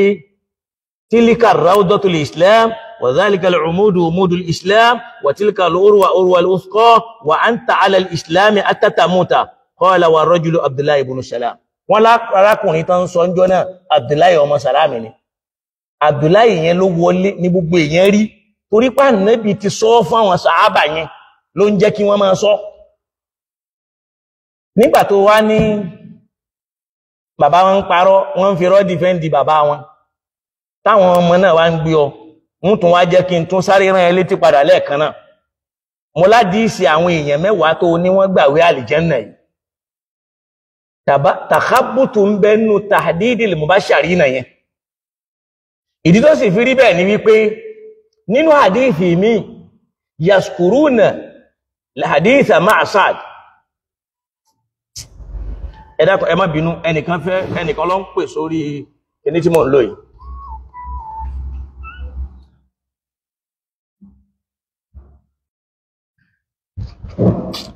tilka rawdatul islam wa dhalika al-umudu umudul islam wa tilka al-urwa urwa al-uthqa wa anta ala al-islam hatta tamuta. Qala wa rajulu Abdullahi ibn Salam, wọ́n lárakùnrin tó ń sọ ń jọ náà Abdullahi ọmọ Salami ni. Abdullahi yẹn ló wọlé ní gbogbo èèyàn rí, torí pé Ànábì ti sọ fún àwọn sàábà yẹn ló ń jẹ́ kí wọ́n máa sọ. Nígbà tó wá ní Bàbá wọn ń parọ́, wọ́n ń fi rọ́ dìfẹ́ǹdì bàbá wọn. Táwọn ọmọ náà wá ń gbé ọ, ń tún wá jẹ́ kí n tún sáré rán ẹ létí padà lẹ́ẹ̀kan náà. Mo ládìísì àwọn èèyàn mẹ́wàá tó ní wọ́n gbàwé àlìjẹ́nà yìí. Tàkábùtù ń bẹnu tahdidil mubashirina yẹn. Ìdí tó sì fi rí bẹ́ẹ̀ ni wípé nínú hadithi mi, yaskuruna haditha ma'a Sa'd. Ẹ dákun, ẹ má bínú, ẹnìkan fẹ́, ẹnìkan ló ń pè sórí kíní tí mò ń lò yìí.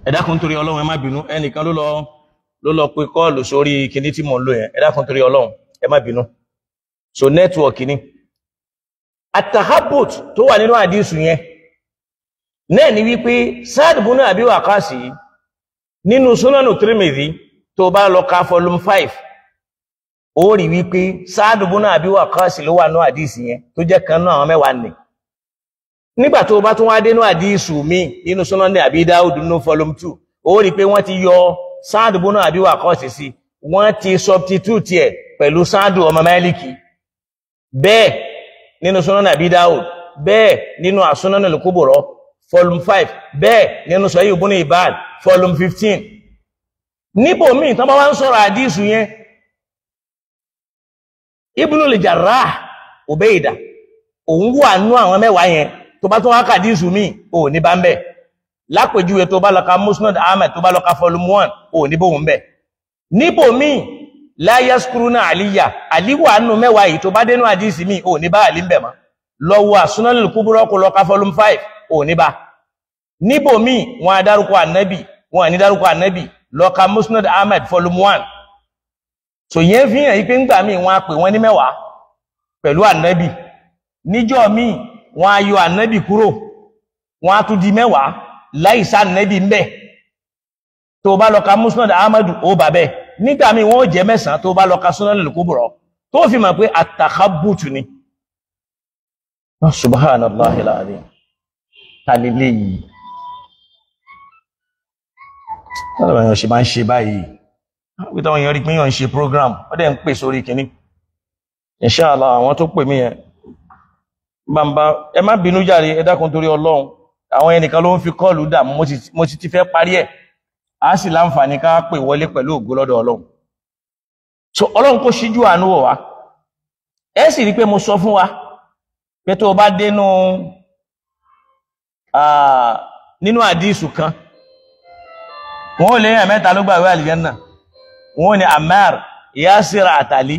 Ẹ dákun torí Ọlọ́run, ẹ má bínú, ẹnìkan ló lọ pe kọ́ọ̀lù sórí kíní tí mò ń lò yẹn. Ẹ dákun torí Ọlọ́run, ẹ má bínú. So nẹ́tíwọ̀kì ni atahabut tó wà nínú àdísù yẹn náà ni wípé Sa'd ibn Abi Waqqas nínú Sunanu Tirmidhi, tó bá lọ ka volume 5, ó rí wípé Sa'd ibn Abi Waqqas ló wà nínú àdísù yẹn tó jẹ́ kan náà àwọn mẹ́wàá nì. Nígbà tó bá tún wá dénú àdísù mi nínú Sunan Abi Dawud nínú volume 2, ó rí pé wọ́n ti yọ Sa'd ibn Abi Waqqas sí, wọ́n ti substitute ẹ̀ pẹ̀lú Sa'd ọmọ Maliki. Bẹ́ẹ̀ nínú Sunan Abi Dawud, bẹ́ẹ̀ nínú As-Sunan al-Kubra volume 5, bẹ́ẹ̀ nínú Sahih Ibn Hibban volume 15. Níbò míì tán bá wá ń sọ̀rọ̀ àdísù yẹn, Ibn al-Jarrah Ubayda òun wà nú àwọn mẹ́wàá yẹn. Tó bá tún wá kàdísù míì, ò ní bá ń bẹ̀. Lápèjúwe, tó bá lọ ka Musnad Ahmad, tó bá lọ ka volume 1, ò ní bóun bẹ̀. Níbò míì la yaskuruna àlíyà, àlíwà nù mẹ́wàá yìí, tó bá dénú àdísì míì, ò ní bá àlí ń bẹ̀ mọ́. Lọ́wọ́ As-Sunan al-Kubra kó lọ ka volume 5, ò ní bá. Níbò míì wọn á dárúkọ ànábì, wọn à ní dárúkọ ànábì, lọ ka Musnad Ahmad volume 1. So yẹn fi hàn yí pé ńgbà míì wọn á pè wọn ní mẹ́wàá pẹ̀lú ànábì, níjọ́ míì wọn á yọ ànábì kúrò, wọn á tún di mẹ́wàá láìsá ànábì ń bẹ̀. Tó bá lọ ka Musnad Ahmad, ó bà bẹ́ẹ̀. Nígbà míì wọ́n jẹ́ mẹ́sàn-án tó bá lọ ka Sunan al-Kubra, tó fi mọ̀ pé àtàkàbùtù ni. Subhanallahi al-azim. Talilé yìí, tọ́lọ̀ èèyàn ṣe máa ń ṣe báyìí, wípé táwọn èèyàn rí pé èèyàn ń ṣe program, ó dẹ̀ ń pè sórí kìíní. Inshallah, àwọn tó pè mí yẹn bàbá, ẹ má bínú jàre, ẹ dákun torí Ọlọ́run. Àwọn ẹnìkan ló ń fi kọ́ọ̀lù dààmú, mo ti fẹ́ parí ẹ̀, a sì láǹfààní ká pè wọlé pẹ̀lú ògo lọ́dọ̀ Ọlọ́run. So Ọlọ́run kó ṣíjú àánú wò wá. Ẹ sì rí pé mo sọ fún wa pé tó o bá dénú nínú àdísù kan, wọn ò lè yàn mẹ́ta ló gbàwé àlìjẹ́nà, wọn ò ní Ammar, Yasir àtàlí.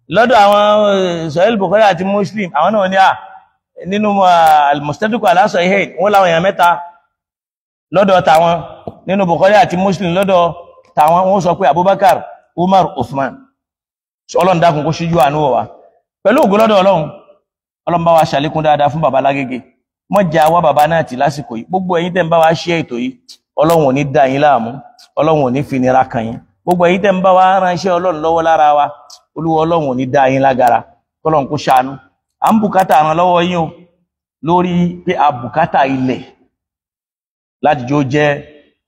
Lọ́dọ̀ àwọn Sahih Bukhari àti Muslim, àwọn náà ní à nínú al-Mustadrak ala Sahihayn, wọn láwọn èèyàn mẹ́ta lọ́dọ̀ tàwọn. Nínú Bukhari àti Muslim lọ́dọ̀ tàwọn, wọ́n sọ pé Abubakar, Umar, Uthman. Ọlọ́run dákun kó ṣíjú àánú wò wá pẹ̀lú ògo lọ́dọ̀ Ọlọ́run. Ọlọ́run bá wa ṣàlékún dáadáa fún bàbá Lágége, mọ́ jẹ́ àwa bàbá náà tì lásìkò yìí. Gbogbo ẹ̀yin tẹ́ ń bá wa ṣe ètò yìí, Ọlọ́run ò ní dá yín láàmú, Ọlọ́run ò ní fi nira kàn yín. Gbogbo ẹ̀yin tẹ́ ń bá wa ránṣẹ́ Ọlọ́run lọ́wọ́ lára wa, Olúwa Ọlọ́run ò ní dá yín lágara, kọ́lọ́run kó ṣàánú. À ń bùkátà ràn lọ́wọ́ yín o, lórí pé a bùkátà ilẹ̀ láti jó jẹ́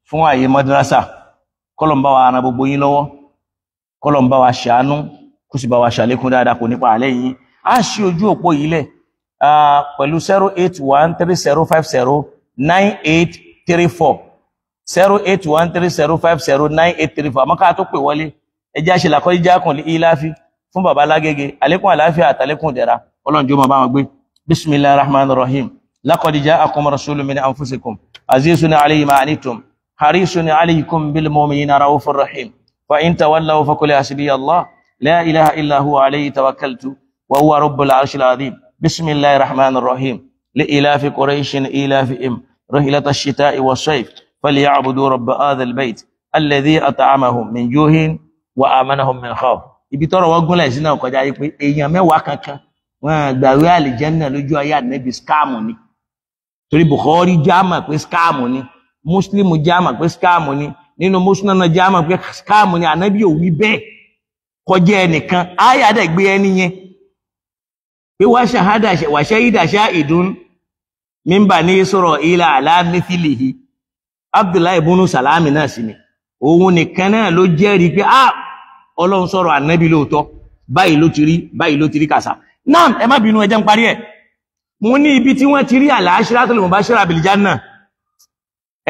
fún àyè madrasa. Kọ́lọ́n bá wa ran gbogbo yín lọ́wọ́, kọ́lọ́n bá wa ṣàánú, kó sì bá wa ṣàlékún dáadáa, kò nípa àlẹ́ yín. A ṣí ojú òpó yìí lẹ̀ pẹ̀lú 08130509834, 08130509834. Àmọ́ ká tó pè wọlé, ẹ jẹ́ àṣẹ làkọ́jí jákùn ìláfi fún bàbá Lágége, àlékún àláfíà àtàlékún ìdẹ̀ra, Ọlọ́run jọ̀ọ́ máa bá wọn gbé. Bismillahir rahmanir rahim. Laqad ja'akum rasulun min anfusikum azizun alayhi ma anittum harisun alaykum bil mu'minina raufur rahim. Fa in tawallaw faqul hasbiya Allah la ilaha illa huwa alayhi tawakkaltu wa huwa rabbul arshil azim. Bismillahir rahmanir rahim. Li ilafi quraishin ilafihim rihlatash shita'i was-sayf falyabudu rabb hadha al-bayt alladhi at'amahum min juhin wa amanahum min khawf. Ibi tọ́rọ̀ wọ́n gúnlẹ̀ sí náà kọjá yìí pé èèyàn mẹ́wàá kankan wọ́n gbàwé àlìjẹ́nà lójú ayé ànábì, scam ni. Torí Bukhari jáàmà pé scam ni, Muslim jáàmà pé scam ni, nínú Muslim náà jáàmà pé scam ni. Ànábì ò wí bẹ́ẹ̀ kọjá ẹnìkan, áyà dẹ̀ gbé ẹni yẹn pé wá ṣàhádà wà ṣẹ́yìdà ṣáìdún mímbà ní sọ̀rọ̀ ilà aláàmífìlìhì. Abdullahi ibùnú Salami náà sì ni òun nìkan náà ló jẹ́rìí pé ah Ọlọ́run sọ̀rọ̀ ànábì lóòótọ́, báyìí ló ti rí, báyìí ló ti rí kàṣà. Náà ẹ má bínú, ẹ jẹ́ ń parí ẹ̀. Mo ní ibi tí wọ́n ti rí al-ashratul mubashshara bil janna.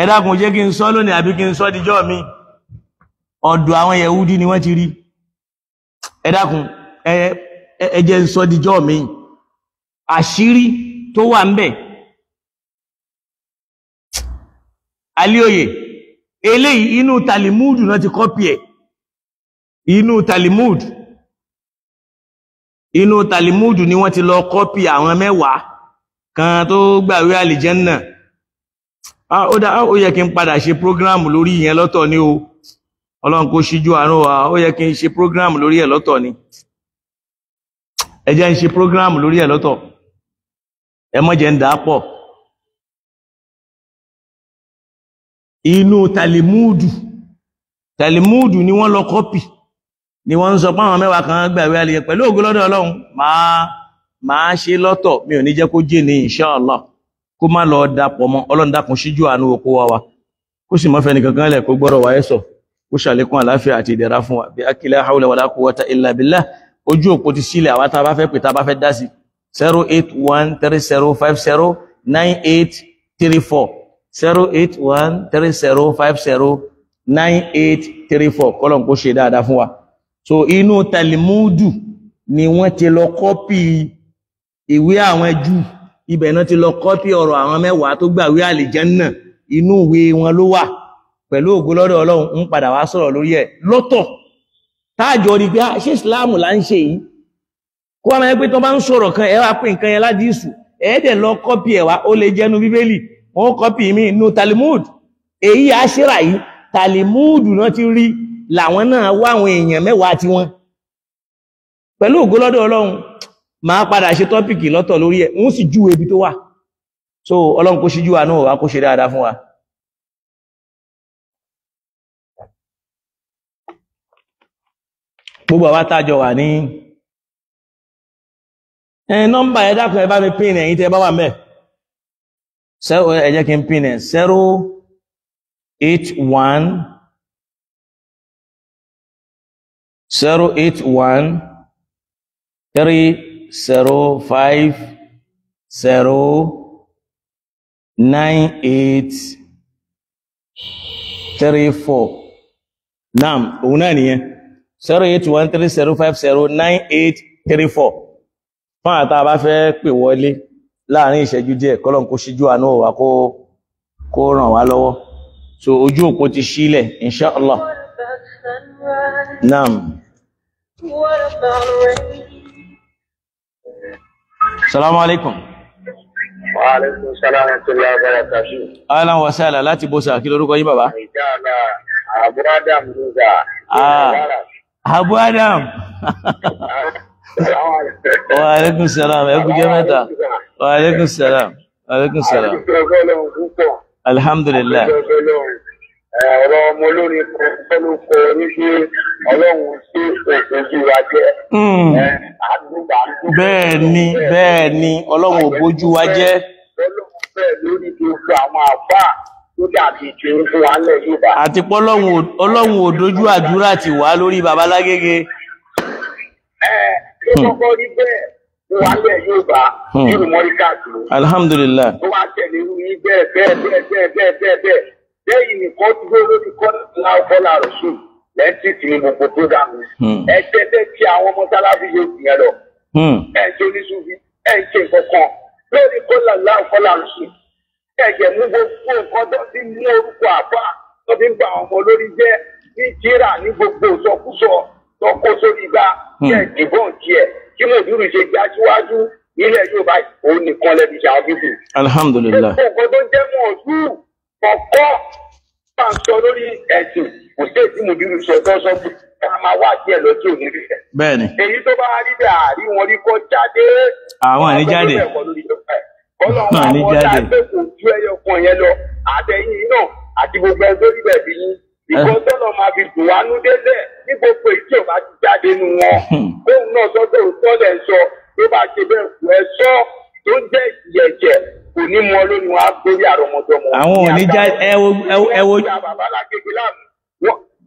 Ẹ dákun, jẹ́ kí n sọ lónìí àbí kí n sọ díjọ́ mi? Ọ̀dọ̀ àwọn Yẹhudi ni wọ́n ti rí. Ẹ dákun, ẹ jẹ́ n sọ díjọ́ mi. Àṣírí tó wà ń bẹ̀. Alíòyè, eléyìí inú Talimudu náà ti kọ́pì ẹ̀. Inú Talimud, inú Talimudu ni wọ́n ti lọ kọ́pì àwọn mẹ́wàá kan tó gbàwé àlìjẹ́nnà. Ó dá, ó yẹ kí n padà ṣe program lórí ìyẹn lọ́tọ̀ ni o. Ọlọ́run kó ṣíjú àánú wa. Ó yẹ kí n ṣe program lórí ẹ̀ lọ́tọ̀ ni. Ẹ jẹ́ n ṣe program lórí ẹ̀ lọ́tọ̀, ẹ má jẹ́ ń dà á pọ̀. Inú Talimudu, Talimudu ni wọ́n lọ kọ́pì, ni wọ́n ń sọ pé àwọn mẹ́wàá kan gbàwé àlìjẹ́. Pẹ̀lú ògo lọ́dọ̀ Ọlọ́run, máa ṣe lọ́tọ̀, mi ò ní jẹ́ kó jẹ́ ní inshallah, kó má lọ dapọ̀ mọ́. Ọlọ́run dákun ṣíjú àánú oko wa wa, kó sì má fẹ́ nìkankan lẹ̀ kó gbọ́rọ̀ wáyé sọ, kó ṣàlékún àláfíà àti ìdẹ̀ra fún wa. Bí akílẹ̀ hawla wala quwwata illa billah. Ojú òpó ti sílẹ̀, àwa tá a bá fẹ́ pè, tá a bá fẹ́ dá sí, 08130509834, 08130509834. Kọ́lọ̀ kó ṣe dáadáa fún wa. So inú Talimudu ni wọ́n ti lọ kọ́pì ìwé àwọn Júù, ibẹ̀ náà ti lọ kọ́pì ọ̀rọ̀ àwọn mẹ́wàá tó gbàwé àlìjẹ́nnà, inú ìwé wọn ló wà. Pẹ̀lú ògo lọ́dọ̀ Ọlọ́run, ń padà wá sọ̀rọ̀ lórí ẹ̀ lọ́tọ̀, táàjọ rí pé ṣé Ìsìláàmù là ń ṣe yìí? Kó wá máa pé tó bá ń sọ̀rọ̀ kan, ẹ wá pé nǹkan yẹn ládìísù, ẹ dẹ̀ lọ kọ́pì ẹ̀ wá. Ó lè jẹ́nu Bíbélì, wọ́n kọ́pì mi inú Talimud. Èyí àṣírà yìí, Talimud náà ti rí, làwọn náà wá àwọn èèyàn mẹ́wàá tí wọ́n. Pẹ̀lú ògo lọ́dọ̀ Ọlọ́run, máa padà ṣe tọ́pìkì lọ́tọ̀ lórí ẹ̀, wọ́n sì júwe ibi tó wà. So Ọlọ́run kó ṣíjú wa náà wá, kó ṣe dáadáa fún wa. Gbogbo àwa tájọ wà ní ẹ nọ́mbà, ẹ dákun, ẹ bá mi pín ẹ̀yin tẹ́ bá wà mẹ́, ẹ jẹ́ kí n pín ẹ̀: 081 081 30 5 0 9 8 3 4. Naam, òun náà nìyẹn, 08130509834. Fún àtà bá fẹ́ pè wọlé láàrin ìṣẹ́jú díẹ̀, kọ́lọ̀n kó ṣíjú àánú wa, kó ràn wá lọ́wọ́. So ojú òpó ti sílẹ̀, inshallah. Naam. Salamu alaikum. Wa alaikum salam wa rahmatullahi wa barakatuh. Ahlan wa sahlan. Láti bó sà, kí lórúkọ yín, bàbá? Ìjáàlá Abu Adam Musa. Abu Adam. Wa alaikum salam. Ẹ kú jẹ́ mẹ́ta. Wa alaikum salam. Wa alaikum salam. Alhamdulillah. Ọ̀rọ̀ ọmọ olórin kan ló kọ ní pé Ọlọ́run sí òṣèjú wa jẹ́. Bẹ́ẹ̀ ni, bẹ́ẹ̀ ni, Ọlọ́run ò bójú wa jẹ́. Ọlọ́run bẹ́ẹ̀ lórí gbogbo àwọn àfáà tó dàbí ti ń fún wa lẹ̀ Yorùbá. Àti pé Ọlọ́run ò dojú àdúrà tì wá lórí baba lágége. Ẹ ló kọ́kọ́ rí bẹ́ẹ̀ fún wa lẹ̀ Yorùbá nínú mọ́ríkà tó. Alhamdulillah. Tó wá tẹ̀lé irú yín bẹ́ẹ̀ bẹ́ẹ̀ bẹ́ẹ̀ bẹ́ẹ̀ bẹ́ẹ̀ bẹ́ẹ̀ bẹ́ẹ̀. Lẹ́yìn nìkan tí ó lórí kọ́lá kọ́lá rẹ̀ sùn lẹ́ńtì tí ní gbogbo prógámù. Ẹ tẹ́tẹ́ tí àwọn ọmọ sálábì yóò gbìyànjú lọ. Ẹ ń ṣe oníṣubí, ẹ ń ṣe nǹkan kan lórí kọ́lá kọ́lá rẹ̀ sùn. Ẹ̀jẹ̀ mú gbogbo nǹkan tó ti mú orúkọ àbá tó fi ń ba àwọn ọmọ lórí jẹ́ ní tíra ní gbogbo ìsọkúsọ tó kó sórí igbá jẹ́ ìdìbọn tiẹ̀ kí mòdúrú ṣe já síwájú nílẹ̀ Yorùbá, òun nìkan lẹ́bi ṣe àwọn bíbù. Alhamdulillah. Gbogbo nǹkan tó jẹ́ mọ̀ ọdún kọ̀ọ̀kọ́ bá ń sọ lórí ẹ̀sìn, kò sí èsì mòdúrú sọ tó sọ pé ká máa wá díẹ̀ lọ tí ò ní rí rẹ̀. Bẹ́ẹ̀ni. Èyí tó bá rí bẹ́ẹ̀ àrí wọn rí kọ́ jáde. Àwọn àní jáde. Ọlọ́run àwọn ọ̀dà pé kò ju ẹyọ kan yẹn lọ, àtẹ̀yìn náà àti gbogbo ẹni tó rí bẹ́ẹ̀ bí yín. Ìkọ́ tọ́nà máa fi dùn wá nú délẹ̀ ní gbogbo èyí tí ò bá ti jáde nu wọn. Kóun náà sọ pé òótọ́ lẹ̀ ń sọ, tó bá ṣe bẹ́ẹ̀ kú ẹ sọ tó ń jẹ́ ìyẹ̀jẹ̀ kò ní mọ lónìí wọn á gbórí àrọmọdọ́mọ. Àwọn ò ní jáde. Ẹ wo ẹ wo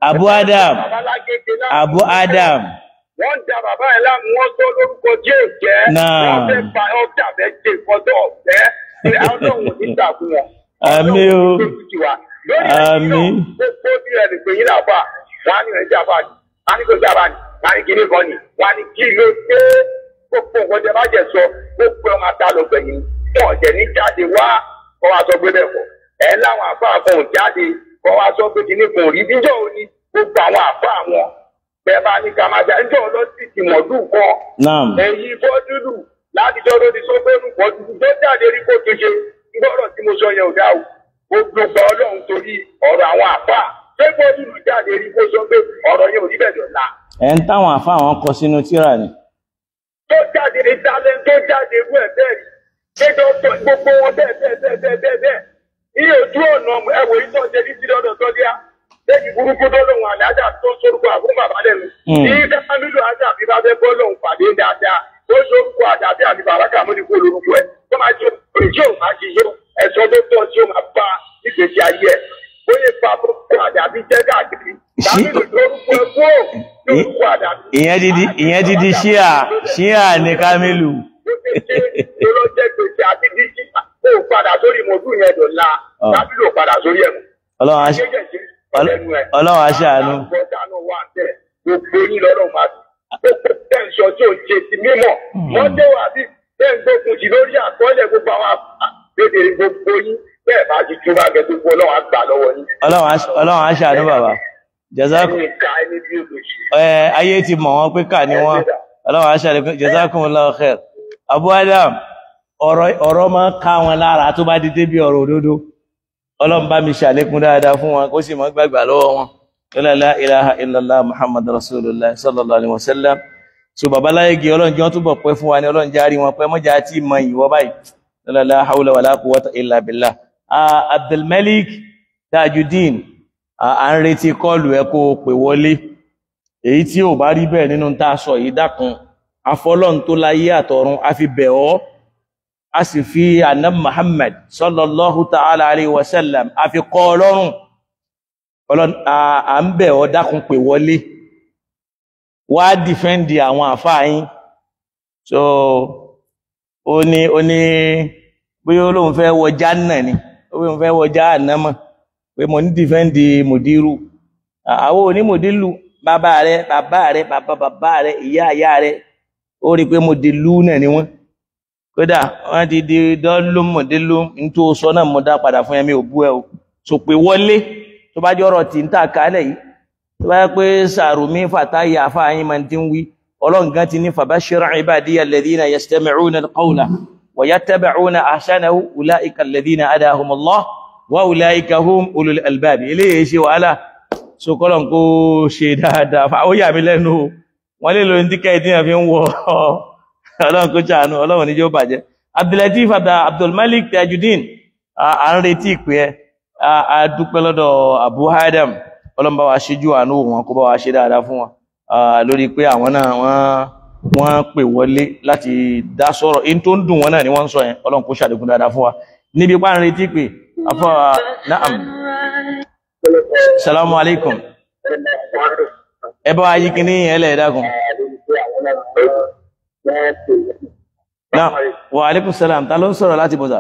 Abu Adam. Abu Adam. Wọ́n ń da bàbá yẹn láàmú, wọ́n sọ lórúkọ tí yóò jẹ́. Wọ́n fẹ́ pa ọjà fẹ́ ṣe ìkọjọ́ ọ̀fẹ́. Ọlọ́run ò ní gbà fún wọn. Àmín o. Àmín. Gbogbo bí ẹnì pé yín náà fà, wọ́n á ní ẹ̀ jábà ní, wọ́n á ní kò jábà ní, wọ́n á ní kíní kan ní, wọ́n á ní kí ló dé. Gbogbo nǹkan tẹ bá jẹ sọ, gbogbo ẹ̀ máa ta lọ gbẹ̀yìn. Wọ́n jẹ̀ ní jáde wá, kọ́ wa sọ pé bẹ́ẹ̀ kọ́. Ẹ̀ láwọn àfáà kan ò jáde, kọ́ wa sọ pé kíní kan ò rí. Níjọ́ òní, gbogbo àwọn àfáà wọn bẹ́ẹ̀ bá ní ká máa jà níjọ́ ọlọ́sì ti mọ̀dún kan. Ẹ̀yin fọ́dúdù láti jọ́ lórí sọ́gbẹ́rù fọ́dúdù tó jáde rí kó tó ṣe gbọ́dọ̀ tí mo sọ yẹn ò dáa o. Gbogbo gba Ọlọ́run torí ọ̀rọ̀ àwọn àfáà ṣé fọ́dúdù jáde rí kó sọ pé ọ̀rọ̀ yẹn ò ní bẹ̀rẹ̀ ọ̀la. Ẹ̀ ń táwọn àfáà wọn kọ sínú tírà ni. Tó jáde ní talẹ́ tó jáde irú ẹ̀ bẹ́ẹ̀ rí. Ṣé dọ́tọ̀ gbogbo wọn bẹ́ẹ̀ bẹ́ẹ̀ bẹ́ẹ̀ bẹ́ẹ̀ bẹ́ẹ̀. Ní ojú ọ̀nà ẹ̀wò yìí tó ṣe ní sílọ́dọ̀ sọ́díà. Lẹ́yìn burúkú tó lòun àdájà tó sórúkọ àbúrò bàbá lẹ́nu. Ní Kámílù Àjàbí bá fẹ́ bọ́ lòun pàdé dáadáa. Tó sórúkọ Àjàbí àti Bàrákà mú ní kó lórúkọ ẹ̀. Tó máa ṣe oríṣi òun máa ṣiṣẹ́ ẹ̀sọ́ tó tọ́ tí ó máa bá nígbèsí ayé ẹ̀. Ó lè fa burúkú Àjàbí jẹ́ káàkiri. Kámílù lórúkọ ẹ̀ kúrò lórúkọ Àjàbí. Ìyẹn ti di ṣíà, ṣíà ní Kámílù. Ó ti ṣe lọ́jẹ́ gbèsè àti díjì kó padà sórí mọ̀dún yẹn dọ̀la. Kámílù padà sórí ẹ̀mú. Ọlọ́run aṣàánú. Gbogbo yín lọ́rọ̀ máa gbogbo tẹ̀sán tí ò ń ṣe ti mímọ̀. Wọ́n jẹ́ wà bí bẹ́ẹ̀ ń gbógun jì lórí àkọọ́lẹ̀ gbogbo àwọn àgbèdè gbogbo yín bẹ́ẹ̀ bá ti túbà gẹ̀ gbogbo Ọlọ́run á gbà lọ́wọ́ yín. Ọlọ́run aṣàánú bàbá. Ayé ti mọ̀ wọ́n pé kà ní wọ́n. Ọlọ́run aṣàánú. Jazakumullahu khair. Abu Adam, ọ̀rọ̀ máa ń ká wọn lára tó bá di débi ọ̀rọ̀ òdodo. Ọlọ́run bá mi ṣàlékún dáadáa fún wọn kó sì mọ́ gbàgbà lọ́wọ́ wọn. La ilaha illallah Muhammad Rasulullah sallallahu alaihi wasallam. So bàbá láyégi Ọlọ́run jẹ́ wọ́n túbọ̀ pẹ́ fún wa ní Ọlọ́run járí wọn pẹ́ mọ́já tí mọ ìwọ báyìí. La hawla wala quwwata illa billah. Abdulmalik Tajudeen, à ń retí kọ́ọ̀lù ẹ kó pè wọlé. Èyí tí ò bá rí bẹ́ẹ̀ nínú tá a sọ yìí dákun. Afọlọ́run tó láyé àtọ̀run a fi bẹ̀ ọ́. A sì fi anab Muhammad sallallahu ta'ala alayhi wa sallam a fi kọ́ Ọlọ́run. À ń bẹ̀ ọ́ dákun pè wọlé wá dìfẹ́ǹdì àwọn àfáà yín. So ó ní bóyá olóhun fẹ́ wọ Jánnà ni, olóhun fẹ́ wọ Jáhánnámà, pé mo ní dìfẹ́ǹdì mùdírù. Àwọn oní mùdílù bàbá rẹ bàbá rẹ bàbá bàbá rẹ ìyá ìyá rẹ, ó rí pé mùdílù náà ni wọ́n. Kódà wọ́n ti di dọ́lùmọ̀délú tó sọ náà mọ̀ dá padà fún ẹmí òbú ẹ o. So pé wọlé tó bá jọ́rọ̀ tí ń tà kálẹ̀ yìí, tó bá yẹ pé Sàrùmí Fàtáyì àfáàyín máa ti ń wí, Ọlọ́run gan ti ní fabashir ibadiya alladhina yastami'una al-qawla wa yattabi'una ahsanahu ulaika alladhina hadahumullah wa ulaika hum ulul albab. Eléyìí ṣe wàhálà, so kọ́lọ̀ kó ṣe dáadáa. Ó yà mí lẹ́nu o, wọ́n lè lo ní tíkẹ́ tí wọ́n fi ń wọ. Ọlọ́run kó ṣàánú, Ọlọ́run ní jẹ́ ó bàjẹ́. Abdulateef Abdulmalik Tajudeen, à ń retí ìpè ẹ. A dúpẹ́ lọ́dọ̀ Abu Adam, Ọlọ́run bá wa ṣíjú àánú wọn kó bá wa ṣe dáadáa fún wọn lórí pé àwọn náà wọ́n pè wọlé láti dá sọ̀rọ̀. In tó ń dùn wọn náà ni wọ́n ń sọ yẹn. Ọlọ́run kó ṣàlékún dáadáa fún wa. Níbi pa ń retí pé afọ naam. Salamu alaikum. Ẹ bá wa yí kíní yẹn lẹ̀ dákun. Naam, wa alaikum salam. Ta ló ń sọ̀rọ̀ láti bọ̀dà?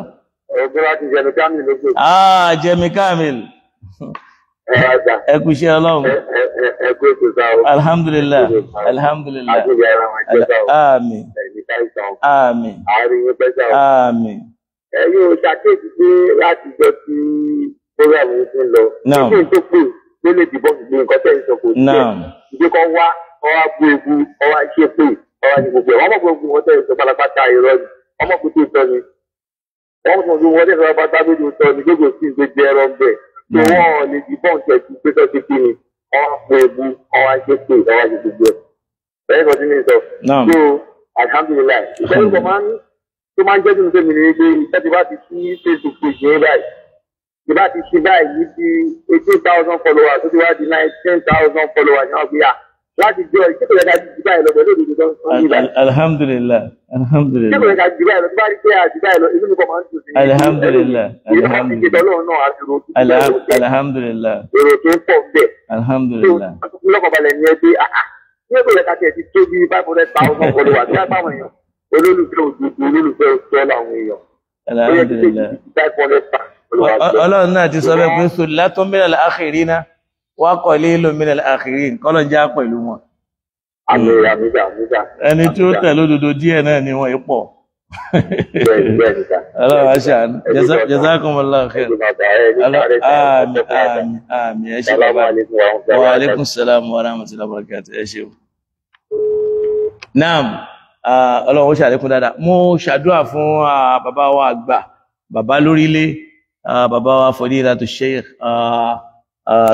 Ọgbọ́n láti Jẹmi Kamil ló gbé. Ah, Jẹmi Kamil. Ẹ kú iṣẹ́ Ọlọ́run. Ẹ kú ètò sáà o. Alhamdulillah, alhamdulillah. Àmín. Àmín. Àmín. Ẹ yóò ṣàkíyèsí pé láti jọ tí program yìí ti ń lọ. Naam. Kí n tó pè ló lè dìbọn gbogbo nǹkan tẹ̀ ń sọ kò sí ẹ̀. Ìdí kan wá, ọwá bú ebu, ọwá ṣépè, ọwá ní gbogbo ẹ̀. Wọ́n mọ̀ gbogbo nǹkan tẹ̀ ń sọ pátápátá irọ́ ni. Ọmọ kò tó sọ ni. Wọ́n mọ̀ gbogbo nǹkan tẹ̀ ń sọ pátápátá lójú sọ ni gbogbo sí ìgbé jẹ́ ẹ̀rọ ń bẹ̀. Tó wọ́n lè dìbọn tẹ̀ sí pé sọ sí kí ni. Ọwá bú ebu, ọwá ṣépè, ọwá ṣe gbogbo ẹ̀. Bẹ́ẹ̀ kọ́ sí mi sọ. So alhamdulillah. Ìṣẹ́yìn kan máa ń tó máa ń jẹ́ tuntun mi ni pé iṣẹ́ ti bá ti sí Facebook page yẹn báyìí. Ti bá ti ṣe báyìí di 18,000 followers tó ti wá di 19,000 followers náà bí i à. Láti jọ ìṣèkò yẹ ká ju báyìí lọ pẹ̀lú òdodo tó ń bí báyìí. Alhamdulillah, alhamdulillah. Ṣé kò yẹ ká ju báyìí lọ? Tí bá rí pé àjù báyìí lọ, inú mi kàn máa ń dùn sí i. Alhamdulillah, alhamdulillah. Alhamdulillah. Èrò tó ń pọ̀ bẹ́ẹ̀. Alhamdulillah. Lọ́kọ̀balẹ̀ ni ẹ pé ní èkó yẹ ká tiẹ̀ ti tó bí 500,000 followers ní àpáwọn èèyàn. Olólùfẹ́ òdodo, olólùfẹ́ òtọ́ làwọn èèyàn. Alhamdulillah. Ọlọ́run náà ti sọ bẹ́ẹ̀ pé sullatun minal akhirina wa qalilun minal akhirin, kọ́lọ̀ já pẹ̀lú wọn. Ẹni tí ó tẹ̀lé òdodo díẹ̀ náà ni wọ́n pọ̀. Ọlọ́run aṣáánú. Jazakumullahu khair. Àmín, àmín, àmín. Ẹ ṣé bàbá. Wa alaikum salam wa rahmatullahi wa barakatuh. Ẹ ṣé o. Naam, Ọlọ́run ó ṣàlékún dáadáa. Mo ṣàdúrà fún bàbá wa àgbà, bàbá lórílé, bàbá wa Fadilatu Sheikh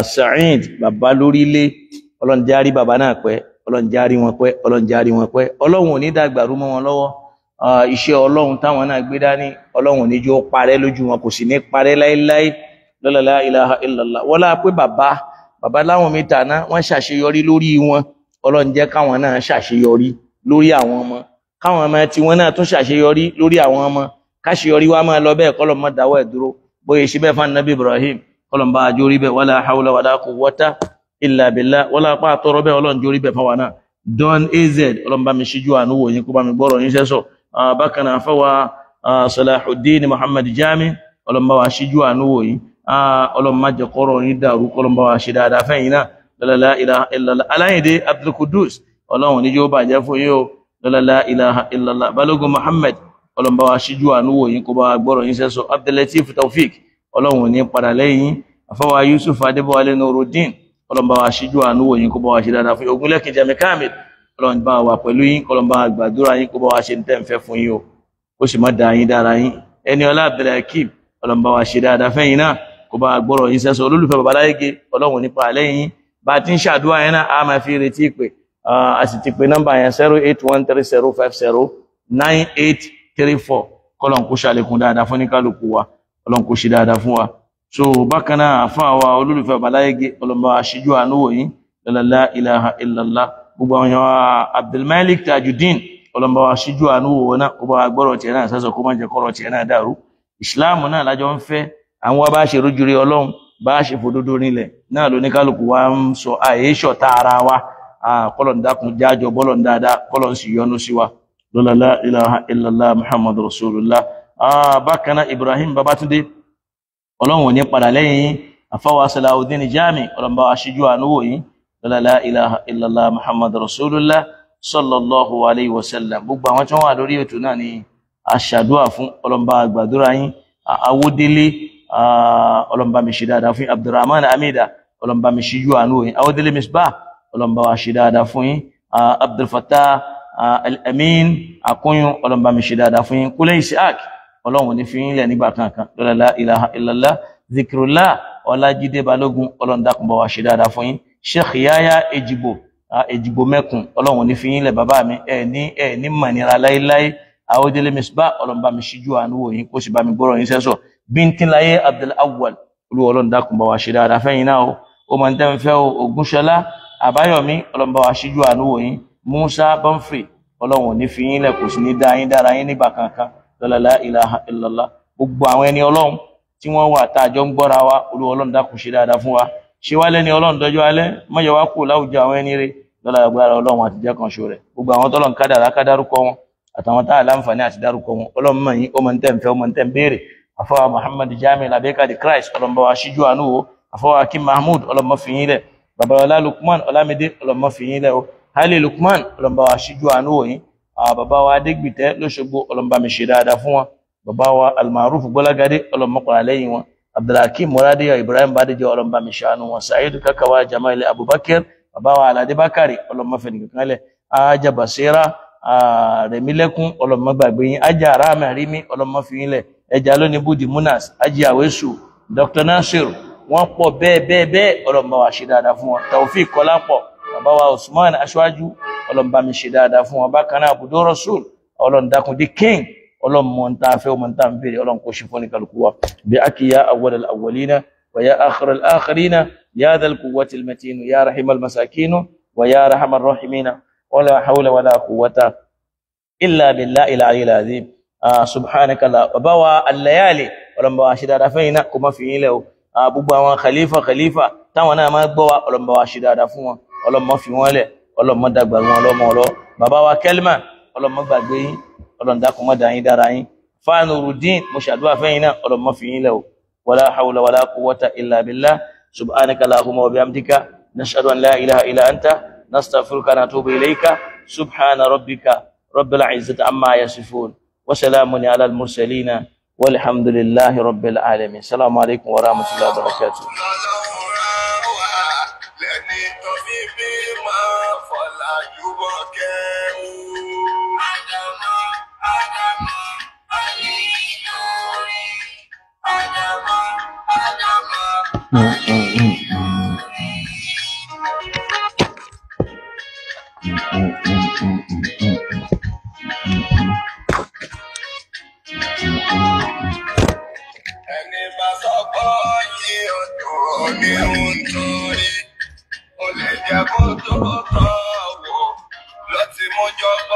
Sa'id, bàbá lórílé. Ọlọ́run jẹ́ á rí bàbá náà pẹ́, Ọlọ́run jẹ́ á rí wọn pẹ́, Ọlọ́run jẹ́ á rí wọn pẹ́. Ọlọ́run ò ní dàgbà rú mọ́ wọn lọ́wọ́. Iṣẹ́ Ọlọ́run táwọn náà gbé dání, Ọlọ́run ò ní jẹ́ ó parẹ́ lójú wọn, kò sì ní parẹ́ láéláé. La ilaha illallah. Wọ́n lá pé bàbá bàbá láwọn mi tàná, wọ́n ṣàṣeyọrí lórí wọn. Ọlọ́run jẹ́ káwọn náà ṣàṣeyọrí lórí àwọn ọmọ, káwọn ọmọ tí wọn náà tún ṣàṣeyọrí lórí àwọn ọmọ, káṣeyọrí wa máa lọ bẹ́ẹ̀, kọ́lọ̀ mọ́ dáwọ́ ẹ̀ dúró. Bóyá ṣe bẹ́ẹ̀ fún Nabi Ibrahim, kọ́lọ̀ bá ajórí bẹ́ẹ̀. Wala hawla wala quwwata illa billah. Wala pa àtọrọ bẹ́ẹ̀, Ọlọ́run jórí bẹ́ẹ̀ fáwa náà. Don Az, Ọlọ́run bá mi ṣíjú àánú wò yín, kó bá mi gbọ́rọ̀ yín sẹ́sọ̀. Bákan náà fáwa Salahuddin Muhammad Jami, Ọlọ́run bá wa ṣíjú àánú wò yín. Ọlọ́run má jẹ́ kọ́rọ̀ yín dàrú, kọ́lọ́run bá wa ṣe dáadáa fẹ́yìn náà. La ilaha illallah. Aláyìndé Abdul Qudus, Ọlọ́run ní yóò bàjẹ́ fún yín o. La ilaha illallah. Balógun Muhammad, Ọlọ́run bá wa ṣíjú àánú wò yín, kó bá wa gbọ́rọ̀ yín sẹ́sọ. Abdulatif Taufik, Ọlọ́run ní padà lẹ́yìn. Àfọwà Yusuf Adébọ̀wálé Nurudeen, Ọlọ́run bá wa ṣíjú àánú wò yín, kó bá wa ṣe dáadáa fún yín. Ogunlẹ́kìn Jami Kamil, Ọlọ́run bá wa pẹ̀lú yín, Ọlọ́run bá wa gbàdúrà yín, kó bá wa ṣe ní tẹ́ ń fẹ́ fún yín o, ó sì má da yín dára yín. Ẹniọlá Abdulhakeem, Ọlọ́run bá wa ṣe dáadáa fẹ́yìn náà, kó bá wa gbọ́rọ̀ yín sẹ́sọ. Olólùfẹ́ Babaláyége, Ọlọ́run nípa lẹ́yìn. Bá a ti ń ṣàdúrà yẹn náà, a máa fi retí ìpè. A sì ti pe nọ́mbà yẹn 08130509834. Kọ́lọ́n kó ṣàlékún dáadáa fún ní kálukú wa, Ọlọ́run kó ṣe dáadáa fún wa. So bákan náà àfáà wa olólùfẹ́ Babaláyége, Ọlọ́run bá wa ṣíjú àánú wò yín. La ilaha illallah. Gbogbo àwọn èèyàn Abdulmalik Tajudeen, Ọlọ́run bá wa ṣíjú àánú wò wọn náà, kó bá wa gbọ́rọ̀ tiẹ̀ náà sẹ́sọ̀, kó má jẹ́ kọ́rọ̀ tiẹ̀ náà dàrú. Ìsìláàmù náà lájọ ń fẹ́, àwọn wa bá ṣe rójúre Ọlọ́run, bá ṣe fòdodo rinlẹ̀ náà ló ní kálukú wa ń sọ àyè ṣọ̀tá ara wa. Kọ́lọ̀ ń dákun jájọ bọ́lọ̀ ń dáadáa, kọ́lọ̀ ń sì yọ́nú sí wa. La ilaha illallah Muhammadu Rasulullah. Bákan náà Ibrahim Babatunde, Ọlọ́run ò ní padà lẹ́yìn. Àfáwà Salahuddin Jami, Ọlọ́run bá wa ṣíjú àánú wò yín. La ilaha illallah Muhammadu Rasulullah sallallahu alayhi wa sallam. Gbogbo àwọn tí wọ́n wà lórí ètò náà ni a ṣàdúà fún, Ọlọ́run bá gbàdúrà yín. Awódélé, Ọlọ́run bá mi ṣe dáadáa fún yín. Abdulrahman Amida, Ọlọ́run bá mi ṣíjú àánú wò yín. Awódélé Misbah, Ọlọ́run bá wa ṣe dáadáa fún yín. Abdulfatah Al-Amin Akúnyún, Ọlọ́run bá mi ṣe dáadáa fún yín. Kúlẹ̀ Isiaq, Ọlọ́run ní fi yín lẹ̀ nígbà kankan. La ilaha illallah. Zikrullah Ọlájídé Balógun, Ọlọ́run dákun bá wa ṣe dáadáa fún yín. Sheikh Yaya Ejigbo, Ejigbo Mẹ́kun, Ọlọ́run ní fi yín lẹ̀ bàbá mi, ẹ ní mọ̀nira láéláé. Awódélé Misbah, Ọlọ́run bá mi ṣíjú àánú wò yín, kó sì bá mi gbọ́rọ̀ yín sẹ́sọ̀. Bíntín-láyé Abdul Awwal, Olúwa Ọlọ́run dákun bá wa ṣe dáadáa fẹ́yìn náà o. Ó máa ń tẹ́ ń fẹ́ o. Ògúnṣọlá Àbáyọ̀mí, Ọlọ́run bá wa ṣíjú àánú wò yín. Musa Bọ́nfrey, Ọlọ́run ò ní fi yín lẹ̀, kò sì ní dá yín dára yín nígbà kankan. La ilaha illallah. Gbogbo àwọn ẹni Ọlọ́run tí wọ́n wà tá a jọ ń gbọ́ra wa, Olúwa Ọlọ́run dákun ṣe dáadáa fún wa. Ṣe wá lẹ́ni Ọlọ́run dọjọ́ alẹ́, má yọ wá kúrò láwùjọ àwọn ẹni rere lọ́la agbára Ọlọ́run àti jẹ́ kan ṣo rẹ̀. Gbogbo àwọn tọ́lọ́run kádàrá ká dárúkọ wọn, àtàwọn tá a láǹfààní àti dárúkọ wọn, Ọlọ́run mọ̀ yín, ó mọ̀ ń tẹ̀ ń fẹ́, ó mọ̀ ń tẹ̀ ń béèrè. Àfọwà Muhammad Jami Labeka the Christ, Ọlọ́run bá wa ṣíjú àánú wò. Àfọwà Akim Mahmood, Ọlọ́run má fi yín lẹ̀. Bàbá ọlá Lukman Ọlámídé, Ọlọ́run má fi yín lẹ̀ o. Hali Lukman, Ọlọ́run bá wa ṣíjú àánú wò yín. Bàbá wa Adégbìtẹ́ lóṣogbo, Ọlọ́run bá mi ṣe dáadáa fún wọn. Bàbá wa Almaruf Gbọ́lágadé, Ọlọ́run má padà lẹ́yìn wọn. Abdulhakeem Muradiya Ibrahim Badejo, Ọlọ́run bá mi ṣàánú wọn. Saidu Kakawa Jamail Abubakar, bàbá wa Alade Bakari, Ọlọ́run má fẹ́ nìkan lẹ̀. Aja Basira Rẹ̀mílẹ́kún, Ọlọ́run má gbàgbé yín. Aja Arama Rimi, Ọlọ́run má fi yín lẹ̀. Ẹja lónìí Budi Munas, Aji Awesu, Dr. Nasir, wọ́n pọ̀ bẹ́ẹ̀ bẹ́ẹ̀ bẹ́ẹ̀, Ọlọ́run bá wa ṣe dáadáa fún wọn. Taofik Kọlápọ̀, bàbá wa Usman Aṣáájú, Ọlọ́run bá mi ṣe dáadáa fún wọn. Bákan náà Abudu Rasul, Ọlọ́run dákun di king, Ọlọ́run mọ̀ ń tá a fẹ́, ọmọ ń tá a ń béèrè, Ọlọ́run kò ṣe fún ní kálukú wa. Bí akiya awwal al-awwalina wa ya akhir al-akhirina ya dhal quwwati al-matin ya rahim al-masakin Wa ya arhamar rahimina. Wala hawla wala quwwata illa billahi al-aliyyil azim. Subhanaka la bàbá wa al-layali, ọlọ́mọba wa ṣe dáadáa fẹ́yìn náà, kó má fi yín lẹ̀ o. Gbogbo àwọn khalifa khalifa táwọn náà máa gbọ́ wa, ọlọ́mọba wa ṣe dáadáa fún wọn, ọlọ́mọ fi wọ́n lẹ̀, ọlọ́mọ dàgbà wọn lọ́mọ ọlọ́. Bàbá wa Kelma, ọlọ́mọ gbàgbé yín, ọlọ́mọdàkùn mọ́ dà yín dára yín. Fanurudin, mo ṣàdúrà fẹ́yìn náà, ọlọ́mọ fi yín lẹ̀ o. Wala hawla wala quwwata illa billah. Subhanaka allahumma wa bihamdika, nashhadu an la ilaha illa anta, nastaghfiruka wa natubu ilayka. Subhana rabbika rabbil izzati amma yasifun wa salamun ala al mursalin, walhamdulillahi rabbil alamin. Assalamu alaikum wa rahmatullahi wa barakatuh. Lẹ́ni tó fi bí máa fọ̀làjú bọ́ kẹ́hù. Ádámù, Ádámù, Ali lórí. Ádámù, Ádámù, Ali lórí. Ẹni bá sọ pé yí ọdún ní ohun tó rí, ó lè jẹ́ kó tó tọ̀ wò ló ti mú jọba.